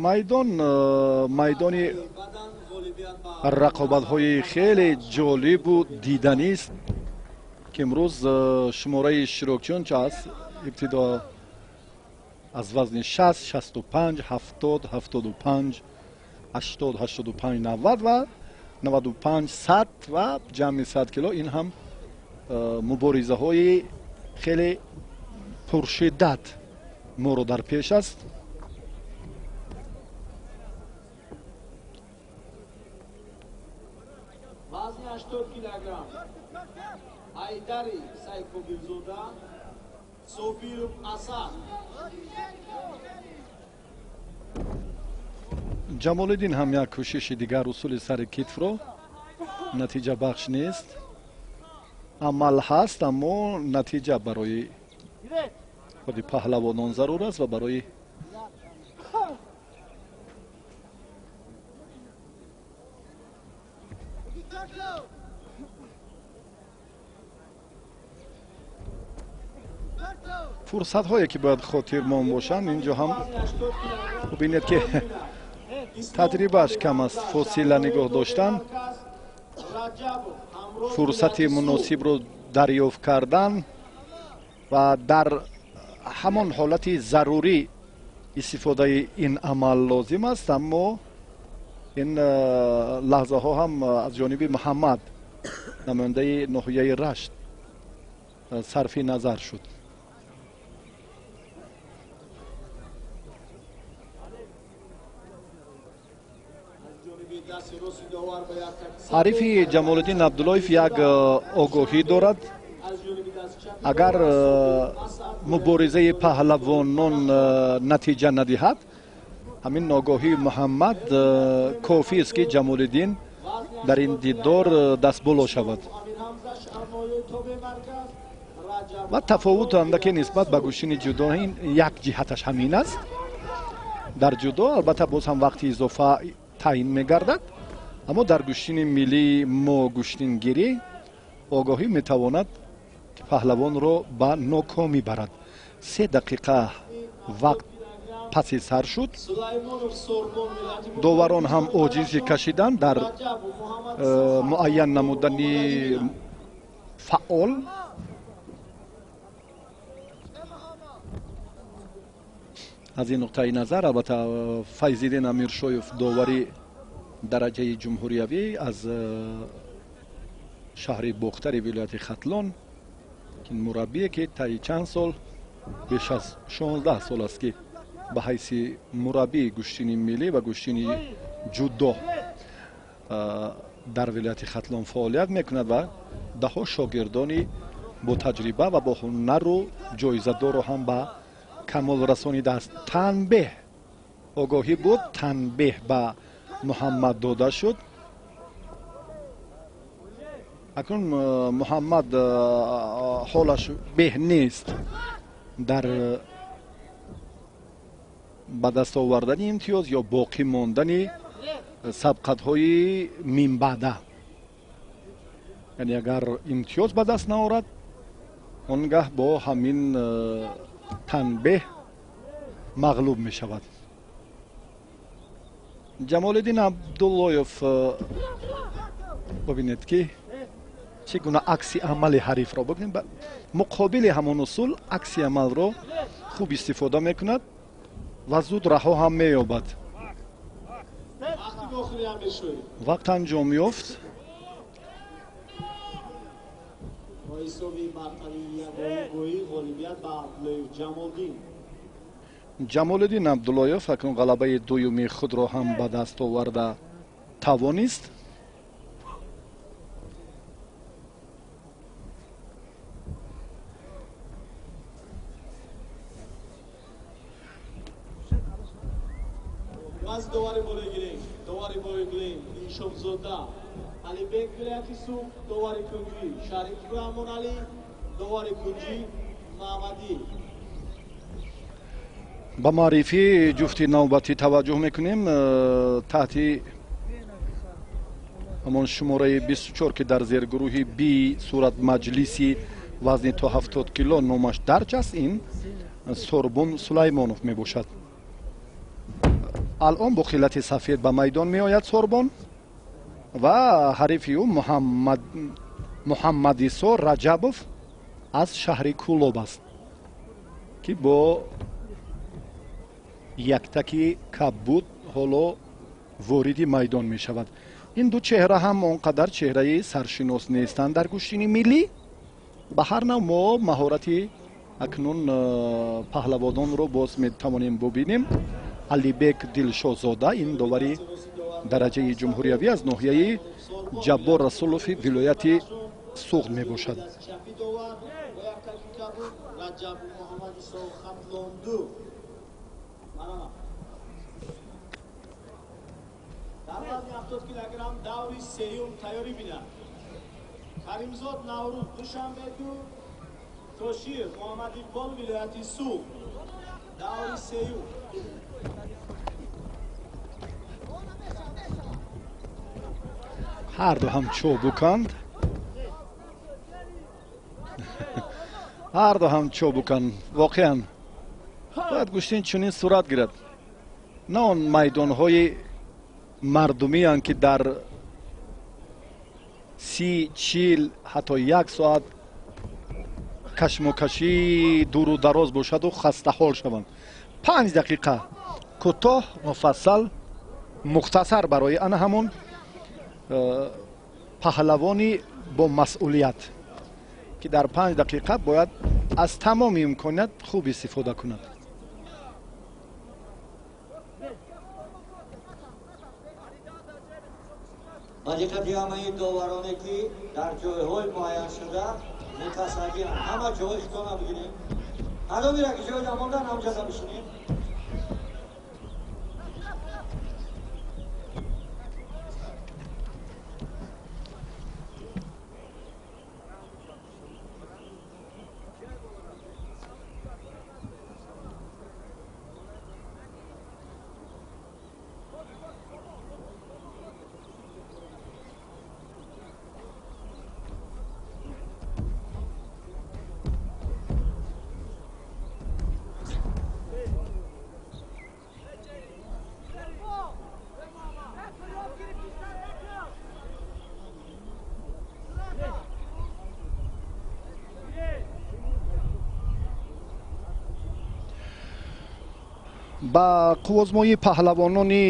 Майдон майдони рақобатҳои хеле ҷолибу диданист, ки имрӯз шумораи иштирокчиён ча аст ибтидо аз вазни 60, 65, 70, 75, 80, 85, 90 ва 95, 100 ва ҷамъи 100 кило. Ин ҳам муборизаҳои хеле пуршиддат моро дар пеш аст. Вазни 80 килограмм Айдари Сайкобирзода, Собиров Асад. Ҷамолиддин ҳам як кӯшиши дигар усули сари китфро натиҷабахш нест. Амал ҳаст, аммо натиҷа барои худи паҳлавонон зарур аст ва барои Фурсатҳое ки бояд хотирмон бошанд, инҷо ҳам бубинед ки таҷрибааш кам аст, фосила нигоҳ доштан, фурсати муносибро дарёфт кардан ва дар ҳамон ҳолати зарурӣ истифодаи ин амал лозим аст. Аммо ин лаҳзаҳо ҳам аз ҷониби Муҳаммад, намояндаи ноҳияи Рашт, сарфи назар шуд. Ҳарифи Ҷамолиддин Абдуллоев як огоҳӣ дорад. Агар муборизаи паҳлавонон натиҷа надиҳад, ҳамин огоҳии Муҳаммад кофист ки Ҷамолиддин дар ин дидор дастболо шавад. Ва тафовут андаке нисбат ба гӯштини ҷудо ин як ҷиҳаташ ҳамин аст. Дар ҷудо албатта боз ҳам вақти изофа таъин мегардад, аммо дар гӯштини миллии мо гӯштингирӣ огоҳӣ метавонад паҳлавонро ба нокомӣ барад. 3 дақиқа вақт паси сар шуд. Доварон ҳам оҷизӣ кашиданд дар муайян намудани фаъол. Аз ин нуқтаи назар албатта Файзиддин Амиршоев, довари дараҷаи ҷумҳуриявӣ аз шаҳри Бохтари вилояти Хатлон, ки мураббие ки таи чанд сол, беш аз 16 сол аст ки ба ҳайси мураббии гӯштини миллӣ ва гӯштини ҷудо дар вилояти Хатлон фаъолият мекунад ва даҳо шогирдони бо таҷриба ва бо ҳунару ҷоизадорро ҳам ба камол расонидааст. Танбеҳ огоҳӣ буд, танбеҳ ба Муҳаммад дода шуд. Акнун Муҳаммад ҳолаш беҳ нест дар ба даст овардани имтиёз ё боқӣ мондани сабқатҳои минбаъда. Яъне агар имтиёз ба даст наорад, он гаҳ бо ҳамин танбеҳ мағлуб мешавад. Ҷамолиддин Абдуллоев бибинед ки чӣ гуна акси амали ҳарифро бибинед, муқобили ҳамон усул акси амалро хуб истифода мекунад ва зуд раҳо ҳам меёбад. Вақт анҷом ёфт. Ҷамолиддин Абдуллоев акнун ғалабаи дуюми худро ҳам ба даст оварда тавонист. Довари болои довари болои Дилшодзода Алибек вилояти Суғд, довари кунҷӣ Шариф Раҳмоналӣ, довари кунҷӣ Маҳмадӣ. Ба маърифии ҷуфти навбатӣ таваҷҷӯҳ мекунем. Таҳти ҳамон шумораи 24 ки дар зергурӯҳи Би сурат маҷлиси вазни то 70 кило номаш дарҷ аст, ин Сорбон Сулаймонов мебошад. Алон бо хилати сафед ба майдон меояд Сорбон ва ҳарифи ӯ Муҳаммадисо Раҷабов аз шаҳри Кулоб аст ки бо яктаки кабуд ҳоло вориди майдон мешавад. Ин ду чеҳра ҳам он қадар чеҳраи саршинос нестанд дар гӯштини миллӣ. Ба ҳар нав мо маҳорати акнун паҳлавононро боз метавонем бубинем. Алибек Дилшозода, ин довари дараҷаи ҷумҳуриявӣ аз ноҳияи Ҷаббор Расулови вилояти Суғд мебошад. Дар вазни 70 килограмм даври сеюм тайёрӣ бинад. Каримзод Наврӯз Душанбе 2, Тошиев Муҳаммад Иқбол вилояти Суғд. Даври сеюм. Ҳар ду ҳам чобуканд. Ҳар ду ҳам чобуканд. Воқеан бояд гӯштин чунин сурат гирад, на он майдонҳои мардумиянд, ки дар 30, 40, ҳатто як соат кашмокашӣ дуру дароз бошаду хастаҳол шаванд. 5 дақиқа кӯтоҳ, муфассал, мухтасар барои ана ҳамон паҳлавони бо масъулият, ки дар 5 дақиқа бояд аз тамоми имконият хуб истифода кунад. Ба диққати ҳамаи довароне, ки дар ҷойҳои муайяншуда мутасаддианд, ҳама ҷои худтона бигирем. Ҳадомира ки ҷой намондан, ҳамҷаза бишинем. Ба қуввозмоии паҳлавонони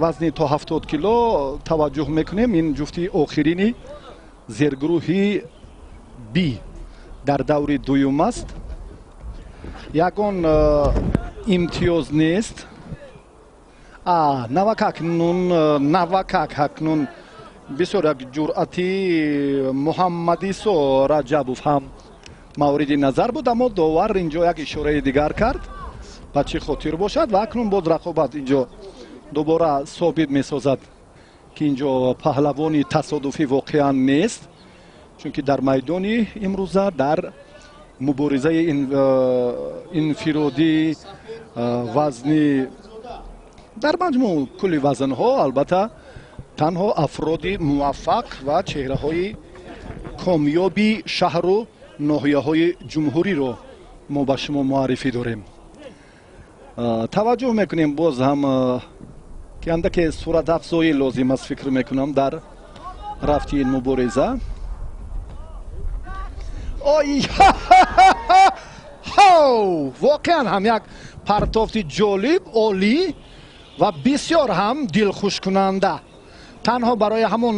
вазни то 70 кило таваҷҷӯҳ мекунем. Ин ҷуфти охирини зергурӯҳи Би дар даври дуюм аст. Ягон имтиёз нест. Навакак акнун бисёр як ҷуръати Муҳаммадисо Раҷабов ҳам мавриди назар буд, аммо довар инҷо як ишораи дигар кард. Ба чӣ хотир бошад? Ва акнун боз рақобат инҷо дубора собит месозад, ки инҷо паҳлавони тасодуфӣ воқеан нест, чунки дар майдони имрӯза дар муборизаи инфиродӣ вазни дар маҷмӯъ кулли вазнҳо албатта танҳо афроди муваффақ ва чеҳраҳои комёби шаҳру ноҳияҳои ҷумҳуриро мо ба шумо муаррифӣ дорем. Таваҷҷӯҳ мекунем боз ҳам, ки андаке суратафзоӣ лозим аст, фикр мекунам, дар рафти ин мубориза. Ой, воқеан ҳам як партофти ҷолиб, олӣ ва бисёр ҳам дилхушкунанда. Танҳо барои ҳамон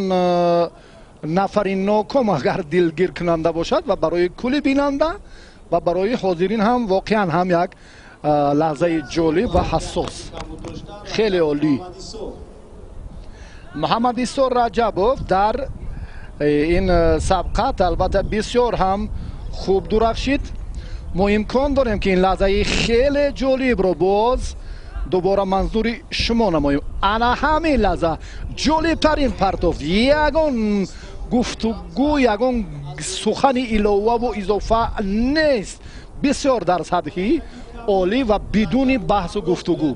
нафари ноком агар дилгиркунанда бошад, ва барои кулли бинанда ва барои ҳозирин ҳам воқеан ҳам як лаҳзаи ҷолиб ва ҳассос. Хеле олӣ. Муҳаммадисо Раҷабов дар ин сабқат албатта бисёр ҳам хуб дурахшид. Мо имкон дорем, ки ин лаҳзаи хеле ҷолибро боз дубора манзури шумо намоем. Ана ҳамин лаҳза ҷолибтарин партофт, ягон гуфтугӯ, ягон сухани иловаву изофа нест. Бисёр дар сатҳи олӣ ва бидуни баҳсу гуфтугӯ.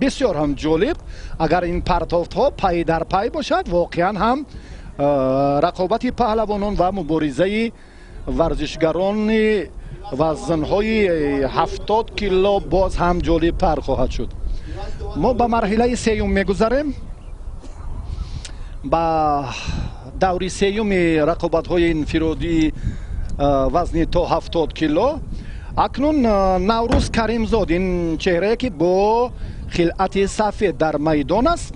Бисёр ҳам ҷолиб. Агар ин партофтҳо пай дар пай бошад, воқеан ҳам рақобати паҳлавонон ва муборизаи варзишгарони вазнҳои 70 кило боз ҳам ҷолибтар хоҳад шуд. Мо ба марҳилаи сеюм мегузарем. Ба даври сеюми рақобатҳои инфиродии вазни то 70 кило. Акнун Наврӯз Каримзод, ин чеҳрае, ки бо хилъати сафед дар майдон аст,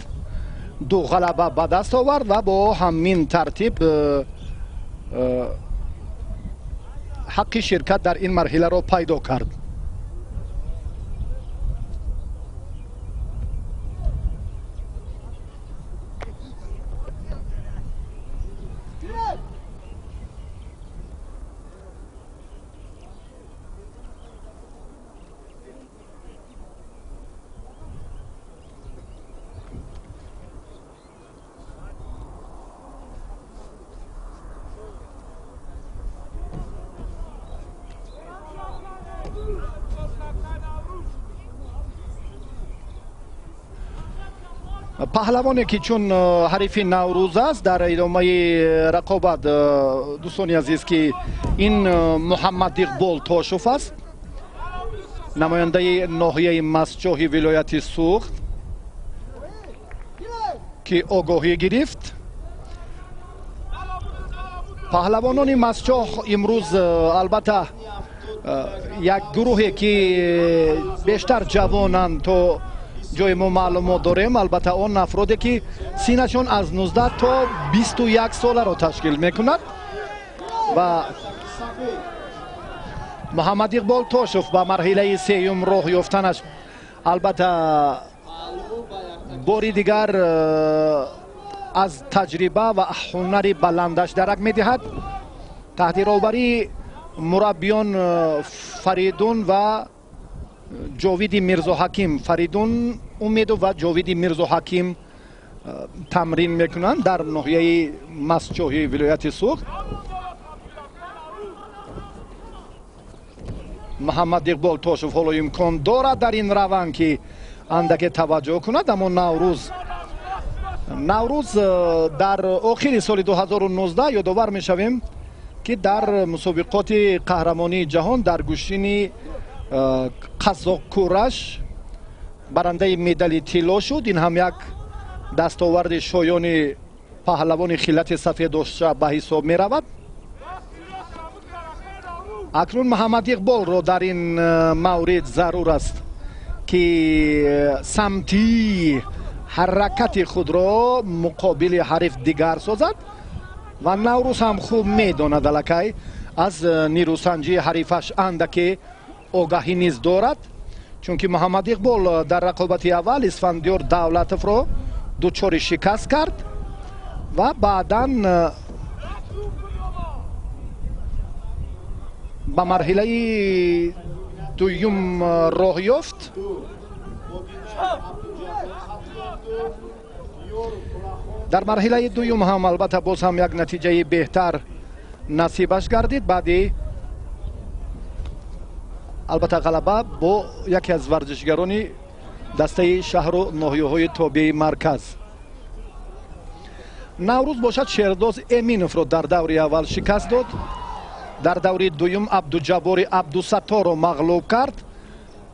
ду ғалаба ба даст овард ва бо ҳамин тартиб ҳаққи ширкат дар ин марҳиларо пайдо кард. Паҳлавоне ки чун ҳарифи Наврӯз аст дар идомаи рақобат, дӯстони азиз, ки ин Муҳаммад Иқбол Тошов аст, намояндаи ноҳияи Мастчоҳи вилояти Суғд, ки огоҳӣ гирифт. Паҳлавонони Мастчоҳ имрӯз албатта як гурӯҳе ки бештар ҷавонанд то ҷои мо маълумот дорем, албатта он афроде ки синашон аз 19 то 21 соларо ташкил мекунад. Ва Муҳаммад Иқбол Тошов ба марҳилаи сеюм роҳ ёфтанаш албатта бори дигар аз таҷриба ва ҳунари баландаш дарак медиҳад. Таҳти роҳбарии мураббиён Фаридун ва Ҷовиди Мирзоҳаким, Фаридун Умедов ва Ҷовиди Мирзоҳаким тамрин мекунанд дар ноҳияи Мастчоҳи вилояти Суғд. Муҳаммад Иқбол Тошов ҳоло имкон дорад дар ин раванд ки андаке таваҷҷӯҳ кунад, аммо Наврӯз дар охири соли 2019 ёдовар мешавем ки дар мусобиқоти қаҳрамонии ҷаҳон дар гӯштини қазоқкураш барандаи медали тилло шуд. Ин ҳам як дастоварди шоёни паҳлавони хилати сафеддошта ба ҳисоб меравад. Акнун Муҳаммад Иқболро дар ин маврид зарур аст ки самти ҳаракати худро муқобили ҳариф дигар созад ва Наврӯз ҳам хуб медонад аллакай аз нерӯсанҷии ҳарифаш андаке огаҳӣ низ дорад, чунки Муҳаммад Иқбол дар рақобати аввал Исфандиёр Давлатовро дучори шикаст кард ва баъдан ба марҳилаи дуюм роҳ ёфт. Дар марҳилаи дуюм ҳам албатта боз ҳам як натиҷаи беҳтар насибаш гардид баъди албатта ғалаба бо яке аз варзишгарони дастаи шаҳру ноҳияҳои тобеи марказ. Наврӯз бошад Шердоз Эминовро дар даври аввал шикаст дод, дар даври дуюм Абдуҷаббори Абдусатторро мағлуб кард.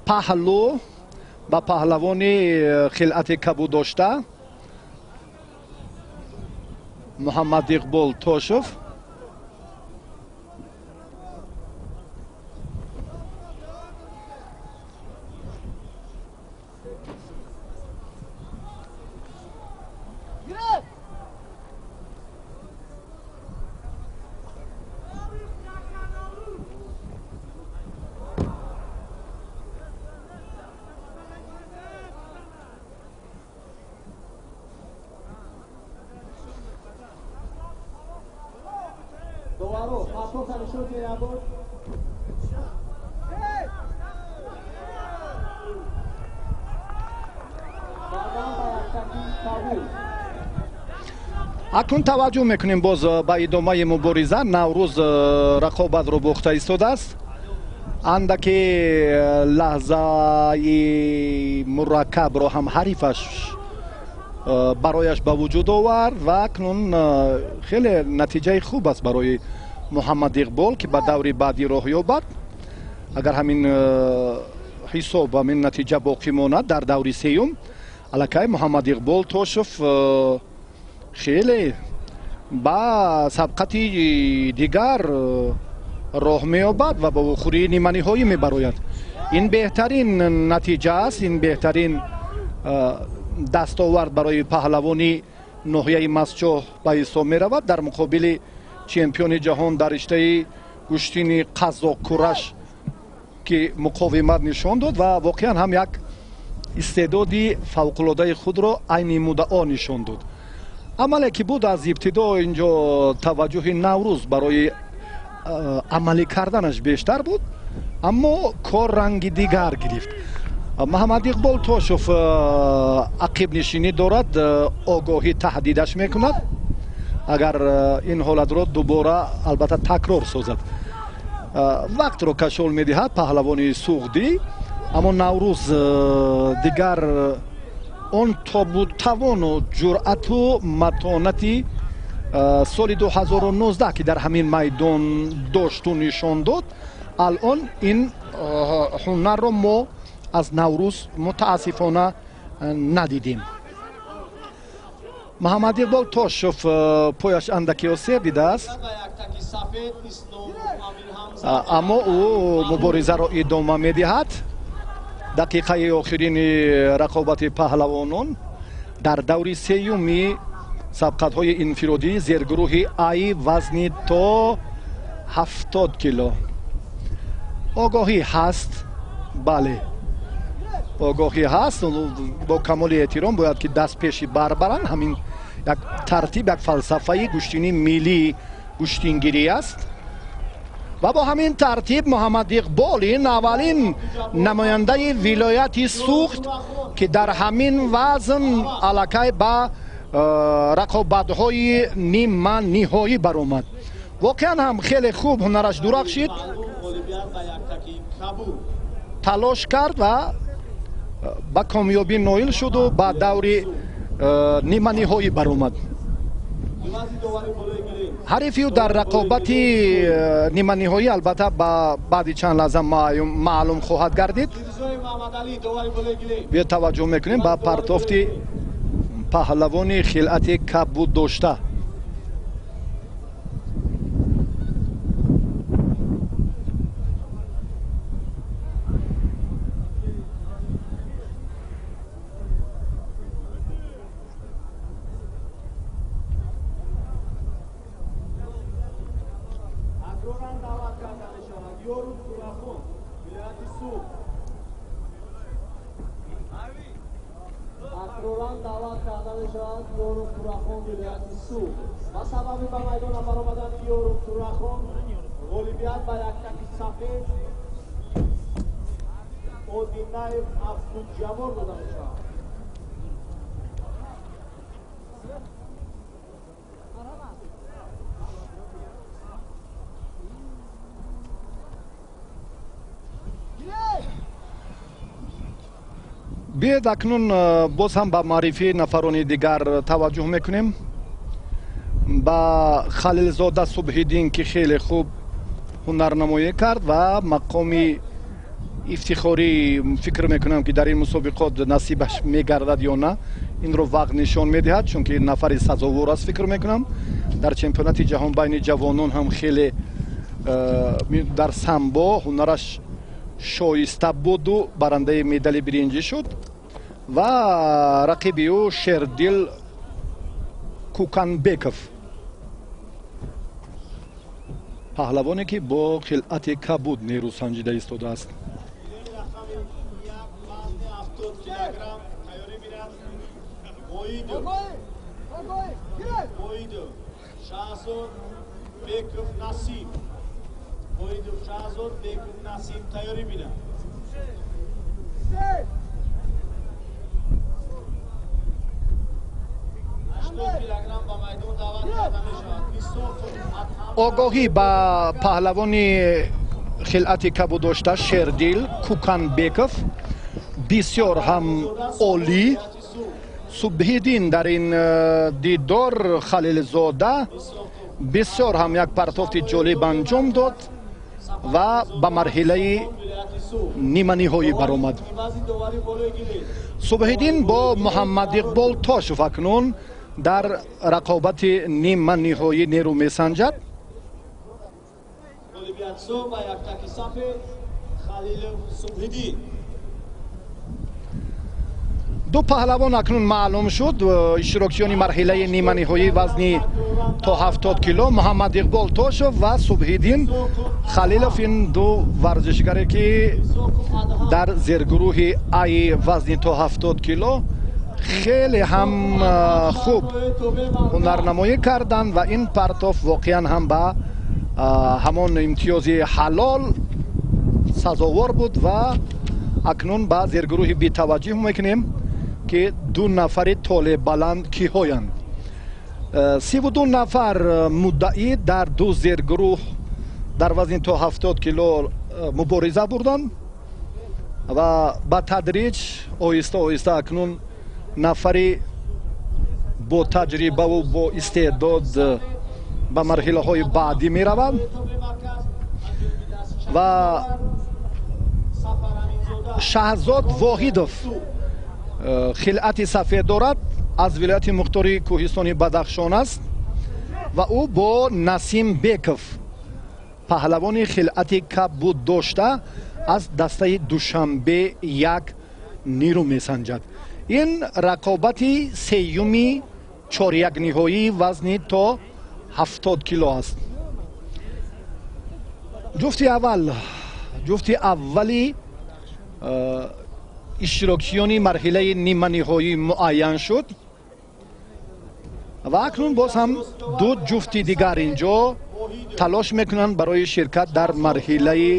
Паҳлу ба паҳлавони хилъати кабуд дошта Муҳаммад Иқбол Тошов. Акнун таваҷҷӯҳ мекунем боз ба идомаи мубориза. Наврӯз рақобатро бохта истодааст. Андаке лаҳзаи мураккабро ҳам ҳарифаш барояш ба вуҷуд овард ва акнун хеле натиҷаи хуб аст барои Муҳаммад Иқбол ки ба даври баъдӣ роҳ ёбад. Агар ҳамин ҳисоб, ҳамин натиҷа боқӣ монад дар даври сеюм, аллакай Муҳаммад Иқбол Тошов хеле ба сабқати дигар роҳ меёбад ва ба вухӯрии ниманиҳоӣ мебарояд. Ин беҳтарин натиҷа аст, ин беҳтарин дастовард барои паҳлавони ноҳияи Мастчоҳ ба ҳисоб меравад дар муқобили чемпиони ҷаҳон дар риштаи гӯштини қазоқкураш ки муқовимат нишон дод ва воқеан ҳам як истеъдоди фавқулодаи худро айни муддао нишон дод. Амале ки буд аз ибтидо инҷо таваҷҷӯҳи Наврӯз барои амалӣ карданаш бештар буд, аммо кор ранги дигар гирифт. Муҳаммад Иқбол Тошов ақибнишинӣ дорад, огоҳӣ таҳдидаш мекунад агар ин ҳолатро дубора албатта такрор созад. Вақтро кашол медиҳад паҳлавони суғдӣ, аммо Наврӯз дигар Он тобу тавону ҷуръату матонати соли 2019 ки дар ҳамин майдон дошту нишон дод, алон ин ҳунарро мо аз Наврӯз мутаассифона надидем. Муҳаммад Иқбол Тошев пояш андаке осеб дидааст, аммо ӯ муборизаро идома медиҳад. Дақиқаи охирини рақобати паҳлавонон дар даври сеюми сабқатҳои инфиродӣ зергурӯҳи ай вазни то 70 кило. Огоҳӣ ҳаст, бале, огоҳӣ ҳаст. Бо камоли эҳтиром бояд ки даст пеши барбаранд. Ҳамин як тартиб, як фалсафаи гӯштини миллии гӯштингирӣ аст. Ва бо ҳамин тартиб Муҳаммад Иқбол ин аввалин намояндаи вилояти Суғд, ки дар ҳамин вазн аллакай ба рақобатҳои ниманиҳоӣ баромад. Воқеан ҳам хеле хуб ҳунараш дурахшид, талош кард ва ба комёбӣ ноил шуду ба даври ниманиҳоӣ баромад. Ҳарифи ӯ дар рақобати ниманиҳоӣ албатта баъди чанд лаҳза маълум хоҳад гардид. Биё таваҷҷӯҳ мекунем ба партофти паҳлавони хилъати кабуд дошта. Биед акнун боз ҳам ба маърифии нафарони дигар таваҷҷӯҳ мекунем. Ба Халилзода Субҳиддин, ки хеле хуб ҳунарнамоӣ кард ва мақоми ифтихорӣ фикр мекунам, ки дар ин мусобиқот насибаш мегардад ё на, инро вақт нишон медиҳад, чунки нафари сазовор аст. Фикр мекунам дар чемпионати ҷаҳон байни ҷавонон ҳам хеле дар самбо ҳунараш шоиста буду барандаи медали биринҷӣ шуд. Ва рақиби ӯ Шердил Куканбеков, паҳлавоне ки бо хилъати кабуд нерӯ санҷида истодааст. Огоҳӣ ба паҳлавони хилъати кабуд дошта Шердил Куканбеков бисёр ҳам олӣ. Субҳиддин дар ин дидор Халилзода бисёр ҳам як партофти ҷолиб анҷом дод ва ба марҳилаи ниманиҳоӣ баромад. Субҳиддин бо Муҳаммад Иқбол Тошев акнун дар рақобати ниманиҳоӣ нерӯ месанҷад. Ду паҳлавон акнун маълум шуд. Иштирокчиёни марҳилаи ниманиҳоӣ вазни то 70 кило Муҳаммад Иқбол Тошев ва Субҳиддин Халилов, ин ду варзишгаре ки дар зергурӯҳи ай вазни то 70 кило хеле ҳам хуб ҳунарнамоӣ карданд ва ин партоф воқеан ҳам ба ҳамон имтиёзи ҳалол сазовор буд. Ва акнун ба зергурӯҳи бетаваҷҷӯҳ мекунем, ки ду нафари толебаланд киҳоянд. 32 нафар муддаӣ дар ду зергурӯҳ дар вазни то 70 кило мубориза бурданд ва ба тадриҷ оҳиста оҳиста акнун Нафари бо таҷрибаву бо истеъдод ба марҳилаҳои баъдӣ меравад ва Шаҳзод Воҳидов хилъати сафед дорад, аз вилояти мухтори кӯҳистони Бадахшон аст ва ӯ бо Насим Беков, паҳлавони хилъати кабуд дошта, аз дастаи Душанбе 1 нирӯ месанҷад. Ин рақобати сеюми чорякниҳоии вазни то 70 кило аст. Ҷуфти аввали иштирокчиёни марҳилаи ниманиҳоӣ муайян шуд ва акнун боз ҳам ду ҷуфти дигар инҷо талош мекунанд барои ширкат дар марҳилаи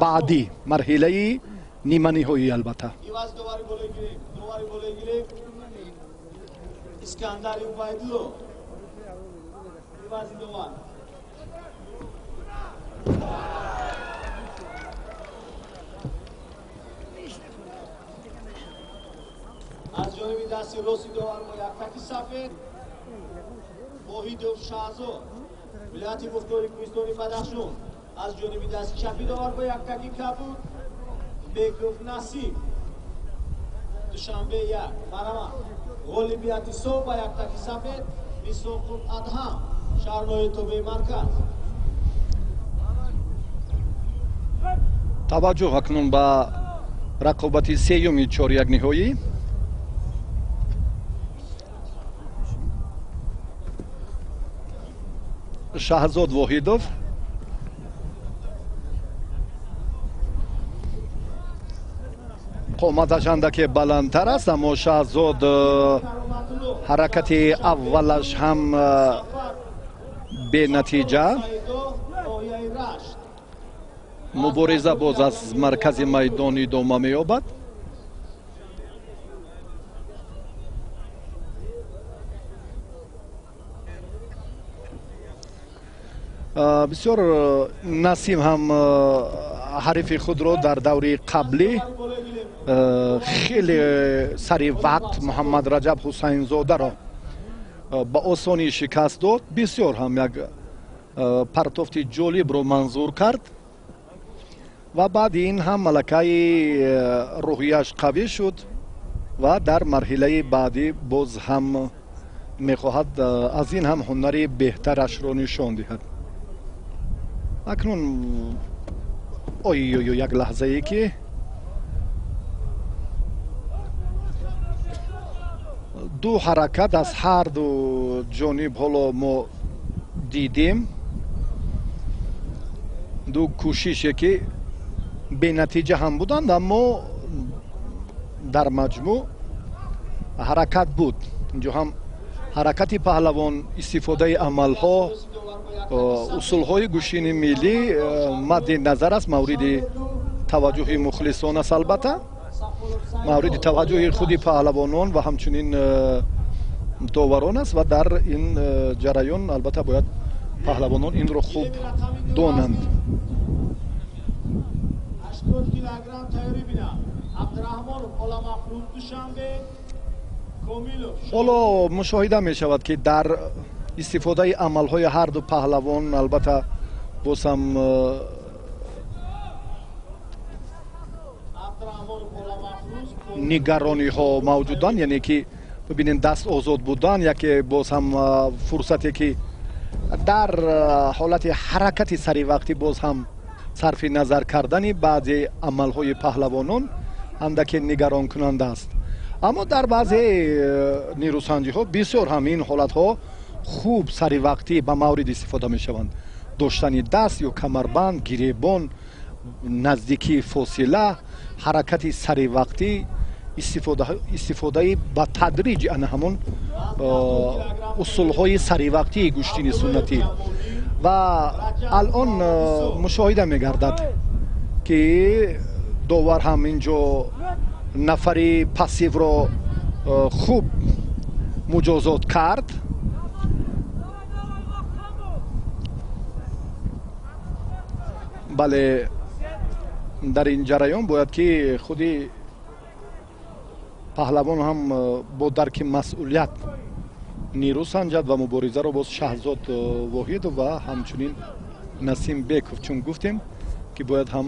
баъдӣ, марҳилаи ниманиҳоӣ. Албатта аз ҷониби дасти рости довар бо яктаки сафед Воҳидов Шаҳзод, вилояти мухтори кӯҳистони Бадахшон. Аз ҷониби дасти чапи довар бо яктаки кабуд Беков Насиб, Душанбе 1. Марҳамат, ғолибияти сов ба яктаки сафед Мисоқов Адҳам, шаҳрнои тобеи марказ. Таваҷҷӯҳ акнун ба рақобати сеюми чорякниҳоӣ. Шаҳзод Воҳидов қоматаш андаке баландтар аст, аммо Шаҳзод ҳаракати аввалаш ҳам бенатиҷа. Мубориза боз аз маркази майдон идома меёбад. Бисёр Насим ҳам ҳарифи худро дар даври қаблӣ хеле сари вақт Муҳаммад Раҷаб Ҳусайнзодаро ба осонӣ шикаст дод. Бисёр ҳам як партофти ҷолибро манзур кард ва баъди ин ҳам малакаи рӯҳияш қавӣ шуд ва дар марҳилаи баъдӣ боз ҳам мехоҳад аз ин ҳам ҳунари беҳтарашро нишон диҳад. Акнун ой-ой-ой, як лаҳзае ки ду ҳаракат аз ҳар ду ҷониб ҳоло мо дидем, ду кӯшише ки бенатиҷа ҳам буданд, аммо дар маҷмӯъ ҳаракат буд. Инҷо ҳам ҳаракати паҳлавон, истифодаи амалҳо, усулҳои гӯштини миллӣ мадди назар аст, мавриди таваҷҷӯҳи мухлисон аст, албатта мавриди таваҷҷӯҳи худи паҳлавонон ва ҳамчунин доварон аст ва дар ин ҷараён албатта бояд паҳлавонон инро хуб донанд. 80 килограмм тайёрӣ бинад. Абдураҳмонов Оламафрӯз, Душанбе. Ҳоло мушоҳида мешавад ки дар истифодаи амалҳои ҳар ду паҳлавон албатта боз ҳам нигарониҳо мавҷуданд, яъне ки бибинед даст озод будан, яке боз ҳам фурсате ки дар ҳолати ҳаракати саривақтӣ боз ҳам сарфи назар кардани баъзе амалҳои паҳлавонон андаке нигаронкунанда аст. Аммо дар баъзе нерӯсанҷиҳо бисёр ҳам ин ҳолатҳо хуб саривақтӣ ба маврид истифода мешаванд. Доштани даст ё камарбанд, гиребон, наздикии фосила, ҳаракати саривақтӣ, истифодаи ба тадриҷ ана ҳамон усулҳои саривақтии гӯштини суннатӣ. Ва алон мушоҳида мегардад ки довар ҳам инҷо нафари пассивро хуб муҷозот кард. Бале, дар ин ҷараён бояд ки худи Паҳлавон ҳам бо дарки масъулият нерӯ санҷад ва муборизаро боз Шаҳзод Воҳидов ва ҳамчунин Насим Беков, чун гуфтем ки бояд ҳам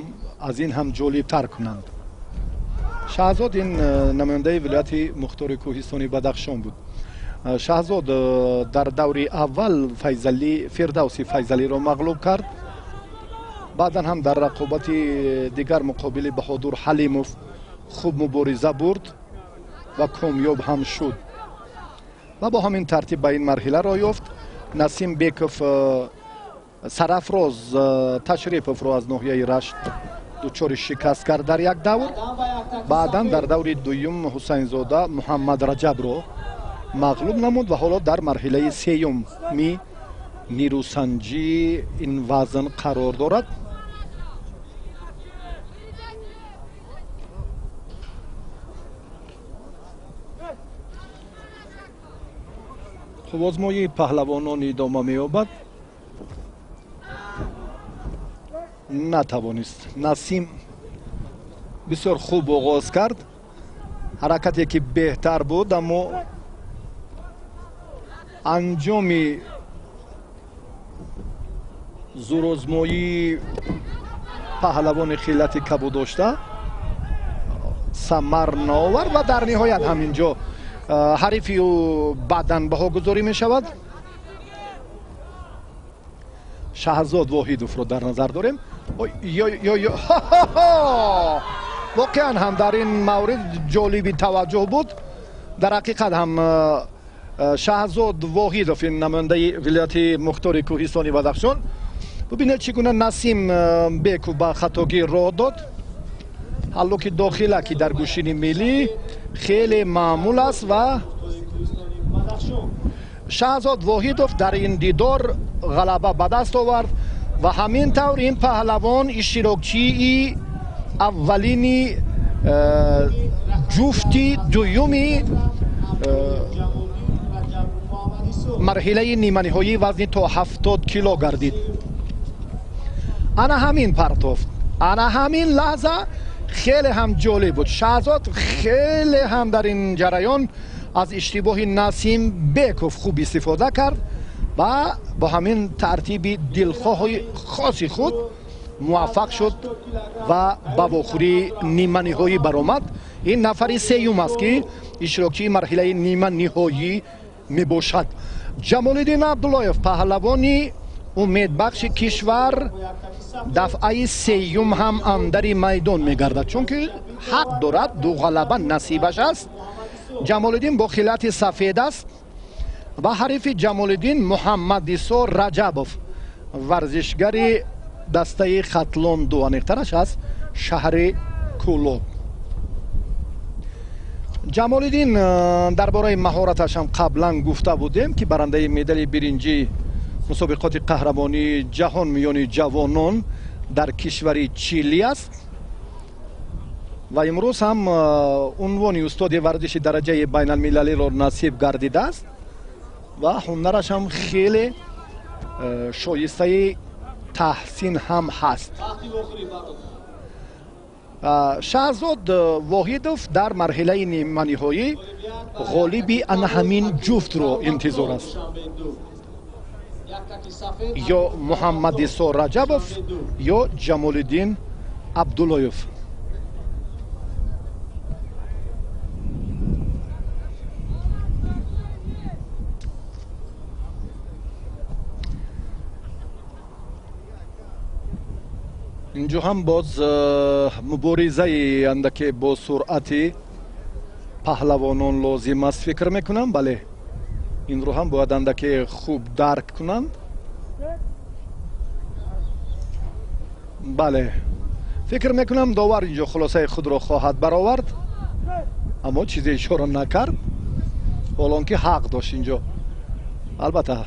аз ин ҳам ҷолибтар кунанд. Шаҳзод ин намояндаи вилояти мухтори кӯҳистони Бадахшон буд. Шаҳзод дар даври аввал Файзалӣ Фирдавси Файзалиро мағлуб кард. Баъдан ҳам дар рақобати дигар муқобили Баҳодур Ҳалимов хуб мубориза бурд ва комёб ҳам шуд ва бо ҳамин тартиб ба ин марҳила роҳ ёфт. Насим Беков Сарафроз Ташриповро аз ноҳияи Рашт дучори шикаст кард дар як давр. Баъдан дар даври дуюм Ҳусайнзода Муҳаммад Раҷабро мағлуб намуд ва ҳоло дар марҳилаи сеюми нерӯсанҷии ин вазн қарор дорад. Хуб, озмоии паҳлавонон идома меёбад. Натавонист. Насим бисёр хуб оғоз кард, ҳаракате ки беҳтар буд, аммо анҷоми зӯрозмоии паҳлавони хилати кабудошта самар наовард ва дар ниҳоят ҳамин ҷо ҳарифи ӯ баъдан баҳогузорӣ мешавад. Шаҳзод Воҳидовро дар назар дорем. Воқеан ҳам дар ин маврид ҷолиби таваҷҷӯҳ буд. Дар ҳақиқат ҳам Шаҳзод Воҳидов, ин намояндаи вилояти мухтори кӯҳистони Бадахшон, бубинед чӣ гуна Насим Беков ба хатогӣ роҳ дод. Ҳаллоки дохила ки дар гӯшини миллӣ хеле маъмул аст ва Шаҳзод Воҳидов дар ин дидор ғалаба ба даст овард ва ҳамин тавр ин паҳлавон иштирокчии аввалини ҷуфти дуюми марҳилаи ниманиҳоии вазни то 70 кило гардид. Ана ҳамин партофт, ана ҳамин лаҳза хеле ҳам ҷолиб буд. Шаҳзод хеле ҳам дар ин ҷараён аз иштибоҳи Насим Беков хуб истифода кард ва бо ҳамин тартиби дилхоҳи хоси худ муваффақ шуд ва ба вохӯрии ниманиҳоӣ баромад. Ин нафари сеюм аст ки иштирокчии марҳилаи ниманиҳоӣ мебошад. Ҷамолиддин Абдуллоев, паҳлавони умедбахши кишвар, дафъаи сеюм ҳам андари майдон мегардад, чунки ҳақ дорад, ду ғалаба насибаш аст. Ҷамолиддин бо хилати сафед аст ва ҳарифи Ҷамолиддин Муҳаммадисо Раҷабов, варзишгари дастаи Хатлон ду, аниқтараш аз шаҳри Кӯлоб. Ҷамолиддин дар бораи маҳораташ ҳам қаблан гуфта будем ки барандаи медали биринҷии мусобиқоти қаҳрамонии ҷаҳон миёни ҷавонон дар кишвари Чили аст ва имрӯз ҳам унвони устоди варзиши дараҷаи байналмилалиро насиб гардидааст ва ҳунараш ҳам хеле шоистаи таҳсин ҳам ҳаст. Шаҳзод Воҳидов дар марҳилаи ниманиҳоӣ ғолиби ана ҳамин ҷуфтро интизор аст. Ё Муҳаммадисо Раҷабов ё Ҷамолиддин Абдуллоев. Инҷо ҳам боз муборизаи андаке бо суръати паҳлавонон лозим аст, фикр мекунам. Бале, инро ҳам бояд андаке хуб дарк кунанд. Бале, фикр мекунам довар инҷо хулосаи худро хоҳад баровард, аммо чизе ишора накард, ҳолон ки ҳақ дошт инҷо. Албатта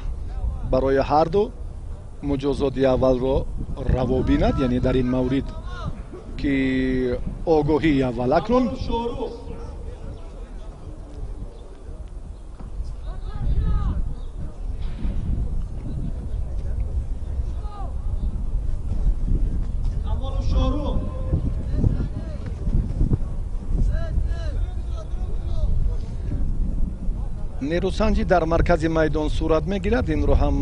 барои ҳарду муҷозоти аввалро раво бинад, яъне дар ин маврид ки огоҳии аввал. Акнун Нерӯсанҷӣ дар маркази майдон сурат мегирад. Инро ҳам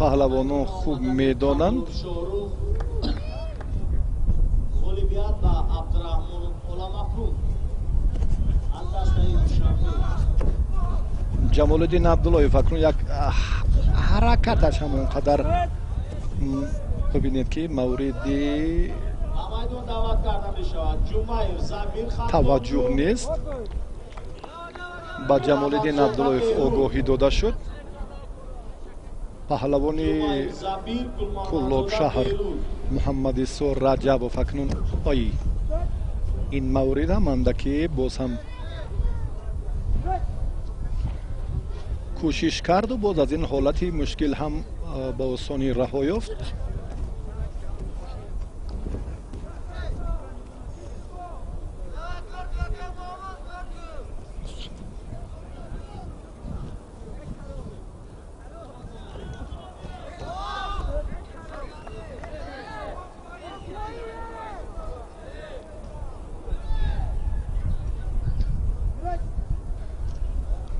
паҳлавонон хуб медонанд. Ғолибият ба Абдураҳмонов Оламакун аз дастаи Душанбе. Ҷамолиддин Абдуллоев акнун як ҳаракаташ ҳам он қадар бибинед, ки мавриди Ба майдон даъват карда мешавад Ҷумаев Забир. таваҷҷӯҳ нест. Ба Ҷамолиддин Абдуллоев огоҳӣ дода шуд. Паҳлавони Куллоб шаҳр Муҳаммадисо Раҷабов акнун ой, ин маврид ҳам андаке боз ҳам кӯшиш карду боз аз ин ҳолати мушкил ҳам ба осонӣ раҳо ёфт.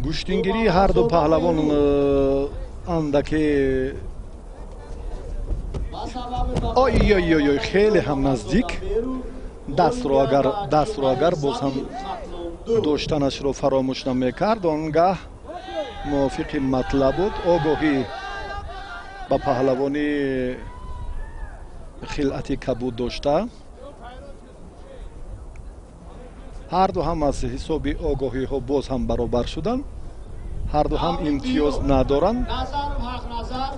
Гӯштингирии ҳарду паҳлавон андаке ой, хеле ҳам наздик. Дастро агар боз ҳам доштанашро фаромӯш намекард, он гаҳ мувофиқи матлаб буд. Огоҳӣ ба паҳлавони хилъати кабуд дошта, ҳарду ҳам аз ҳисоби огоҳиҳо боз ҳам баробар шуданд. Ҳарду ҳам имтиёз надоранд. Назаров Ҳақназар,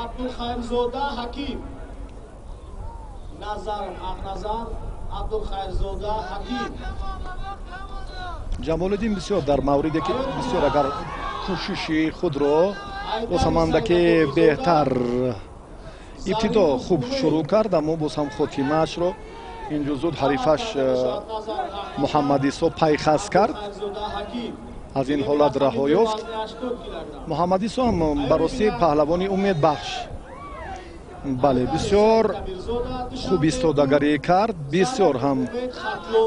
Абдулхайрзода Ҳаким. Назаров Ҳақназар, Абдулхайрзода Ҳаким. Ҷамолиддин бисёр дар мавриде ки бисёр агар кӯшиши худро боз ҳам андаке беҳтар ибтидо хуб шурӯъ кард, аммо боз ҳам хотимаашро инҷо зуд ҳарифаш Муҳаммадисо пайхас кард, аз ин ҳолат раҳо ёфт. Муҳаммадисо ҳам ба ростӣ паҳлавони умедбахш. Бале, бисёр хуб истодагарӣ кард, бисёр ҳам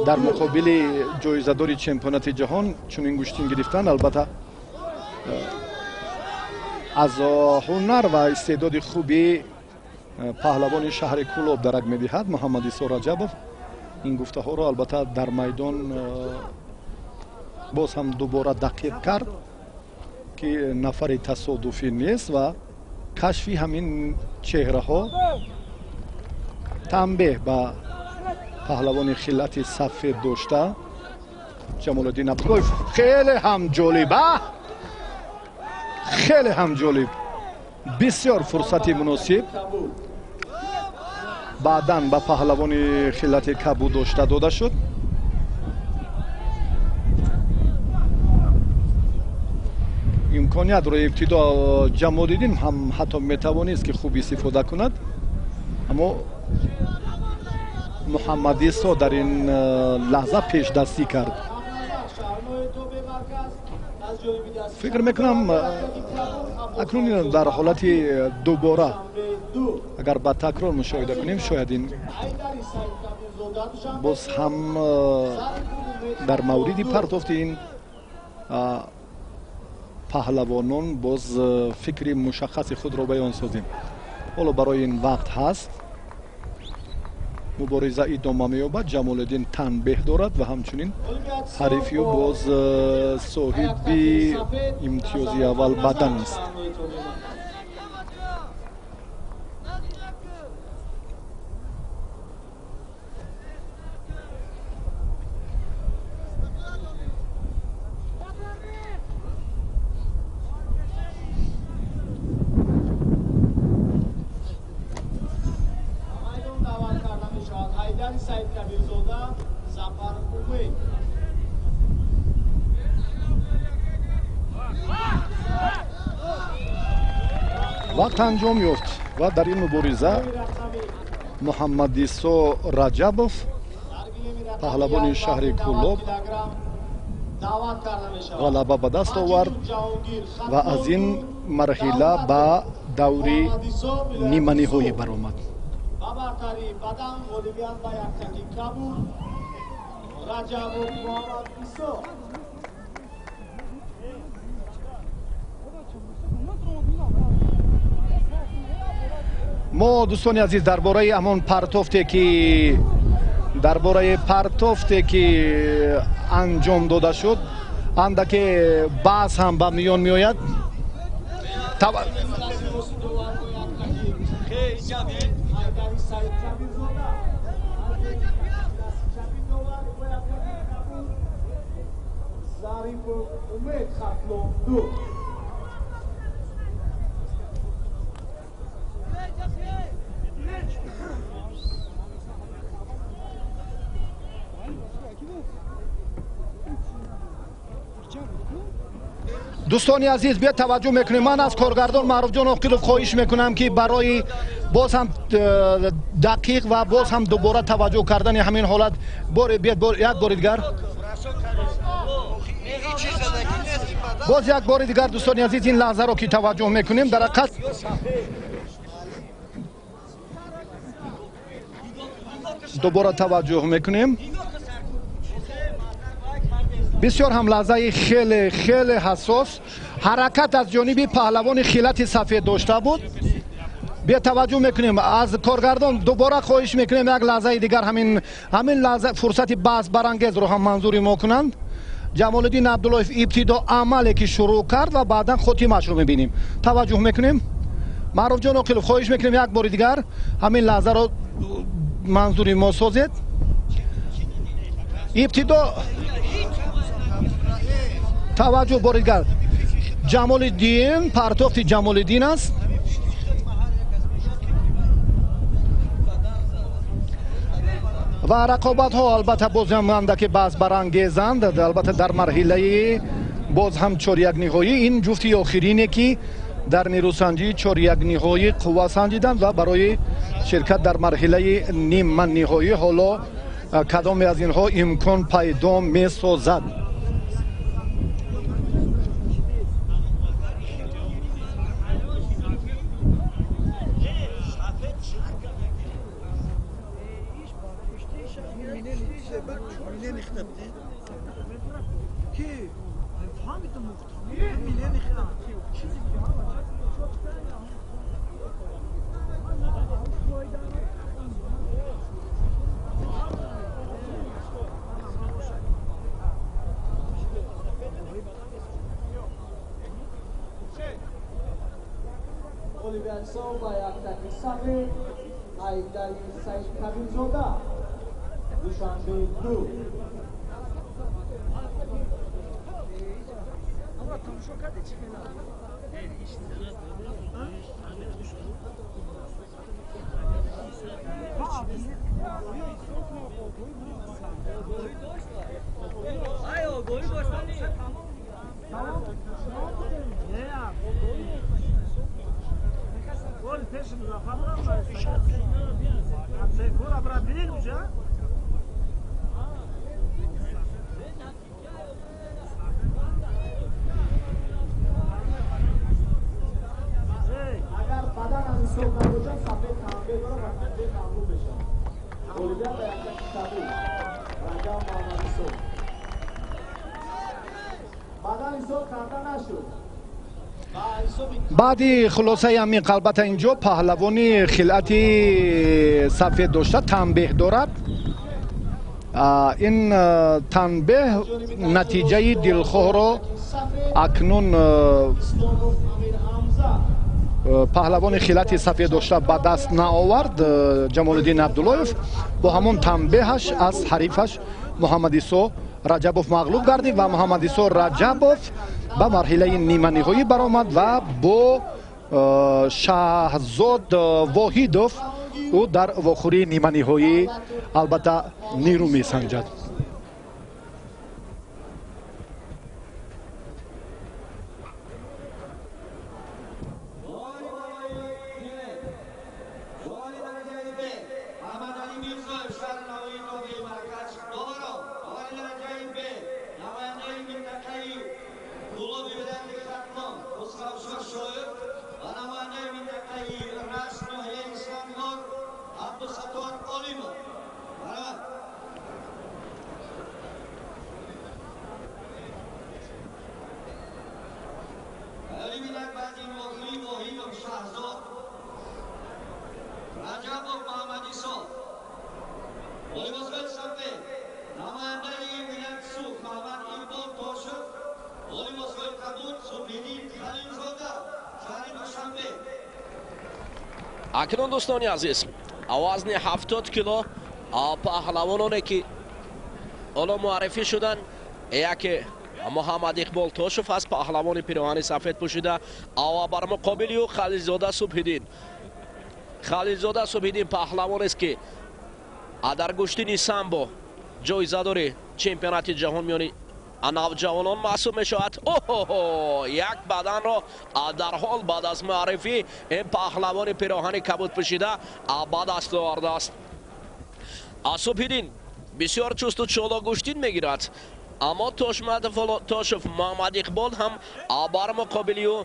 дар муқобили ҷоизадори чемпионати ҷаҳон чунин гӯштин гирифтан албатта аз ҳунар ва истеъдоди хуби паҳлавони шаҳри Кӯлоб дарак медиҳад. Муҳаммадисо Раҷабов ин гуфтаҳоро албатта дар майдон боз ҳам дубора дақиқ кард, ки нафари тасодуфӣ нест ва кашфи ҳамин чеҳраҳо танбеҳ ба паҳлавони хиллати сафед дошта Ҷамолиддин Абдуллоев. Хеле ҳам ҷолиб, а хеле ҳам ҷолиб, бисёр фурсати муносиб баъдан ба паҳлавони хиллати кабуд дошта дода шуд. Имкониятро ибтидо Ҷамолиддин ҳам ҳатто метавонист, ки хуб истифода кунад, аммо Муҳаммадисо дар ин лаҳза пешдастӣ кард. Фикр мекунам, акнун дар ҳолати дубора агар ба такрор мушоҳида кунем, шояд ин боз ҳам дар мавриди партофти ин паҳлавонон боз фикри мушаххаси худро баён созем. Ҳоло барои ин вақт ҳаст, мубориза идома меёбад. Ҷамолиддин танбеҳ дорад ва ҳамчунин ҳарифи ӯ боз соҳиби имтиёзи аввал бадан аст. Майдон даъват карда мешавад Ҳайдари Саидкабирзода, Зафар Умед. Вақт анҷом ёфт ва дар ин мубориза Муҳаммадисо Раҷабов, паҳлавони шаҳри Кӯлоб, ғалаба ба даст овард ва аз ин марҳила ба даври ниманиҳоӣ баромад. Ба бартарии бадан, ғолибият ба яктаки кабуд. Раҷабов Муҳаммад Исо. Мо, дӯстони азиз, дар бораи ҳамон партофте ки анҷом дода шуд, андаке баҳс ҳам ба миён меояд. Зарипов Умед, Хатлон 2. Дӯстони азиз, биё таваҷҷӯҳ мекунем. Ман аз коргардон Маъруфҷон Оқилов хоҳиш мекунам, ки барои боз ҳам дақиқ ва боз ҳам дубора таваҷҷӯҳ кардани ҳамин ҳолат як бори дигар, боз як бори дигар, дӯстони азиз, ин лаҳзаро ки таваҷҷӯҳ мекунем, дар ҳақиқат дубора таваҷҷӯҳ мекунем. Бисёр ҳам лаҳзаи хеле хеле ҳассос. Ҳаракат аз ҷониби паҳлавони хилати сафед дошта буд. Биё таваҷҷӯҳ мекунем. Аз коргардон дубора хоҳиш мекунем, як лаҳзаи дигар ҳамин лаҳза фурсати баҳсбарангезро ҳам манзури мо кунанд. Ҷамолиддин Абдуллоев ибтидо амале ки шурӯъ кард ва баъдан хотимаашро мебинем. Таваҷҷӯҳ мекунем. Маъруфҷон Оқилов, хоҳиш мекунем, як бори дигар ҳамин лаҳзаро манзури мо созед. Ибтидо таваҷҷӯҳ, бори дигар Ҷамолиддин, партофти Ҷамолиддин аст. Ва рақобатҳо албатта боз ҳам андаке баҳсбарангезанд. Албатта дар марҳилаи боз ҳам чорякниҳоӣ, ин ҷуфти охирине ки дар нерӯсанҷии чорякниҳоӣ қувва санҷиданд ва барои ширкат дар марҳилаи ниманиҳоӣ ҳоло кадоме аз инҳо имкон пайдо месозад. Ғолибиятсо ба яктаки сафед Ҳайдари Саид Кабирзода, Душанбе 2. Агар бадан аз ҳисоб набошад, сафед танбеҳ дорад ва танбеҳ мағлуб мешавад. Ғолибият ба яктаки кабуд Раҷаб Муҳаммадисо. Бадан ҳисоб карда нашуд. Баъди хулосаи ҳамин, албатта инҷо паҳлавони хилъати сафед дошта танбеҳ дорад. Ин танбеҳ натиҷаи дилхоҳро акнун паҳлавони хилати сафед дошта ба даст наовард. Ҷамолиддин Абдуллоев бо ҳамон танбеҳаш аз ҳарифаш Муҳаммадисо Раҷабов мағлуб гардид ва Муҳаммадисо Раҷабов ба марҳилаи ниманиҳоӣ баромад ва бо Шаҳзод Воҳидов ӯ дар вохӯрии ниманиҳоӣ албатта нерӯ месанҷад. Раҷабов Муҳаммад Исо. Бо либосҳои сафед намояндаи вилояти Суғд Муҳаммад Иқбол Тошев, бо либосҳои кабуд Субҳиддин Халилзода, шаҳри Душанбе. Акнун дӯстони азиз, вазни 70 кило паҳлавононе ки ҳоло муаррифӣ шуданд, яке Муҳаммад Иқбол Тошев аст, паҳлавони пироҳани сафед пӯшида, ва бар муқобили ӯ Халилзода Субҳиддин. Халилзода Субҳиддин паҳлавонест ки дар гӯштини самбо ҷоизадори чемпионати ҷаҳон миёни навҷавонон маҳсуб мешавад. Оҳо, як баданро дар ҳол баъд аз муаррифӣ ин паҳлавони пироҳани кабуд пӯшида ба даст овардааст. Субҳиддин бисёр чусту чолок гӯштин мегирад, аммо Тошев Муҳаммад Иқбол ҳам бар муқобили ӯ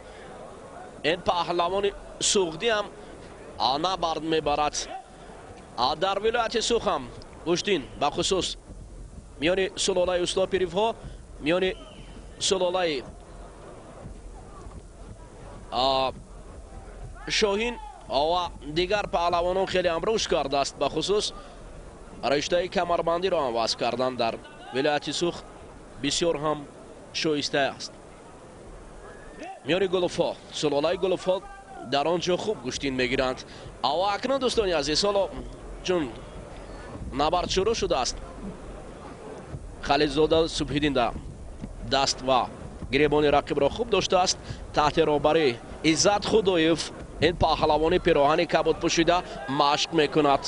ин паҳлавони суғдӣ ҳам набард мебарад. Дар вилояти Суғд ҳам гӯштин бахусус миёни сулолаи Устопиревҳо, миёни сулолаи Шоҳин ва дигар паҳлавонон хеле ҳам рушд кардааст. Бахусус риштаи камарбандиро ҳам васф кардан дар вилояти Суғд бисёр ҳам шоиста аст. Миёни гулуфҳо, сулолаи гулуфҳо дар он ҷо хуб гӯштин мегиранд. Ва акнун дӯстони азиз, ҳоло чун набард шурӯъ шудааст, Халилзода Субҳиддин даст ва гиребони рақибро хуб доштааст. Таҳти роҳбарии Иззат Худоев ин паҳлавони пироҳани кабуд пӯшида машқ мекунад.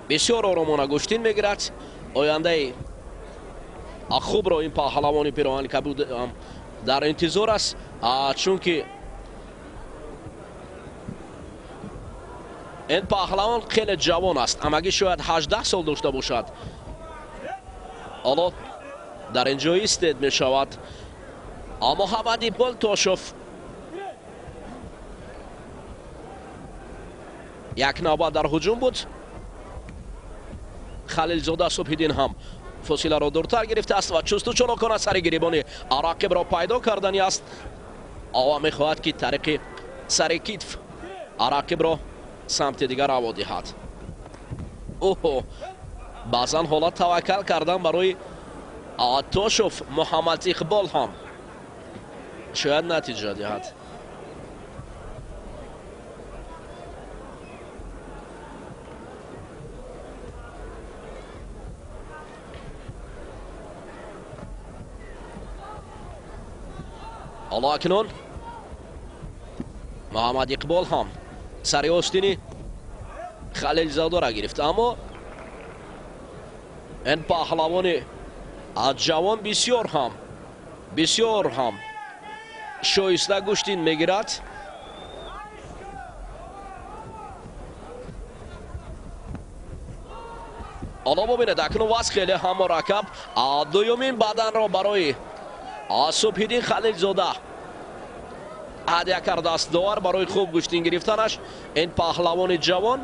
Бисёр оромона гӯштин мегирад. Ояндаи хубро ин паҳлавони пироҳани кабуд дар интизор аст, чунки ин паҳлавон хеле ҷавон аст, ҳамагӣ шояд 18 сол дошта бошад. Ҳоло дар ин ҷо истед мешавад. Муҳаммад Иқбол Тошев як навбат дар ҳуҷум буд. Халилзода Субҳиддин ҳам фосиларо дуртар гирифтааст ва чусту чолокона сари гирибони рақибро пайдо кардани аст. Ова мехоҳад ки тариқи сари китф рақибро самти дигар раво диҳад. Оҳо, баъзан ҳолат таваккал кардан барои Тошев Муҳаммад Иқбол ҳам шояд натиҷа диҳад. Ҳоло акнун Муҳаммад Иқбол ҳам сари остини Халилзодаро гирифт, аммо ин паҳлавони ҷавон бисёр ҳам шоиста гӯштин мегирад. Ҳоло бубинед, акнун вазъ хеле ҳам мураккаб. Дуюмин баданро барои Субҳиддин Халилзода ҳадя кардааст довар барои хуб гӯштин гирифтанаш. Ин паҳлавони ҷавон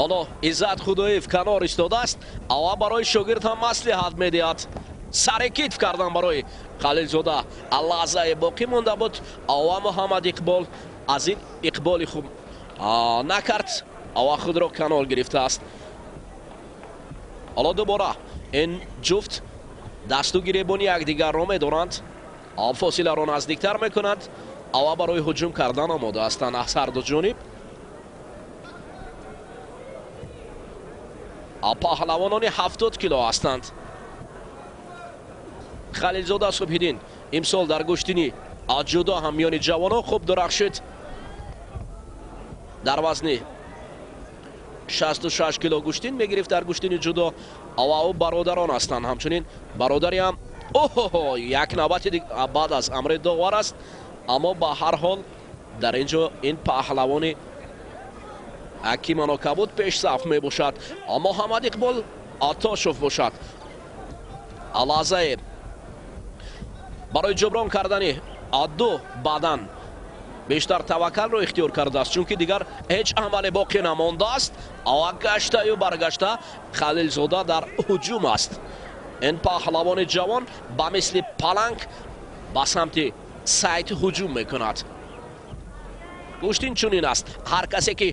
ҳоло Иззат Худоев канор истодааст ва барои шогирд ҳам маслиҳат медиҳад. Сари китф кардан барои Халилзода лаҳзае боқӣ монда буд ва Муҳаммад Иқбол аз ин иқболи хуб накард ва худро канор гирифтааст. Ҳоло дубора ин ҷуфт дасту гиребони якдигарро медоранд, фосиларо наздиктар мекунанд ва барои ҳуҷум кардан омода ҳастанд аз ҳар ду ҷониб. Паҳлавонони 70 кило ҳастанд. Халилзода Субҳиддин имсол дар гӯштини ҷудо ҳам миёни ҷавонон хуб дурахшид. Дар вазни 66 кило гӯштин мегирифт дар гӯштини ҷудо ва ӯ бародарон ҳастанд. Ҳамчунин бародари ҳам оҳо, як навбати баъд аз амри довар аст, аммо ба ҳар ҳол дар ин ҷо ин паҳлавони кимоно кабуд пешсаф мебошад. Муҳаммад Иқбол Тошев бошад. Лаҳзае барои ҷуброн кардани ду бадан бештар таваккалро ихтиёр кардааст, чунки дигар ҳеҷ амале боқӣ намондааст. Ва гаштаю баргашта Халилзода дар ҳуҷум аст. Ин паҳлавони ҷавон ба мисли паланг ба самти сайт ҳуҷум мекунад. Гӯштин чунин аст, ҳар касе ки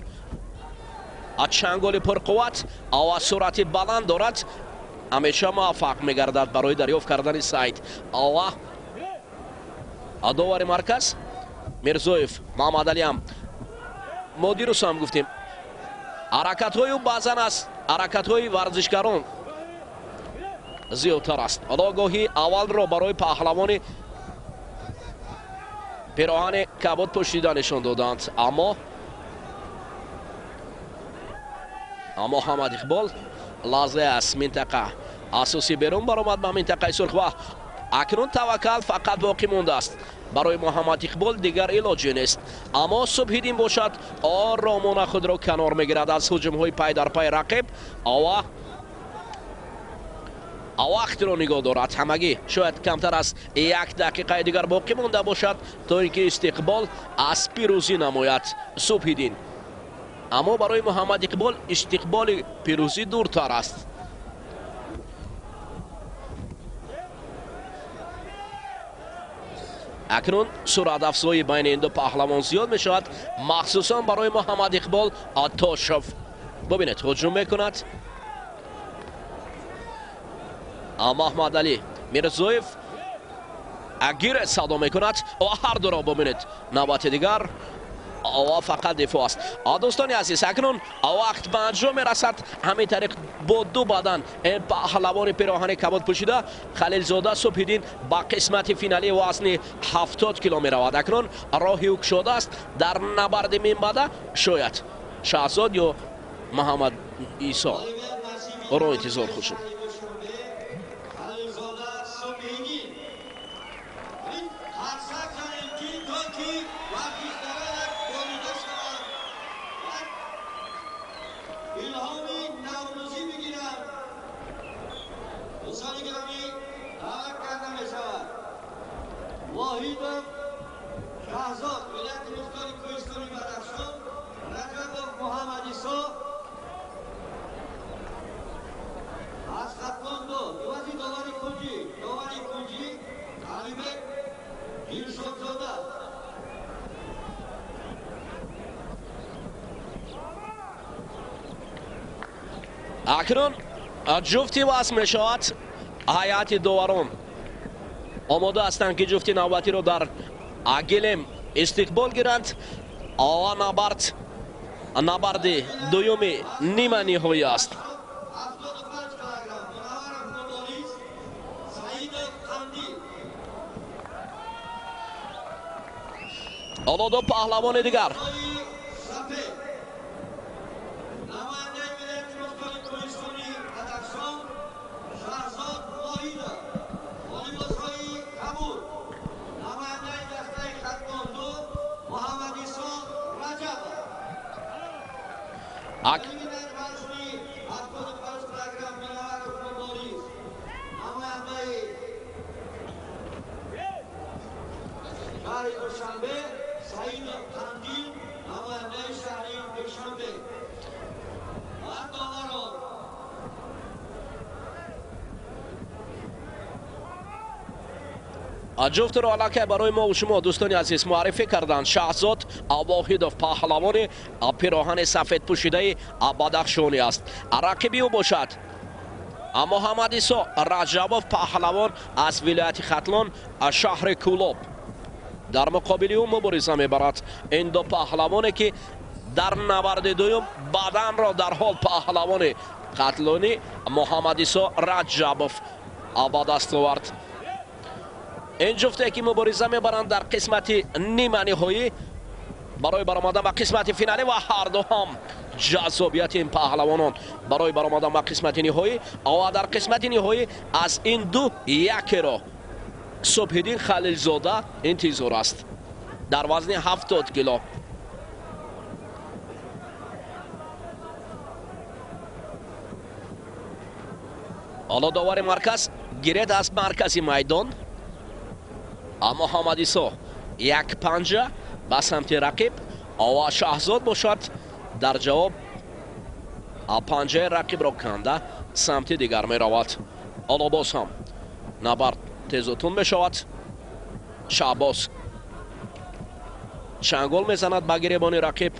чанголи пурқувват ва суръати баланд дорад, ҳамеша муваффақ мегардад барои дарёфт кардани сайд. Ва довари марказ Мирзоев Маҳмадалиам, мо дирӯз ҳам гуфтем, ҳаракатҳои ӯ баъзан аз ҳаракатҳои варзишгарон зиёдтар аст. Ҳоло гоҳи аввалро барои паҳлавони пироҳани кабуд пӯшида нишон доданд, аммо Муҳаммад Иқбол лаҳзае аз минтақа асосӣ берун баромад ба минтақаи сурх ва акнун таваккал фақат боқӣ мондааст. Барои Муҳаммад Иқбол дигар илоҷе нест, аммо Субҳиддин бошад оромона худро канор мегирад аз ҳуҷумҳои пай дар пай рақиб ва вақтро нигоҳ дорад. Ҳамагӣ шояд камтар аз як дақиқаи дигар боқӣ монда бошад, то ин ки истиқбол аз пирӯзӣ намояд Субҳиддин. Аммо барои Муҳаммад Иқбол истиқболи пирӯзӣ дуртар аст. Акнун суръатафзоӣ байни ин ду паҳлавон зиёд мешавад, махсусан барои Муҳаммад Иқбол Тошев. Бубинед, ҳуҷум мекунад Маҳмадалӣ Мирзоев, гире садо мекунад ва ҳар дуро бубинед. Навбати дигар ва фақат дифоъ аст. Дӯстони азиз, акнун вақт ба анҷом мерасад. Ҳамин тариқ бо ду бадан ин паҳлавони пироҳани кабуд пӯшида Халилзода Субҳиддин ба қисмати финалии вазни 70 кило меравад. Акнун роҳи ӯ кушода аст дар набарди минбаъда шояд Шаҳзод ё Муҳаммад Исо ӯро интизор хушуд. Воҳидов Шаҳзод, вилояти мухтори Кӯҳистони Бадахшон, Раҷабов Муҳаммад Исо аз Хатлон ду, ивази довари кунҷӣ Алибек Иршодзода. Акнун ҷуфти васл мешавад. Ҳайати доварон омода ҳастанд, ки ҷуфти навбатиро дар гилем истиқбол гиранд. Ва набарди дуюми нима ниҳоӣ аст. Ҳоло ду паҳлавони дигар. Ҷуфтро аллакай барои мо шумо дӯстони азиз муаррифӣ карданд. Шаҳзод Воҳидов паҳлавони пироҳани сафед пӯшидаи бадахшонӣ аст. Рақиби ӯ бошад Муҳаммад Исо Раҷабов, паҳлавон аз вилояти Хатлон, шаҳри Кӯлоб. Дар муқобили ӯ мубориза мебарад ин ду паҳлавоне ки дар набарди дуюм баданро дар ҳол паҳлавони хатлонӣ Муҳаммад Исо Раҷабов ба даст овард. Ин ҷуфте ки мубориза мебаранд дар қисмати нима ниҳоӣ барои баромадан ба қисмати финалӣ ва ҳарду ҳам ҷаззобияти ин паҳлавонон барои баромадан ба қисмати ниҳоӣ ва дар қисмати ниҳоӣ аз ин ду якеро Субҳиддин Халилзода интизор аст дар вазни 70 кило. Ҳоло довари марказ гиред аз маркази майдон. Муҳаммад Исо як панҷа ба самти рақиб ва Шаҳзод бошад дар ҷавоб панҷаи рақибро канда самти дигар меравад. Ҳоло боз ҳам набард тезу тунд мешавад. Шаҳбоз Чангол мезанад ба гиребони рақиб.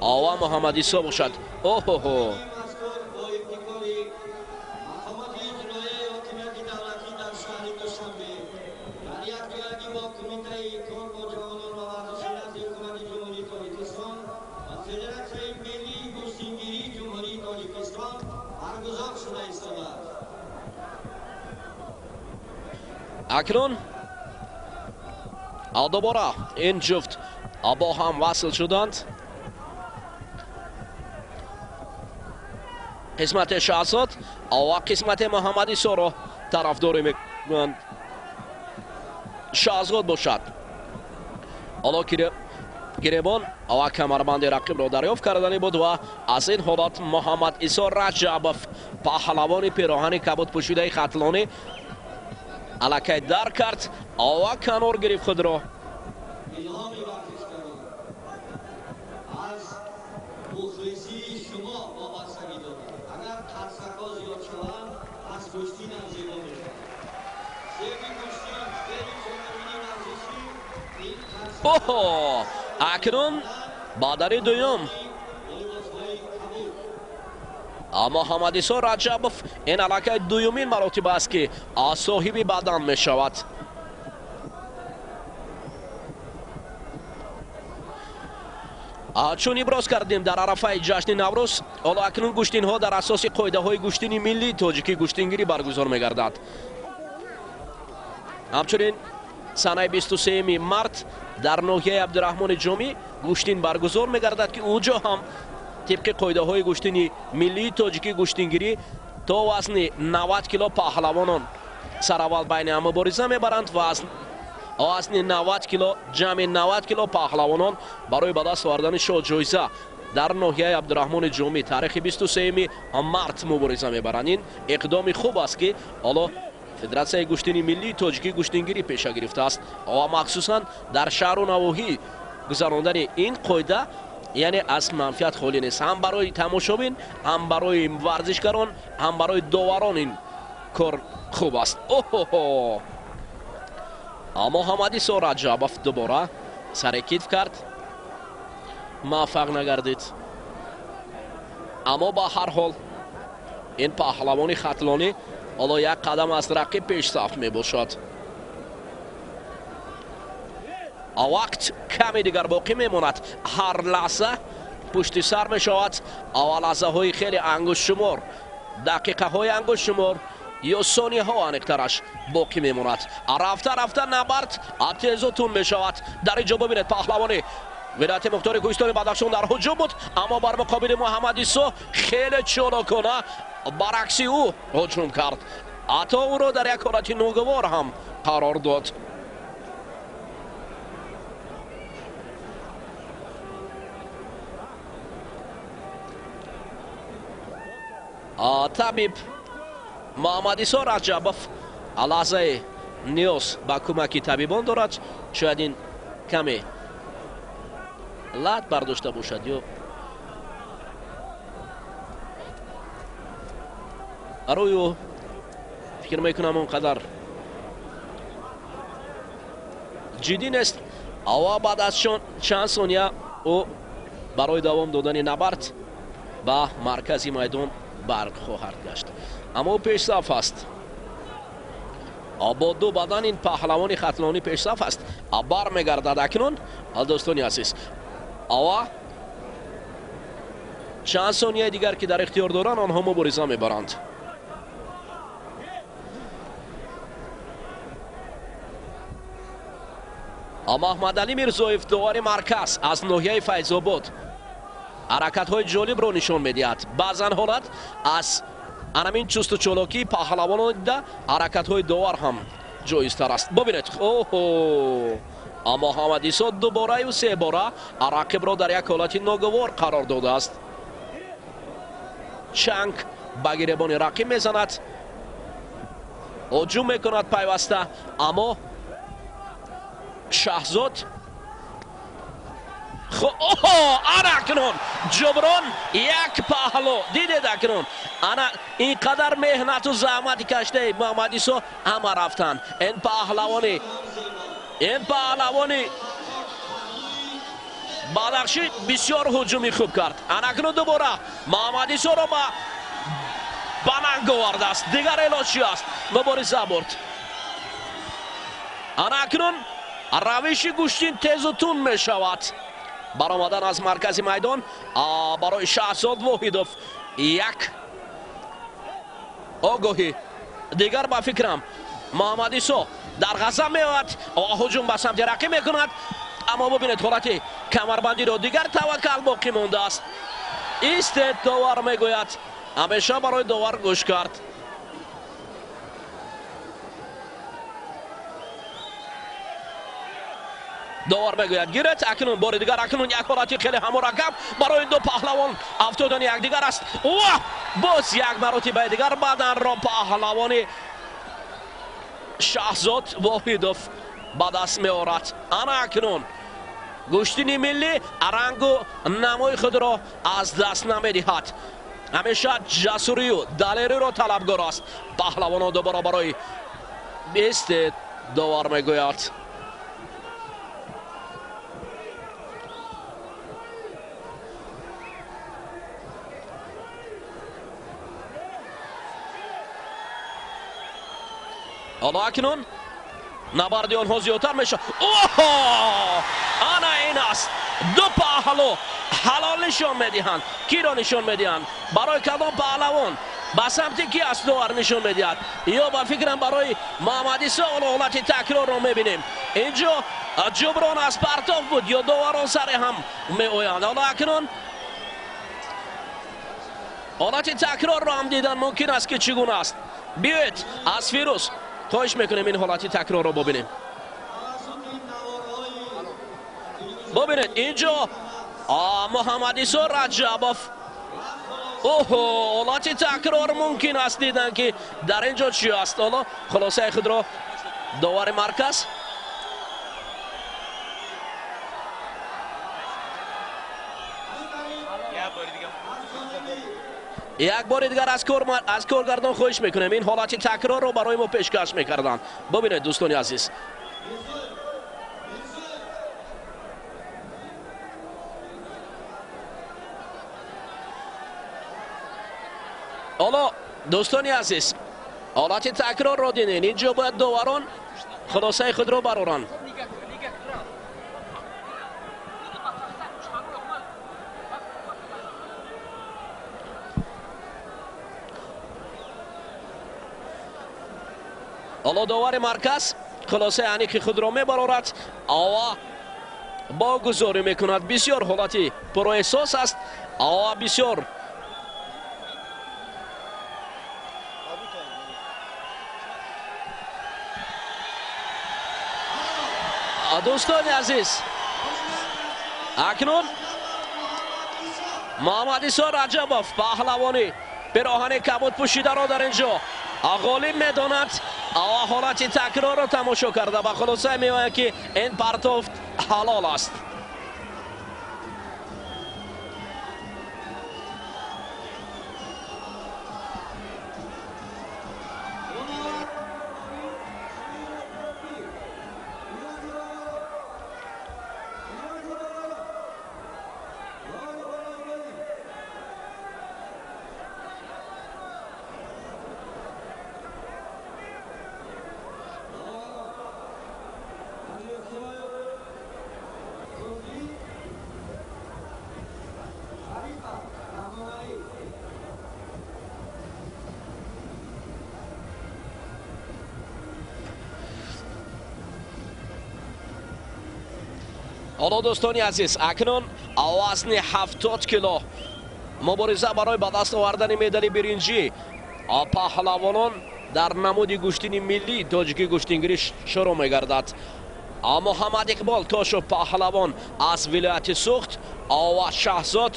Ова Муҳаммад Исо бошад. Оҳоҳо. Акнун дубора ин ҷуфт бо ҳам васл шуданд. Қисмати Шаҳзод ва қисмати Муҳаммад Исоро тарафдорӣ мекунанд. Шаҳзод бошад ҳоло гиребон ва камарбанди рақибро дарёфт кардани буд ва аз ин ҳолат Муҳаммад Исо Раҷабов, паҳлавони пироҳани кабудпӯшидаи хатлонӣ, аллакай дар кард ва канор гирифт худро. Аз мухлисии шумо вобастагӣ дорад. Агар қарсакҳо зиёд шаванд, пас гӯштинам зебо мешавад. Зеби гӯштин, зеби чорабинии варзишӣ ин Оҳо! Акнун баъдари дуюм Муҳаммад Исо Раҷабов ин аллакай дуюмин маротиба аст, ки соҳиби бадан мешавад. Чун иброз кардем дар арафаи ҷашни Наврӯз, ҳоло акнун гӯштинҳо дар асоси қоидаҳои гӯштини миллии тоҷикӣ гӯштингирӣ баргузор мегардад. Ҳамчунин санаи 23 март дар ноҳияи Абдураҳмони Ҷомӣ гӯштин баргузор мегардад, ки уҷо ҳам тибқи қоидаҳои гӯштини миллии тоҷикӣ гӯштингирӣ то вазни 90 кило паҳлавонон сараввал байни ҳам мубориза мебаранд ва вазни 90 кило, ҷамъи 90 кило паҳлавонон барои ба даст овардани шоҳ-ҷоиза дар ноҳияи Абдураҳмони Ҷомӣ таърихи 23 март мубориза мебаранд. Ин иқдоми хуб аст, ки ҳоло Федератсияи гӯштини миллии тоҷикӣ гӯштингирӣ пеша гирифтааст ва махсусан дар шаҳру навоҳӣ гузарондани ин қоида яъне аз манфиат холӣ нест, ҳам барои тамошобин, ҳам барои варзишгарон, ҳам барои доварон ин кор хуб аст. Оҳоҳо! Муҳаммад Исо Раҷабов дубора саре китф кард, муваффақ нагардид. Аммо ба ҳар ҳол ин паҳлавони хатлонӣ ҳоло як қадам аз рақиб пешсаф мебошад. Вақт каме дигар боқӣ мемонад. Ҳар лаҳза пушти сар мешавад ва лаҳзаҳои хеле ангуштшумор, дақиқаҳои ангуштшумор ё сонияҳо аниқтараш боқӣ мемонад. Рафта рафта набард тезу тун мешавад. Дар ин ҷо бибинед, паҳлавони вилояти мухтори кӯҳистони Бадахшон дар ҳуҷум буд, аммо бар муқобили Муҳаммад Исо хеле чолокона баръакси ӯ ҳуҷум кард, ҳатто ӯро дар як ҳолати ногувор ҳам қарор дод. Табиб Муҳаммад Исо Раҷабов лаҳзаи ниёз ба кӯмаки табибон дорад. Шояд ин каме лат бардошта бошад ё барои ӯ фикр мекунам он қадар ҷиддӣ нест. Ва баъд аз чанд сония ӯ барои давом додани набард ба маркази майдон барг хоҳад гашт. Аммо пешсаф аст. Бо ду бадан ин паҳлавони хатлонӣ пешсаф аст. Бармегардад акнун, дӯстони азиз. Ава чанд сонияи дигар, ки дар ихтиёр доранд, онҳо мубориза мебаранд. Маҳмадалӣ Мирзоев, довари марказ аз ноҳияи Файзобод, ҳаракатҳои ҷолибро нишон медиҳад. Баъзан ҳолат аз анамин чусту чолокии паҳлавонон дида ҳаракатҳои довар ҳам ҷоизтар аст. Бубинед, оҳо! Муҳаммад Исо дубораю себора рақибро дар як ҳолати ногувор қарор додааст. Чанг ба гиребони рақиб мезанад, ҳуҷум мекунад пайваста, аммо Шаҳзод оҳо, ана акнун ҷуброн як паҳлӯ дидед. Акнун ана ин қадар меҳнату заҳмати кашидаи Муҳаммад Исо ҳама рафтанд. Ин паҳлавони Бадахшӣ бисёр ҳуҷуми хуб кард. Анакнун дубора Муҳаммад Исоро ба нанг овардааст. Дигар элоҷ чи аст? Мубориза бурд. Анакнун равиши гӯштин тезу тун мешавад. Баромадан аз маркази майдон барои Шаҳзод Воҳидов як огоҳӣ. Дигар ба фикрам Муҳаммад Исо дар ғазаб меояд ва ҳуҷум ба самти рақиб мекунад. Аммо бубинед ҳолати камарбандиро, дигар таваккал боқӣ мондааст. Истед, довар мегӯяд. Ҳамеша барои довар гӯш кард. Довар мегӯяд гиред. Акнун бори дигар, акнун як ҳолати хеле ҳамураккаб барои ду паҳлавон афтодани якдигар аст. Ва боз як маротибаи дигар баданро паҳлавони Шаҳзод Воҳидов ба даст меорад. Ана акнун гӯштини миллӣ рангу намои худро аз даст намедиҳад. Ҳамеша ҷасурию далериро талабгор аст. Паҳлавонон дубора барои бистед, довар мегӯяд. Ҳоло акнун набарди онҳо зиёдтар мешавад. Оҳо! Ана ин аст. Ду паҳлу ҳалол нишон медиҳанд. Киро нишон медиҳанд? Барои кадом паҳлавон? Ба самти ки аст довар нишон медиҳад? Ё ба фикрам барои Муҳаммад Исо. Ҳоло ҳолати такрорро мебинем. Инҷо ҷуброн аз партов буд ё доварон сари ҳам меоянд. Ҳоло акнун ҳолати такрорро ҳам дидан мумкин аст ки чӣ гуна аст. Биёед аз Фирӯз хоҳиш мекунем ин ҳолати такрорро бубинем. Бубинед инҷо Муҳаммад Исо Раҷабов. Оҳо, ҳолати такрор мумкин аст дидан ки дар инҷо чӣ аст. Ҳоло хулосаи худро довари марказ як бори дигар аз коргардон хоҳиш мекунем ин ҳолати такрорро барои мо пешкаш мекарданд. Бубинед дӯстони азиз. Ҳоло дӯстони азиз ҳолати такрорро дидед. Инҷо бояд доварон хулосаи худро бароранд. Ҳоло довари марказ хулосаи аниқи худро мебарорад ва богузорӣ мекунад. Бисёр ҳолати пурэҳсос аст ва бисёр дӯстони азиз, акнун Муҳаммад Исо Раҷабов паҳлавони пироҳани кабуд пӯшидаро дар инҷо ғолиб медонад ва ҳолати такрорро тамошо карда ба хулоса меояд ки ин партофт ҳалол аст. Ҳоло дӯстони азиз, акнун вазни 70 кило мубориза барои ба даст овардани медали биринҷӣ паҳлавонон дар намуди гӯштини миллии тоҷикӣ гӯштингирӣ шурӯъ мегардад. Муҳаммад Иқбол Тошев паҳлавон аз вилояти Суғд ва Шаҳзод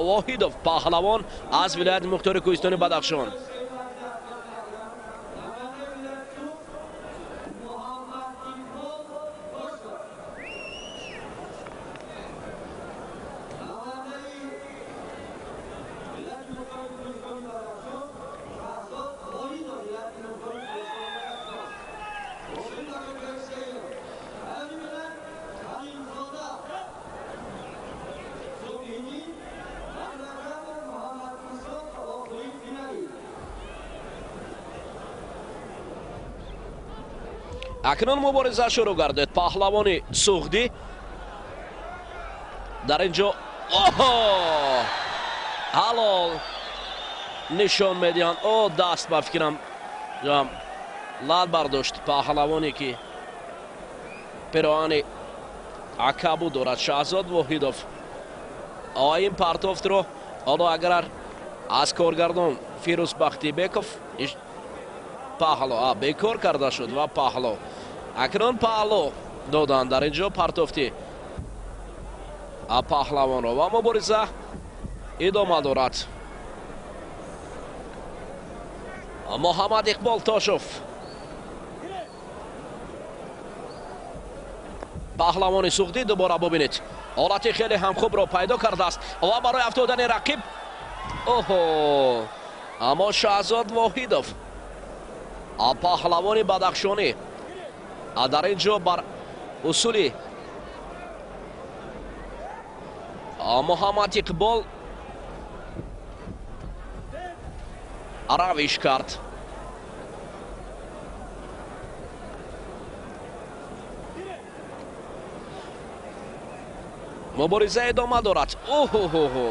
Воҳидов паҳлавон аз вилояти мухтори кӯҳистони Бадахшон. Акнун мубориза шурӯъ гардид. Паҳлавони суғдӣ дар ин ҷо оҳо ҳалол нишон медиҳанд. О, даст ба фикрам лат бардошт паҳлавоне ки пироҳани акабу дорад, Шаҳзод Воҳидов. Ин партофтро ҳоло агар аз коргардон Фирӯз Бахтибеков паҳло бекор карда шуд ва паҳло акнун паҳло доданд дар ин ҷо партофти паҳлавонро ва мубориза идома дорад. Муҳаммад Иқбол Тошев паҳлавони суғдӣ дубора бубинед, ҳолати хеле ҳам хубро пайдо кардааст ва барои афтодани рақиб оҳо, аммо Шаҳзод Воҳидов паҳлавони бадахшонӣ дар ин ҷо бар усули Муҳаммад Иқбол равиш кард. Мубориза идома дорад. Оҳоҳо,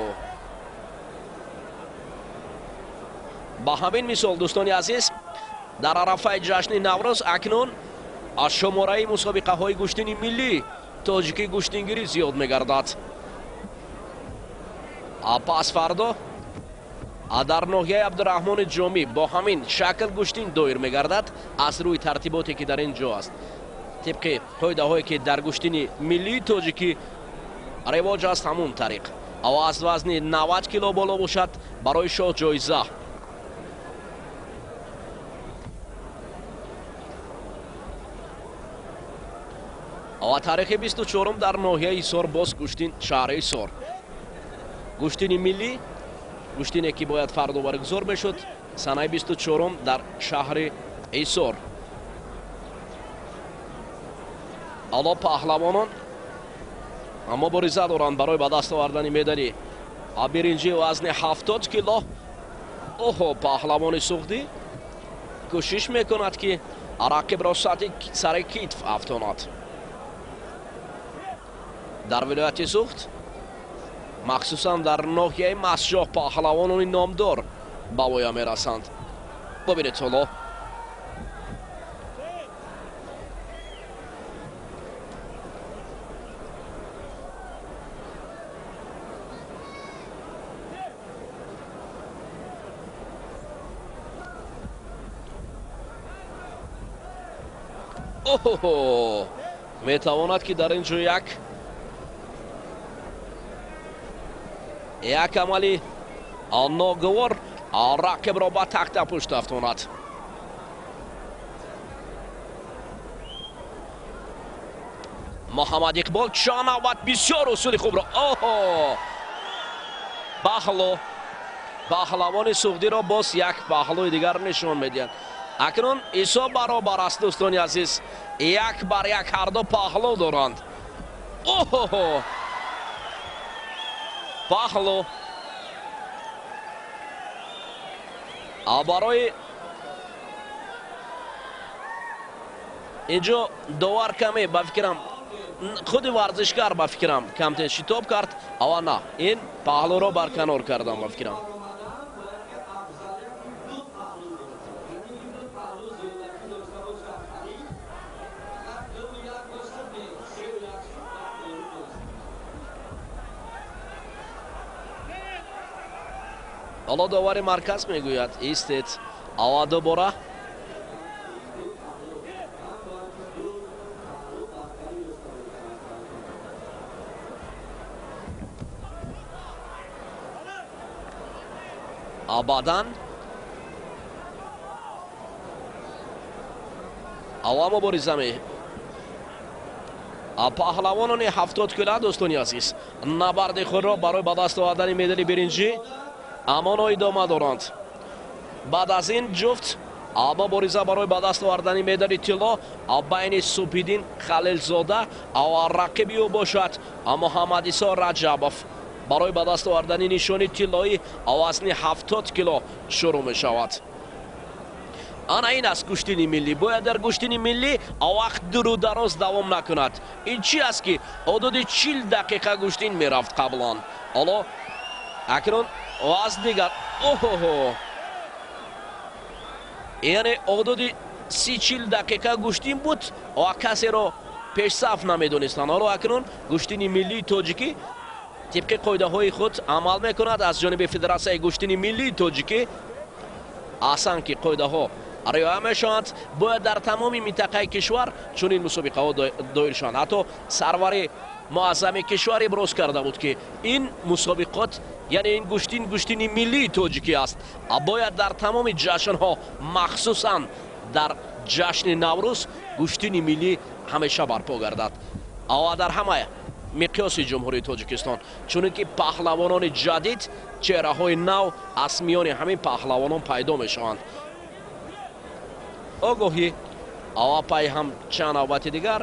ба ҳамин мисол дӯстони азиз, дар арафаи ҷашни Наврӯз акнун аз шумораи мусобиқаҳои гӯштини миллӣ тоҷикӣ гӯштингирӣ зиёд мегардад. Пас фардо дар ноҳияи Абдураҳмони Ҷомӣ бо ҳамин шакл гӯштин доир мегардад аз рӯи тартиботе ки дар ин ҷо аст. Тибқи қоидаҳое ки дар гӯштини миллии тоҷикӣ ривоҷ аст, ҳамун тариқ. Аз вазни 90 кило боло бошад барои шоҳ ҷоиза. Ва таърихи 24 дар ноҳияи Ҳисор боз гӯштин шаҳри Ҳисор. Гӯштини миллӣ, гӯштине ки бояд фардо баргузор мешуд, санаи 24 дар шаҳри Ҳисор. Ало паҳлавонон мубориза доранд барои ба даст овардани медали биринҷии вазни 70 кило. Оҳо, паҳлавони суғдӣ кӯшиш мекунад ки рақибро сари китф афтонад. Дар вилояти Суғд, махсусан дар ноҳияи Масҷоҳ, паҳлавонони номдор ба воя мерасанд. Бубинед ҳоло оҳо, метавонад ки дар ин ҷо як амали ногувор рақибро ба тахта пушт афтонад. Муҳаммад Иқбол чанд навбат бисёр усули хубро оҳо, паҳло паҳлавони суғдиро боз як паҳлои дигар нишон медиҳад. Акнун ҳисоб баробар аст дӯстони азиз, 1-1 ҳарду паҳло доранд. Оҳо, паҳло барои инҷо довар каме ба фикрам худи варзишгар ба фикрам камтен шитоб кард, ава на ин паҳлоро барканор кардам ба фикрам. Ҳоло довари марказ мегӯяд истед, ава дубора баъдан ава мубориза паҳлавонони 70 кило дӯстони азиз набарди худро барои ба даст овардани медали биринҷӣ амоно идома доранд. Баъд аз ин ҷуфт мубориза барои ба даст овардани медали тилло байни Субҳиддин Халилзода ва рақиби ӯ бошад Муҳаммадисо Раҷабов барои ба даст овардани нишони тиллоӣ вазни 70 кило шурӯъ мешавад. Ана ин аст гӯштини миллӣ. Бояд дар гӯштини миллӣ вақт дуру дароз давом накунад. Ин чи аст ки ҳудуди 40 дақиқа гӯштин мерафт қаблан. Ҳоло акнун вазн дигар. Оҳоҳо, яъне ҳудуди 30-40 дақиқа гӯштин буд ва касеро пешсаф намедонистанд. Ҳоло акнун гӯштини миллии тоҷикӣ тибқи қоидаҳои худ амал мекунад. Аз ҷониби Федератсияи гӯштини миллии тоҷикӣ аҳсан ки қоидаҳо риоя мешаванд. Бояд дар тамоми минтақаи кишвар чунин мусобиқаҳо доир шаванд. Ҳатто сарвари муаззами кишвар иброз карда буд ки ин мусобиқот, яъне ин гӯштин, гӯштини миллии тоҷикӣ аст. Бояд дар тамоми ҷашнҳо, махсусан дар ҷашни Наврӯз, гӯштини миллӣ ҳамеша барпо гардад ва дар ҳама миқёси Ҷумҳурии Тоҷикистон, чунин ки паҳлавонони ҷадид, чеҳраҳои нав аз миёни ҳамин паҳлавонон пайдо мешаванд. Огоҳӣ ава пай ҳам чанд навбати дигар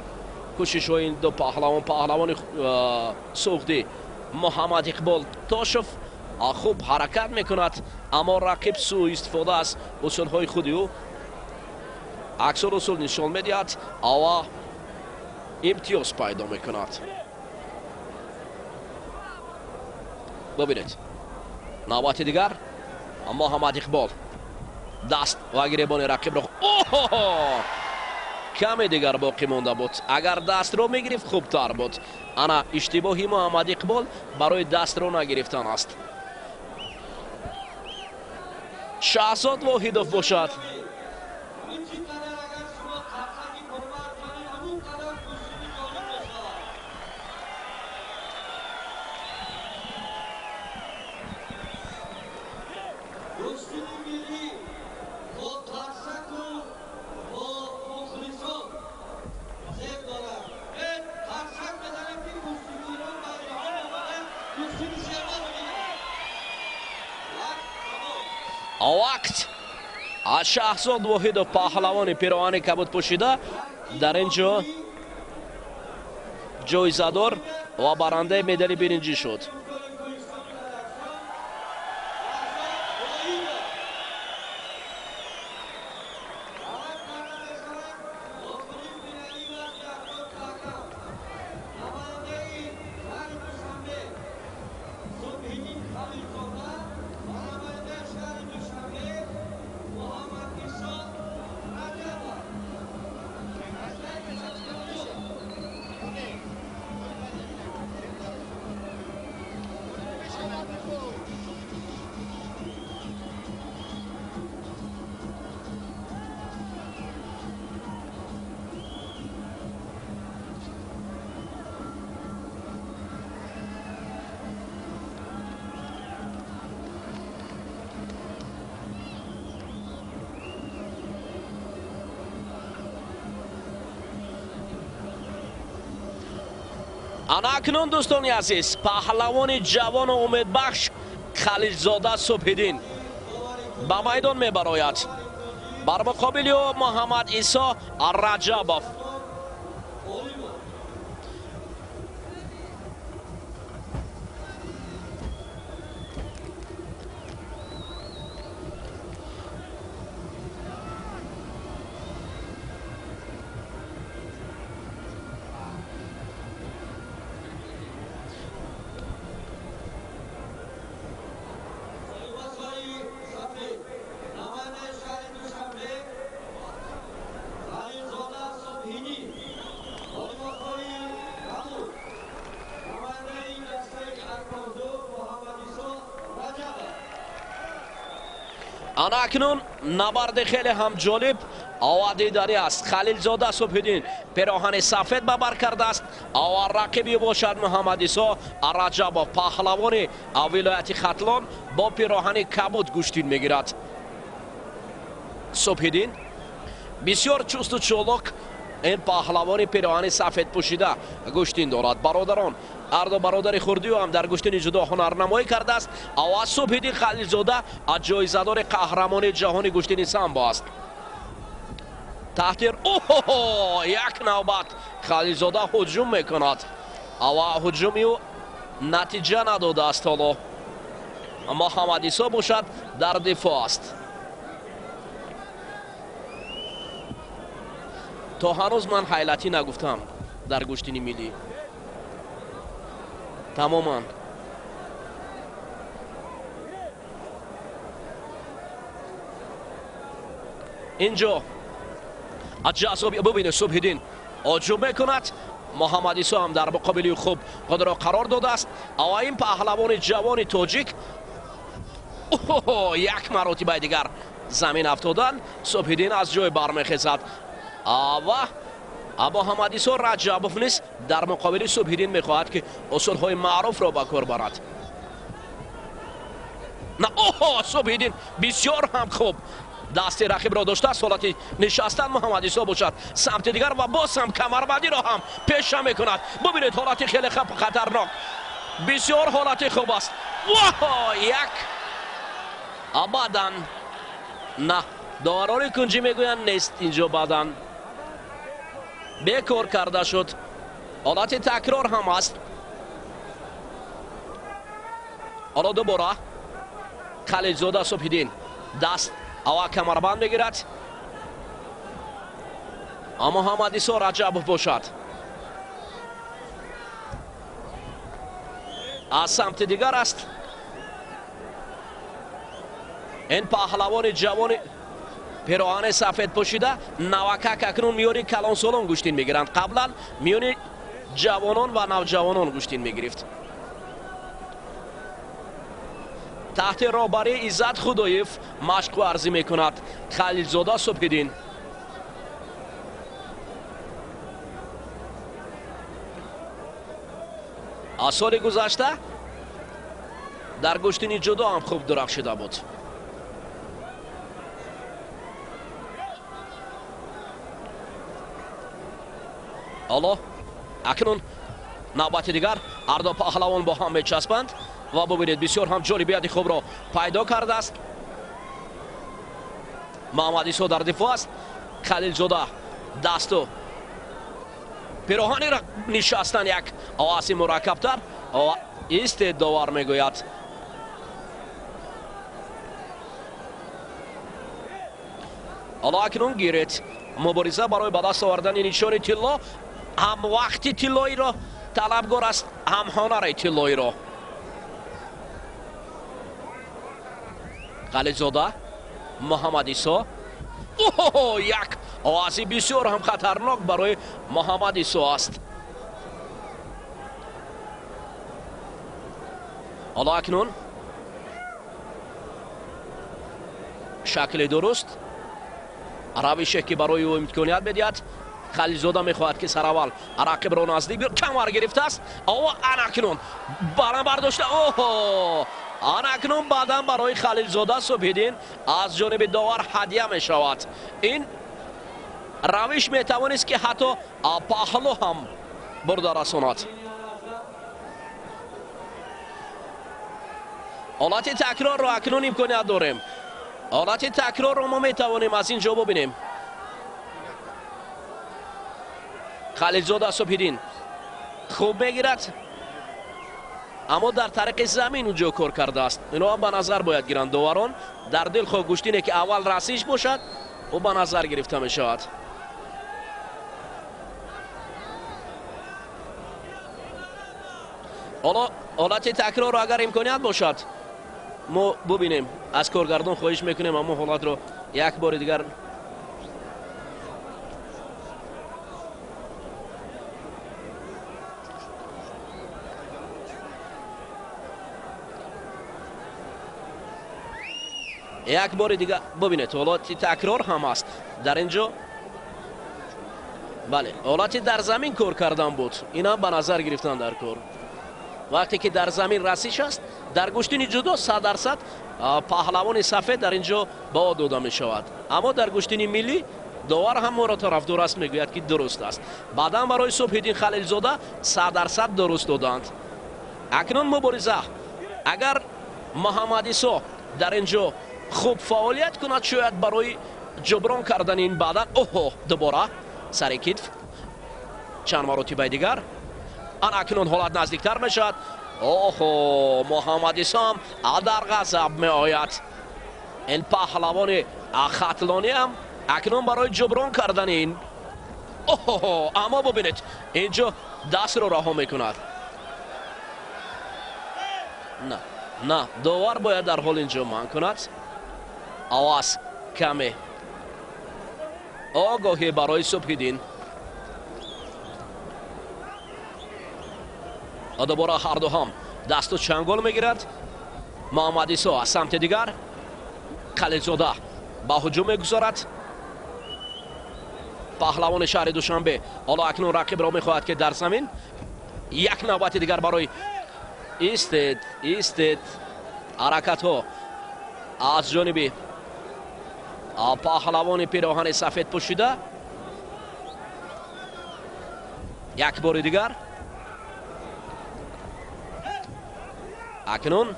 кӯшишҳои ин ду паҳлавон. Паҳлавони суғдӣ Муҳаммад Иқбол Тошев хуб ҳаракат мекунад, аммо рақиб сӯистифода аз усулҳои худи ӯ аксар усул нишон медиҳад ава имтиёз пайдо мекунад. Бибинед, навбати дигар Муҳаммад Иқбол даст ва гиребони рақибро, оҳо, каме дигар боқӣ монда буд. Агар дастро мегирифт хубтар буд. Ана иштибоҳи Муҳаммад Иқбол барои дастро нагирифтан аст. Шаҳзод Воҳидов бошад. Вақт аз Шаҳзод Воҳидов, паҳлавони пироҳани кабуд пӯшида, дар ин ҷо ҷоизадор ва барандаи медали биринҷӣ шуд. Ана акнун дӯстони азиз, паҳлавони ҷавону умедбахш Халилзода Субҳиддин ба майдон мебарояд. Бар муқобили ӯ Муҳаммад Исо Раҷабов. Ана акнун набарди хеле ҳам ҷолиб ва дидарӣ аст. Халилзода Субҳиддин пироҳани сафед ба бар кардааст ва рақиби бошад Муҳаммад Исо Раҷабов, паҳлавони вилояти Хатлон, бо пироҳани кабуд гӯштин мегирад. Субҳиддин бисёр чусту чолок ин паҳлавони пироҳани сафед пӯшида гӯштин дорад. Бародарон, ҳарду бародари хурдиу ҳам дар гӯштини ҷудо ҳунарнамоӣ кардааст ва Субҳиддин Халилзода аз ҷоизадори қаҳрамони ҷаҳони гӯштини самбо аст. Таҳти оҳо, як навбат Халилзода ҳуҷум мекунад ва ҳуҷуми ӯ натиҷа надодааст. Ҳоло Муҳаммад Исо бошад дар дифоъ аст. То ҳанӯз ман ҳайлатӣ нагуфтам дар гӯштини миллӣ. Тамоман. Инҷо ҷазоби бубинед, Субҳиддин оҷуб мекунад. Муҳаммад Исо ҳам дар муқобили хуб худро қарор додааст. Ва ин паҳлавони ҷавони тоҷик як маротибаи дигар замин афтодан. Субҳиддин аз ҷой бармехезад ва Муҳаммад Исо Раҷабов низ дар муқобили Субҳиддин мехоҳад ки усулҳои маъруфро ба кор барад. На, оҳо, Субҳиддин бисёр ҳам хуб дасти рақибро доштааст. Ҳолати нишастан Муҳаммад Исо бошад самти дигар ва боз ҳам камарбандиро ҳам пеша мекунад. Бубинед, ҳолати хеле хатарнок, бисёр ҳолати хуб аст. Воҳо, як бадан на, доварони кунҷӣ мегӯянд нест инҷо бадан бекор карда шуд. Ҳолати такрор ҳам аст. Ҳоло дубора Халилзода Субҳиддин даст ава камарбанд мегирад. Муҳаммад Исо Раҷабов бошад аз самти дигар аст. Ин паҳлавони ҷавони пироҳани сафед пӯшида навакак акнун миёни калонсолон гӯштин мегиранд. Қаблан миёни ҷавонон ва навҷавонон гӯштин мегирифт. Таҳти роҳбарии Иззат Худоев машқу арзӣ мекунад Халилзода Субҳиддин. Аз соли гузашта дар гӯштини ҷудо ҳам хуб дурахшида буд. Ҳоло акнун навбати дигар ҳарду паҳлавон бо ҳам мечаспанд ва бубинед, бисёр ҳам ҷолибияти хубро пайдо кардааст. Муҳаммад Исо дар дифоъ аст. Халилзода дасту пироҳаниро нишастан як оваси мураккабтар ва истед довар мегӯяд. Ҳоло акнун гиред мубориза барои ба даст овардани нишони тилло. Ҳам вақти тиллоиро талабгор аст, ҳам ҳонари тиллоиро. Халилзода Муҳаммад Исо. Оҳо, як овози бисёр ҳам хатарнок барои Муҳаммад Исо аст. Ҳоло акнун шакли дуруст, равише ки барои ӯ имконият медиҳад. Халилзода мехоҳад ки сараввал рақибро наздик биёр, камар гирифтааст. Ова анакнун баланд бардошта. Оҳо, анакнун баъдан барои Халилзода Субҳиддин аз ҷониби довар ҳадя мешавад. Ин равиш метавонист ки ҳатто паҳлӯ ҳам бурда расонад. Ҳолати такрорро акнун имконият дорем. Ҳолати такрорро мо метавонем аз ин ҷо бубинем. Халилзода Субҳиддин хуб мегирад, аммо дар тариқи замин унҷо кор кардааст. Ино ба назар бояд гиранд доварон. Дар дилхоҳ гӯштине ки аввал расиш бошад, ӯ ба назар гирифта мешавад. Ҳоло ҳолати такрорро агар имконият бошад мо бубинем. Аз коргардон хоҳиш мекунем аммо ҳолатро як бори дигар. Як бори дигар бубинед, ҳолати такрор ҳам аст дар ин ҷо. Бале, ҳолати дар замин кор кардан буд. Инам ба назар гирифтан дар кор. Вақте ки дар замин расиш аст, дар гӯштини ҷудо 100% паҳлавони сафед дар ин ҷо ба ӯ дода мешавад. Аммо дар гӯштини миллӣ довар ҳам моро тарафдор аст, мегӯяд ки дуруст аст. Баъдан барои Субҳиддин Халилзода 100% дуруст доданд. Акнун мубориза. Агар Муҳаммад Исо дар ин ҷо хуб фаъолият кунад, шояд барои ҷуброн кардани ин баъдан. Оҳо, дубора сари китф чанд маротибаи дигар. Ан акнун ҳолат наздиктар мешавад. Оҳо, Муҳаммад Исо ҳам дар ғазаб меояд. Ин паҳлавони хатлонӣ ҳам акнун барои ҷуброн кардани ин Оҳо, аммо бубинед, инҷо дастро раҳо мекунад. На, на, довар бояд дар ҳол инҷо манъ кунад. Аваз каме огоҳӣ барои Субҳиддин. Дубора ҳарду ҳам дасту чангол мегирад. Муҳаммад Исо аз самти дигар, Халилзода ба ҳуҷум мегузорад. Паҳлавони шаҳри Душанбе ҳоло акнун рақибро мехоҳад, ки дар замин як навбати дигар барои истед, истед. Ҳаракатҳо аз ҷониби паҳлавони пироҳани сафед пӯшида. Як бори дигар. Акнун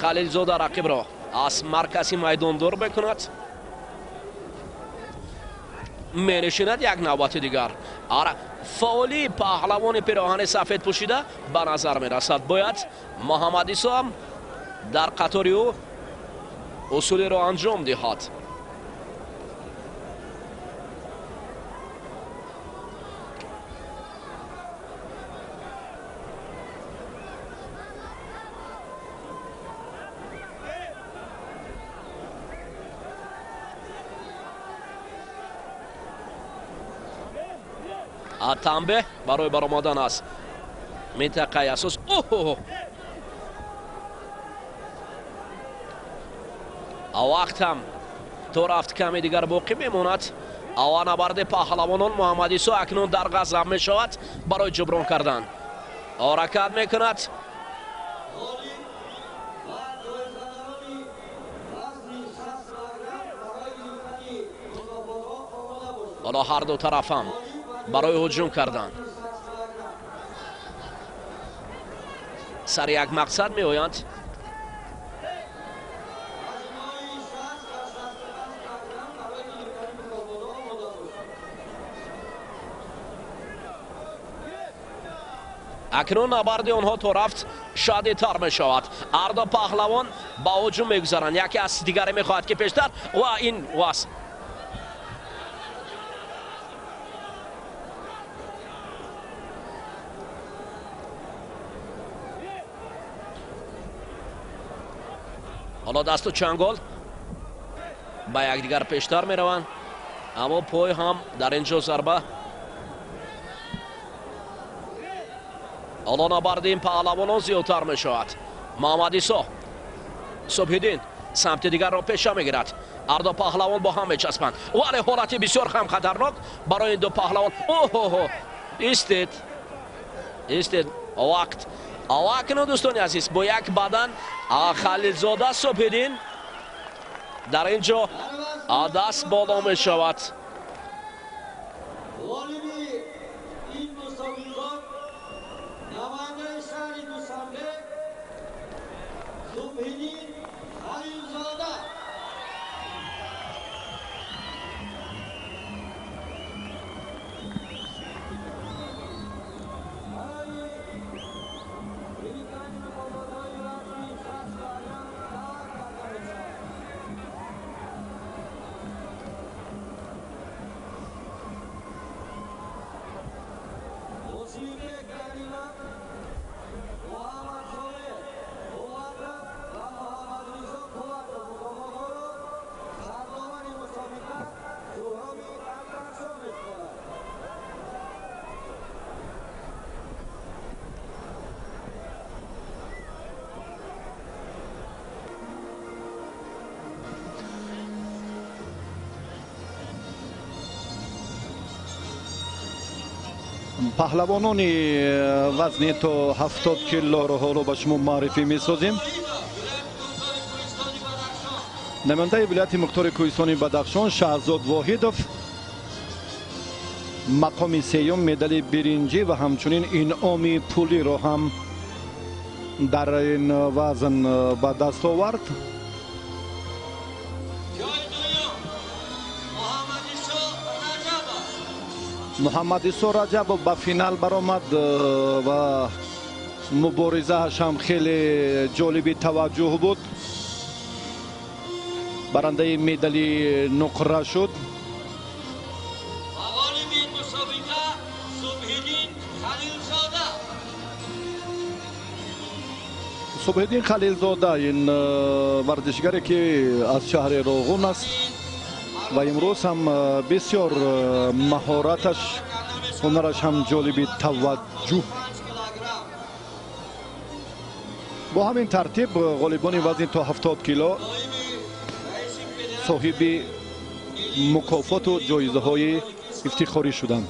Халилзода рақибро аз маркази майдон дур мекунад. Менишинад як навбати дигар. Фаъолии паҳлавони пироҳани сафед пӯшида ба назар мерасад. Бояд Муҳаммад Исо ҳам дар қатори ӯ усулеро анҷом диҳад. Танбеҳ барои баромадан аз минтақаи асос. Оҳ, вақт ҳам то рафт каме дигар боқӣ мемонад. Ава набарди паҳлавонон Муҳаммад Исо акнун дар ғазаб мешавад барои ҷуброн кардан. Ҳаракат мекунад. Ҳоло ҳар ду тараф ҳам барои ҳуҷум кардан сари як мақсад меоянд. Акнун набарди онҳо то рафт шадидтар мешавад. Ҳарду паҳлавон ба ҳуҷум мегузаранд. Яке аз дигаре мехоҳад, ки пештар ва ин вас. Ҳоло дасту чангол ба якдигар пештар мераванд, аммо пой ҳам дар ин ҷо зарба. Ҳоло набарди ин паҳлавонон зиёдтар мешавад. Муҳаммад Исо, Субҳиддин самти дигарро пеша мегирад. Ҳарду паҳлавон бо ҳам мечаспанд, вале ҳолати бисёр ҳам хатарнок барои ин ду паҳлавон. Оҳо, истед, истед, вақт. Акнун дӯстони азиз, бо як бадан Халилзода Субҳиддин дар ин ҷо даст боло мешавад. Ғолиби ин мусобиқот намояндаи шаҳри Душанбе Субҳиддин Халилзода. Паҳлавонони вазни то 70 килоро ҳоло ба шумо муаррифӣ месозем. Намояндаи вилояти мухтори кӯҳистони Бадахшон Шаҳзод Воҳидов мақоми сеюм, медали биринҷӣ ва ҳамчунин инъоми пулиро ҳам дар ин вазн ба даст овард. Муҳаммад Исо Раҷабов ба финал баромад ва муборизааш ҳам хеле ҷолиби таваҷҷӯҳ буд. Барандаи медали нуқра шуд. Субҳиддин Халилзода, ин варзишгаре, ки аз шаҳри Роғун аст ва имрӯз ҳам бисёр маҳораташ, ҳунараш ҳам ҷолиби таваҷҷӯҳ. Бо ҳамин тартиб ғолибони вазни то 70 кило соҳиби мукофоту ҷоизаҳои ифтихорӣ шуданд.